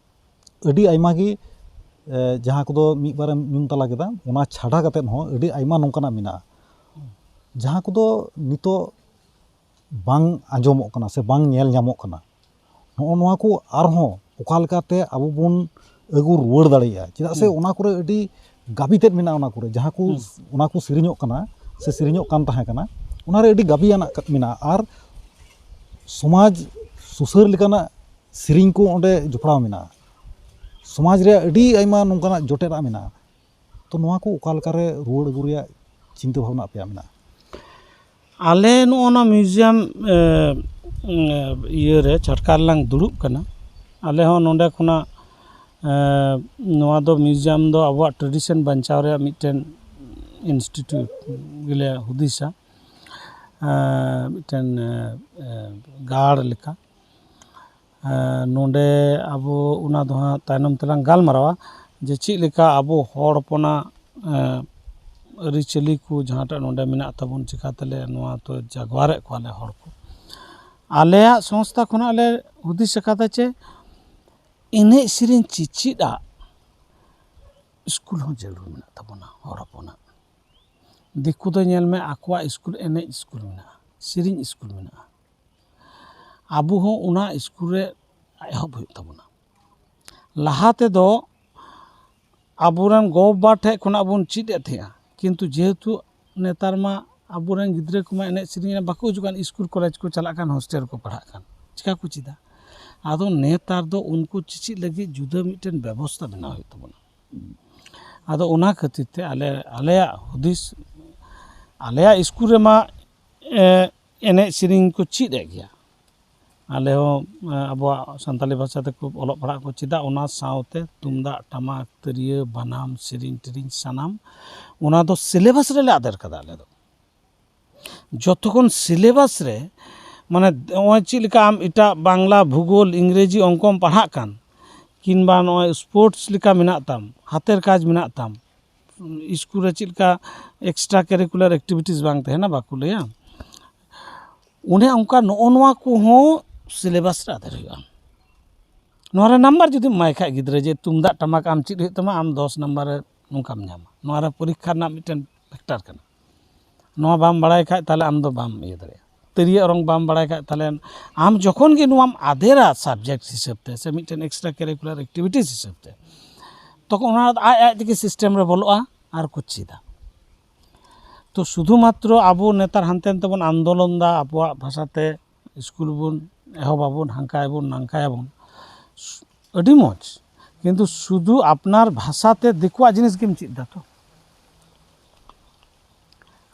ᱟᱹᱰᱤ ᱟᱭᱢᱟ ᱜᱮ, ᱮ, ᱡᱟᱦᱟᱸ ᱠᱚᱫᱚ ᱢᱤᱫ ᱵᱟᱨᱮᱢ ᱧᱩᱢ ᱛᱟᱞᱟ ᱠᱮᱫᱟ, ᱚᱱᱟ ᱪᱷᱟᱰᱟ ᱠᱟᱛᱮᱫ ᱦᱚᱸ ᱟᱹᱰᱤ ᱟᱭᱢᱟ ᱱᱚᱝᱠᱟᱱᱟᱜ ᱢᱮᱱᱟᱜᱼᱟ, ᱡᱟᱦᱟᱸ ᱠᱚᱫᱚ ᱱᱤᱛᱚᱜ ᱵᱟᱝ ᱟᱸᱡᱚᱢᱚᱜ ᱠᱟᱱᱟ ᱥᱮ ᱵᱟᱝ ᱧᱮᱞ ᱧᱟᱢᱚᱜ ᱠᱟᱱᱟ᱾ ᱱᱚᱜᱼᱚ ᱱᱚᱣᱟ ᱠᱚ ᱟᱨᱦᱚᱸ ᱚᱠᱟ ᱞᱮᱠᱟᱛᱮ ᱟᱵᱚ ᱵᱚᱱ ᱟᱹᱜᱩ ᱨᱩᱣᱟᱹᱲ ᱫᱟᱲᱮᱭᱟᱜᱼᱟ? ᱪᱮᱫᱟᱜ ᱥᱮ ᱦᱩᱸ᱾ ᱚᱱᱟ ᱠᱚᱨᱮ ᱟᱹᱰᱤ ᱜᱟᱵᱤ ᱛᱮᱫ ᱢᱮᱱᱟᱜᱼᱟ᱾ ᱚᱱᱟ ᱠᱚᱨᱮ ᱡᱟᱦᱟᱸ ᱠᱚ, ᱦᱩᱸ᱾ ᱚᱱᱟ ᱠᱚ ᱥᱮᱨᱮᱧᱚᱜ ᱠᱟᱱᱟ ᱥᱮ ᱥᱮᱨᱮᱧᱚᱜ ᱠᱟᱱ ᱛᱟᱦᱮᱸ ᱠᱟᱱᱟ, ᱚᱱᱟ ᱨᱮ ᱟᱹᱰᱤ ᱜᱟᱵᱤᱭᱟᱱᱟᱜ ᱠᱟ-, ᱢᱮᱱᱟᱜᱼᱟ᱾ ᱟᱨ ᱥᱚᱢᱟᱡᱽ ᱥᱩᱥᱟᱹᱨ ᱞᱮᱠᱟᱱᱟᱜ ᱥᱮᱨᱮᱧ ᱠᱚ ᱚᱸᱰᱮ ᱡᱚᱯᱲᱟᱣ ᱢᱮᱱᱟᱜᱼᱟ᱾ ᱥᱚᱢᱟᱡᱽ ᱨᱮᱭᱟᱜ ᱟᱹᱰᱤ ᱟᱭᱢᱟ ᱱᱚᱝᱠᱟᱱᱟᱜ ᱡᱚᱴᱮᱫᱟᱜ ᱢᱮᱱᱟᱜᱼᱟ᱾ ᱛᱚ, ᱱᱚᱣᱟ ᱠᱚ ᱚᱠᱟ ᱞᱮᱠᱟᱨᱮ ᱨᱩᱣᱟᱹᱲ ᱟᱹᱜᱩ ᱨᱮᱭᱟᱜ ᱪᱤᱱᱛᱟᱹ ᱵᱷᱟᱵᱽᱱᱟ ᱟᱯᱮᱭᱟᱜ ᱢᱮᱱᱟᱜᱼᱟ? ᱟᱞᱮ ᱱᱚᱜᱼᱚ ᱱᱟ museum, ᱮ, ᱮ, ᱤᱭᱟᱹᱨᱮ, ᱪᱷᱟᱴᱠᱟ ᱨᱮᱞᱟᱝ ᱫᱩᱲᱩᱵ ᱠᱟᱱᱟ᱾ ᱟᱞᱮ ᱦᱚᱸ ᱱᱚᱰᱮ ᱠᱷᱚᱱᱟᱜ, ᱱᱚᱣᱟ ᱫᱚ, ᱢᱤᱣᱡᱤᱭᱟᱢ ᱫᱚ ᱟᱵᱚᱣᱟᱜ ᱴᱨᱮᱰᱤᱥᱚᱱ ᱵᱟᱧᱪᱟᱣ ᱨᱮᱭᱟᱜ ᱢᱤᱫᱴᱮᱱ ᱤᱱᱥᱴᱤᱴᱤᱭᱩᱴ ᱜᱮᱞᱮ ᱦᱩᱫᱤᱥᱟ᱾ ᱮᱸ, ᱢᱤᱫᱴᱮᱱ, ᱮᱸ, ᱮᱸ, ᱜᱟᱲ ᱞᱮᱠᱟ᱾ ᱮᱸ, ᱱᱚᱰᱮ ᱟᱵᱚ ᱚᱱᱟ ᱫᱚ ᱦᱟᱸᱜ ᱛᱟᱭᱱᱚᱢ ᱛᱮᱞᱟᱝ ᱜᱟᱞᱢᱟᱨᱟᱣᱟ, ᱡᱮ ᱪᱮᱫ ᱞᱮᱠᱟ ᱟᱵᱚ ᱦᱚᱲ ᱦᱚᱯᱚᱱᱟᱜ, ᱮᱸ, ᱟᱹᱨᱤᱪᱟᱹᱞᱤ ᱠᱚ ᱡᱟᱦᱟᱸᱴᱟᱜ ᱱᱚᱰᱮ ᱢᱮᱱᱟᱜ ᱛᱟᱵᱚᱱ, ᱪᱤᱠᱟᱹ ᱛᱮᱞᱮ ᱱᱚᱣᱟ ᱫᱚ ᱡᱟᱜᱣᱟᱨᱮᱫ ᱠᱚᱣᱟᱞᱮ ᱦᱚᱲ ᱠᱚ᱾ ᱟᱞᱮᱭᱟᱜ ᱥᱚᱝᱥᱛᱷᱟ ᱠᱷᱚᱱᱟᱜ ᱞᱮ ᱦᱩᱫᱤᱥ ᱟᱠᱟᱫᱟ ᱡᱮ ᱮᱱᱮᱡ ᱥᱮᱨᱮᱧ ᱪᱮᱪᱮᱫ ᱟᱜ ᱥᱠᱩᱞ ᱦᱚᱸ ᱡᱟᱹᱨᱩᱲ ᱢᱮᱱᱟᱜ ᱛᱟᱵᱚᱱᱟ ᱦᱚᱲ ᱦᱚᱯᱚᱱᱟᱜ᱾ ᱫᱤᱠᱩ ᱫᱚ ᱧᱮᱞ ᱢᱮ, ᱟᱠᱚᱣᱟᱜ ᱥᱠᱩᱞ ᱮᱱᱮᱡ ᱥᱠᱩᱞ ᱢᱮᱱᱟᱜᱼᱟ, ᱥᱮᱨᱮᱧ ᱥᱠᱩᱞ ᱢᱮᱱᱟᱜᱼᱟ᱾ ᱟᱵᱚ ᱦᱚᱸ ᱚᱱᱟ ᱥᱠᱩᱞ ᱨᱮ ᱮᱦᱚᱵ ᱦᱩᱭᱩᱜ ᱛᱟᱵᱚᱱᱟ᱾ ᱞᱟᱦᱟ ᱛᱮᱫᱚ ᱟᱵᱚᱨᱮᱱ ᱜᱚ-ᱵᱟᱵᱟ ᱴᱷᱮᱡ ᱠᱷᱚᱱᱟᱜ ᱵᱚᱱ ᱪᱮᱫ ᱮᱫ ᱛᱟᱦᱮᱸᱜᱼᱟ, ᱠᱤᱱᱛᱩ ᱡᱮᱦᱮᱛᱩ ᱱᱮᱛᱟᱨ ᱢᱟ ᱟᱵᱚᱨᱮᱱ ᱜᱤᱫᱽᱨᱟᱹ ᱠᱚᱢᱟ ᱮᱱᱮᱡ ᱥᱮᱨᱮᱧ ᱨᱮ ᱵᱟᱠᱚ ᱦᱤᱡᱩᱜ ᱠᱟᱱ, ᱥᱠᱩᱞ ᱠᱚᱞᱮᱡᱽ ᱠᱚ ᱪᱟᱞᱟᱜ ᱠᱟᱱ, ᱦᱳᱥᱴᱮᱞ ᱨᱮᱠᱚ ᱯᱟᱲᱦᱟᱜ ᱠᱟᱱ, ᱪᱤᱠᱟ ᱠᱚ ᱪᱮᱫᱟ? ᱟᱫᱚ ᱱᱮᱛᱟᱨ ᱫᱚ ᱩᱱᱠᱩ ᱪᱮᱪᱮᱫ ᱞᱟᱹᱜᱤᱫ ᱡᱩᱫᱟᱹ ᱢᱤᱫᱴᱮᱱ ᱵᱮᱵᱚᱥᱛᱷᱟ ᱵᱮᱱᱟᱣ ᱦᱩᱭᱩᱜ ᱛᱟᱵᱚᱱᱟ᱾ ᱟᱫᱚ ᱚᱱᱟ ᱠᱷᱟᱹᱛᱤᱨ ᱛᱮ ᱟᱞᱮ, ᱟᱞᱮᱭᱟᱜ ᱦᱩᱫᱤᱥ, ᱟᱞᱮᱭᱟᱜ ᱥᱠᱩᱞ ᱨᱮᱢᱟ, ᱮ, ᱮᱱᱮᱡ ᱥᱮᱨᱮᱧ ᱠᱚ ᱪᱮᱫ ᱮᱫ ᱜᱮᱭᱟ᱾ ᱟᱞᱮ ᱦᱚᱸ, ᱮ, ᱟᱵᱚᱣᱟᱜ ᱥᱟᱱᱛᱟᱞᱤ ᱵᱷᱟᱥᱟ ᱛᱮᱠᱚ ᱚᱞᱚᱜ ᱯᱟᱲᱦᱟᱜ ᱠᱚ ᱪᱮᱫᱟ, ᱚᱱᱟ ᱥᱟᱶᱛᱮ ᱛᱩᱢᱫᱟᱜ, ᱴᱟᱢᱟᱠ, ᱛᱤᱨᱭᱳ, ᱵᱟᱱᱟᱢ, ᱥᱮᱨᱮᱧ ᱴᱮᱨᱮᱧ ᱥᱟᱱᱟᱢ ᱚᱱᱟ ᱫᱚ ᱥᱤᱞᱮᱵᱟᱥ ᱨᱮᱞᱮ ᱟᱫᱮᱨ ᱠᱟᱫᱟ ᱟᱞᱮ ᱫᱚ᱾ ᱡᱚᱛᱚ ᱠᱷᱚᱱ ᱥᱤᱞᱮᱵᱟᱥ ᱨᱮ, ᱢᱟᱱᱮ, ᱱᱚᱜᱼᱚᱭ ᱪᱮᱫ ᱞᱮᱠᱟ ᱟᱢ ᱮᱴᱟᱜ ᱵᱟᱝᱞᱟ, ᱵᱷᱩᱜᱳᱞ, ᱤᱝᱨᱮᱡᱤ, ᱚᱝᱠᱚᱢ ᱯᱟᱲᱦᱟᱜ ᱠᱟᱱ, ᱠᱤᱝᱵᱟ ᱱᱚᱜᱼᱚᱭ ᱥᱯᱳᱨᱴᱥ ᱞᱮᱠᱟ ᱢᱮᱱᱟᱜ ᱛᱟᱢ, ᱦᱟᱛᱮᱨ ᱠᱟᱡᱽ ᱢᱮᱱᱟᱜ ᱛᱟᱢ, ᱥᱠᱩᱞ ᱨᱮ ᱪᱮᱫ ᱞᱮᱠᱟ ᱮᱠᱥᱴᱨᱟ ᱠᱟᱨᱤᱠᱩᱞᱟᱨ ᱮᱠᱴᱤᱵᱷᱤᱴᱤᱥ ᱵᱟᱝ ᱛᱟᱦᱮᱱᱟ, ᱵᱟᱠᱚ ᱞᱟᱹᱭᱟ, ᱚᱱᱮ ᱚᱱᱠᱟ ᱱᱚᱜᱼᱚ ᱱᱚᱣᱟ ᱠᱚᱦᱚᱸ ᱥᱤᱞᱮᱵᱟᱥ ᱨᱮ ᱟᱫᱮᱨ ᱦᱩᱭᱩᱜᱼᱟ᱾ ᱱᱚᱣᱟ ᱨᱮ ᱱᱟᱢᱵᱟᱨ ᱡᱩᱫᱤᱢ ᱮᱢᱟᱭ ᱠᱷᱟᱡ ᱜᱤᱫᱽᱨᱟᱹ, ᱡᱮ ᱛᱩᱢᱫᱟᱜ ᱴᱟᱢᱟᱠ ᱟᱢ ᱪᱮᱫ ᱦᱩᱭᱩᱜ ᱛᱟᱢᱟ, ᱟᱢ ᱫᱚᱥ ᱱᱟᱢᱵᱟᱨ ᱨᱮ ᱱᱚᱝᱠᱟᱢ ᱧᱟᱢᱟ, ᱱᱚᱣᱟ ᱨᱮ ᱯᱚᱨᱤᱠᱠᱷᱟ ᱨᱮᱱᱟᱜ ᱢᱤᱫᱴᱮᱱ ᱯᱷᱮᱠᱴᱟᱨ ᱠᱟᱱᱟ᱾ ᱱᱚᱣᱟ ᱵᱟᱢ ᱵᱟᱲᱟᱭ ᱠᱷᱟᱡ, ᱛᱟᱦᱞᱮ ᱟᱢ ᱫᱚ ᱵᱟᱢ ᱤᱭᱟᱹ ᱫᱟᱲᱮᱭᱟᱜᱼᱟ᱾ ᱛᱤᱨᱭᱳ ᱚᱨᱚᱝ ᱵᱟᱢ ᱵᱟᱲᱟᱭ ᱠᱷᱟᱡ, ᱛᱟᱦᱞᱮ ᱟᱢ ᱡᱚᱠᱷᱚᱱ ᱜᱮ ᱱᱚᱣᱟᱢ ᱟᱫᱮᱨᱟ ᱥᱟᱵᱡᱮᱠᱴ ᱦᱤᱥᱟᱹᱵ ᱛᱮ ᱥᱮ ᱢᱤᱫᱴᱮᱱ ᱮᱠᱥᱴᱨᱟ ᱠᱟᱨᱤᱠᱩᱞᱟᱨ ᱮᱠᱴᱤᱵᱷᱤᱴᱤᱥ ᱦᱤᱥᱟᱹᱵ ᱛᱮ, ᱛᱚᱠᱷᱚᱱ ᱚᱱᱟ ᱟᱡ ᱟᱡ ᱛᱮᱜᱮ ᱥᱤᱥᱴᱮᱢ ᱨᱮ ᱵᱚᱞᱚᱜᱼᱟ ᱟᱨ ᱠᱚ ᱪᱮᱫᱟ᱾ ᱛᱚ ᱥᱩᱫᱷᱩ ᱢᱟᱛᱨᱚ ᱟᱵᱚ ᱱᱮᱛᱟᱨ ᱦᱟᱱᱛᱮ ᱱᱟᱛᱮ ᱵᱚᱱ ᱟᱱᱫᱳᱞᱚᱱ ᱫᱟ, ᱟᱵᱚᱣᱟᱜ ᱵᱷᱟᱥᱟᱛᱮ ᱥᱠᱩᱞ ᱵᱚᱱ ᱮᱦᱚᱵᱟᱵᱚᱱ, ᱦᱟᱱᱠᱟᱭᱟᱵᱚᱱ, ᱱᱟᱝᱠᱟᱭᱟᱵᱚᱱ, ᱟᱹᱰᱤ ᱢᱚᱡᱽ, ᱠᱤᱱᱛᱩ ᱥᱩᱫᱷᱩ ᱟᱯᱱᱟᱨ ᱵᱷᱟᱥᱟᱛᱮ ᱫᱤᱠᱩᱣᱟᱜ ᱡᱤᱱᱤᱥ ᱜᱮᱢ ᱪᱮᱫ ᱫᱟ ᱛᱚ᱾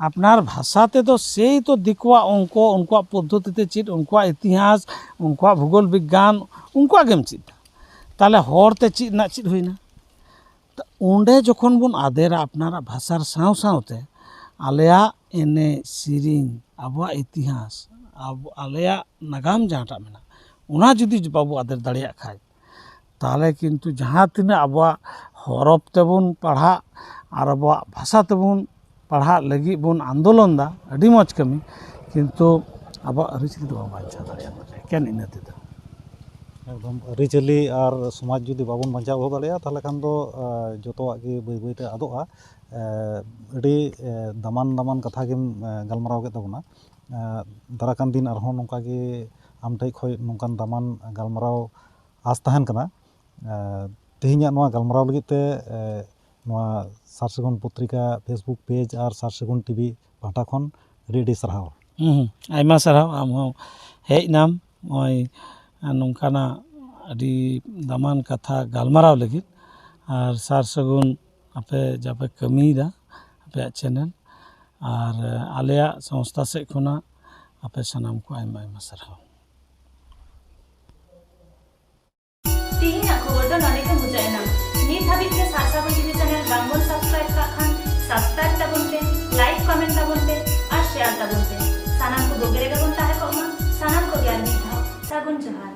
ᱟᱯᱱᱟᱨ ᱵᱷᱟᱥᱟ ᱛᱮᱫᱚ ᱥᱮᱭ ᱛᱚ ᱫᱤᱠᱩᱣᱟᱜ ᱚᱝᱠᱚ, ᱩᱱᱠᱩᱣᱟᱜ ᱯᱚᱫᱽᱫᱷᱚᱛᱤ ᱛᱮ ᱪᱮᱫ, ᱩᱱᱠᱩᱣᱟᱜ ᱤᱛᱤᱦᱟᱥ, ᱩᱱᱠᱩᱣᱟᱜ ᱵᱷᱩᱜᱳᱞ ᱵᱤᱜᱽᱜᱟᱱ, ᱩᱱᱠᱩᱣᱟᱜ ᱜᱮᱢ ᱪᱮᱫ ᱫᱟ᱾ ᱛᱟᱦᱚᱞᱮ ᱦᱚᱲ ᱛᱮ ᱪᱮᱫ ᱨᱮᱱᱟᱜ ᱪᱮᱫ ᱦᱩᱭᱱᱟ? ᱛᱚ, ᱚᱸᱰᱮ ᱡᱚᱠᱷᱚᱱ ᱵᱚᱱ ᱟᱫᱮᱨᱟ ᱟᱯᱱᱟᱨᱟᱜ ᱵᱷᱟᱥᱟᱨ ᱥᱟᱶ ᱥᱟᱶᱛᱮ ᱟᱞᱮᱭᱟᱜ ᱮᱱᱮᱡ ᱥᱮᱨᱮᱧ, ᱟᱵᱚᱣᱟᱜ ᱤᱛᱤᱦᱟᱥ, ᱟᱵᱚ, ᱟᱞᱮᱭᱟᱜ ᱱᱟᱜᱟᱢ ᱡᱟᱦᱟᱸᱴᱟᱜ ᱢᱮᱱᱟᱜᱼᱟ, ᱚᱱᱟ ᱡᱩᱫᱤ ᱵᱟᱵᱚ ᱟᱫᱮᱨ ᱫᱟᱲᱮᱭᱟᱜ ᱠᱷᱟᱡ, ᱛᱟᱦᱚᱞᱮ ᱠᱤᱱᱛᱩ ᱡᱟᱦᱟᱸ ᱛᱤᱱᱟᱹᱜ ᱟᱵᱚᱣᱟᱜ ᱦᱚᱨᱚᱯ ᱛᱮᱵᱚᱱ ᱯᱟᱲᱦᱟᱜ ᱟᱨ ᱟᱵᱚᱣᱟᱜ ᱵᱷᱟᱥᱟ ᱛᱮᱵᱚᱱ ᱯᱟᱲᱦᱟᱜ ᱞᱟᱹᱜᱤᱫ ᱵᱚᱱ ᱟᱱᱫᱳᱞᱚᱱ ᱫᱟ, ᱟᱹᱰᱤ ᱢᱚᱡᱽ ᱠᱟᱹᱢᱤ, ᱠᱤᱱᱛᱩ ᱟᱵᱚᱣᱟᱜ ᱟᱹᱨᱤᱪᱟᱹᱞᱤ ᱫᱚ ᱵᱟᱵᱚ ᱵᱟᱧᱪᱟᱣ ᱫᱟᱲᱮᱭᱟᱜᱼᱟ ᱮᱠᱮᱱ ᱤᱱᱟᱹ ᱛᱮᱫᱚ᱾ ᱮᱠᱫᱚᱢ ᱟᱹᱨᱤᱪᱟᱹᱞᱤ ᱟᱨ ᱥᱚᱢᱟᱡᱽ ᱡᱩᱫᱤ ᱵᱟᱵᱚᱱ ᱵᱟᱧᱪᱟᱣ ᱫᱚᱦᱚ ᱫᱟᱲᱮᱭᱟᱜᱼᱟ, ᱛᱟᱦᱚᱞᱮ ᱠᱷᱟᱱ ᱫᱚ ᱟᱸ, ᱡᱚᱛᱚᱣᱟᱜ ᱜᱮ ᱵᱟᱹᱭ ᱵᱟᱹᱭᱛᱮ ᱟᱫᱚᱜᱼᱟ᱾ ᱟᱸ, ᱟᱹᱰᱤ ᱟᱸ, ᱫᱟᱢᱟᱱ ᱫᱟᱢᱟᱱ ᱠᱟᱛᱷᱟ ᱜᱮᱢ ᱟᱸ, ᱜᱟᱞᱢᱟᱨᱟᱣ ᱠᱮᱫ ᱛᱟᱵᱚᱱᱟ᱾ ᱟᱸ, ᱫᱟᱨᱟᱭ ᱠᱟᱱ ᱫᱤᱱ ᱟᱨᱦᱚᱸ ᱱᱚᱝᱠᱟ ᱜᱮ ᱟᱢ ᱴᱷᱮᱡ ᱠᱷᱚᱡ ᱱᱚᱝᱠᱟᱱ ᱫᱟᱢᱟᱱ ᱜᱟᱞᱢᱟᱨᱟᱣ ᱟᱸᱥ ᱛᱟᱦᱮᱱ ᱠᱟᱱᱟ᱾ ᱟᱸ, ᱛᱮᱦᱮᱧᱟᱜ ᱱᱚᱣᱟ ᱜᱟᱞᱢᱟᱨᱟᱣ ᱞᱟᱹᱜᱤᱫ ᱛᱮ ᱟᱸ, ᱱᱚᱣᱟ ᱥᱟᱨ ᱥᱟᱹᱜᱩᱱ ᱯᱚᱛᱨᱤᱠᱟ Facebook page ᱟᱨ ᱥᱟᱨ ᱥᱟᱹᱜᱩᱱ TV ᱯᱟᱦᱴᱟ ᱠᱷᱚᱱ ᱟᱹᱰᱤ ᱟᱹᱰᱤ ᱥᱟᱨᱦᱟᱣ᱾ ᱦᱩᱸ, ᱟᱭᱢᱟ ᱥᱟᱨᱦᱟᱣ, ᱟᱢ ᱦᱚᱸ ᱦᱮᱡ ᱮᱱᱟᱢ ᱱᱚᱜᱼᱚᱭ ᱱᱚᱝᱠᱟᱱᱟᱜ ᱟᱹᱰᱤ ᱫᱟᱢᱟᱱ ᱠᱟᱛᱷᱟ ᱜᱟᱞᱢᱟᱨᱟᱣ ᱞᱟᱹᱜᱤᱫ᱾ ᱟᱨ ᱥᱟᱨ ᱥᱟᱹᱜᱩᱱ ᱟᱯᱮ ᱡᱟᱯᱮ ᱠᱟᱹᱢᱤᱭᱮᱫᱟ ᱟᱯᱮᱭᱟᱜ ᱪᱮᱱᱮᱞ, ᱟᱨ ᱟᱞᱮᱭᱟᱜ ᱥᱚᱝᱥᱛᱷᱟ ᱥᱮᱫ ᱠᱷᱚᱱᱟᱜ ᱟᱯᱮ ᱥᱟᱱᱟᱢ ᱠᱚ ᱟᱭᱢᱟ ᱟᱭᱢᱟ ᱥᱟᱨᱦᱟᱣ᱾ ᱛᱮᱦᱮᱧᱟᱜ ᱠᱷᱚᱵᱚᱨ ᱫᱚ ᱱᱚᱰᱮ ᱜᱮ ᱢᱩᱪᱟᱹᱫ ᱮᱱᱟ᱾ ᱱᱤᱛ ᱦᱟᱹᱵᱤᱡ ᱛᱮ ᱥᱟᱨᱥᱟᱜᱩᱱ ᱴᱤᱵᱷᱤ ᱪᱮᱱᱮᱞ ᱵᱟᱝᱵᱚᱱ ᱥᱟᱵᱥᱠᱨᱟᱭᱤᱵ ᱠᱟᱜ ᱠᱷᱟᱱ ᱥᱟᱵᱥᱠᱨᱟᱭᱤᱵ ᱛᱟᱵᱚᱱ ᱯᱮ, ᱞᱟᱭᱤᱠ ᱠᱚᱢᱮᱱᱴ ᱛᱟᱵᱚᱱ ᱯᱮ ᱟᱨ ᱥᱮᱭᱟᱨ ᱛᱟᱵᱚᱱ ᱯᱮ᱾ ᱥᱟᱱᱟᱢ ᱠᱚ ᱵᱩᱜᱤ ᱨᱮᱜᱮ ᱵᱚᱱ ᱛᱟᱦᱮᱸ ᱠᱚᱜ ᱢᱟ᱾ ᱥᱟᱱᱟᱢ ᱠᱚᱜᱮ ᱟᱨ ᱢᱤᱫ ᱫᱷᱟᱣ ᱥᱟᱹᱜᱩᱱ ᱡᱚᱦᱟᱨ᱾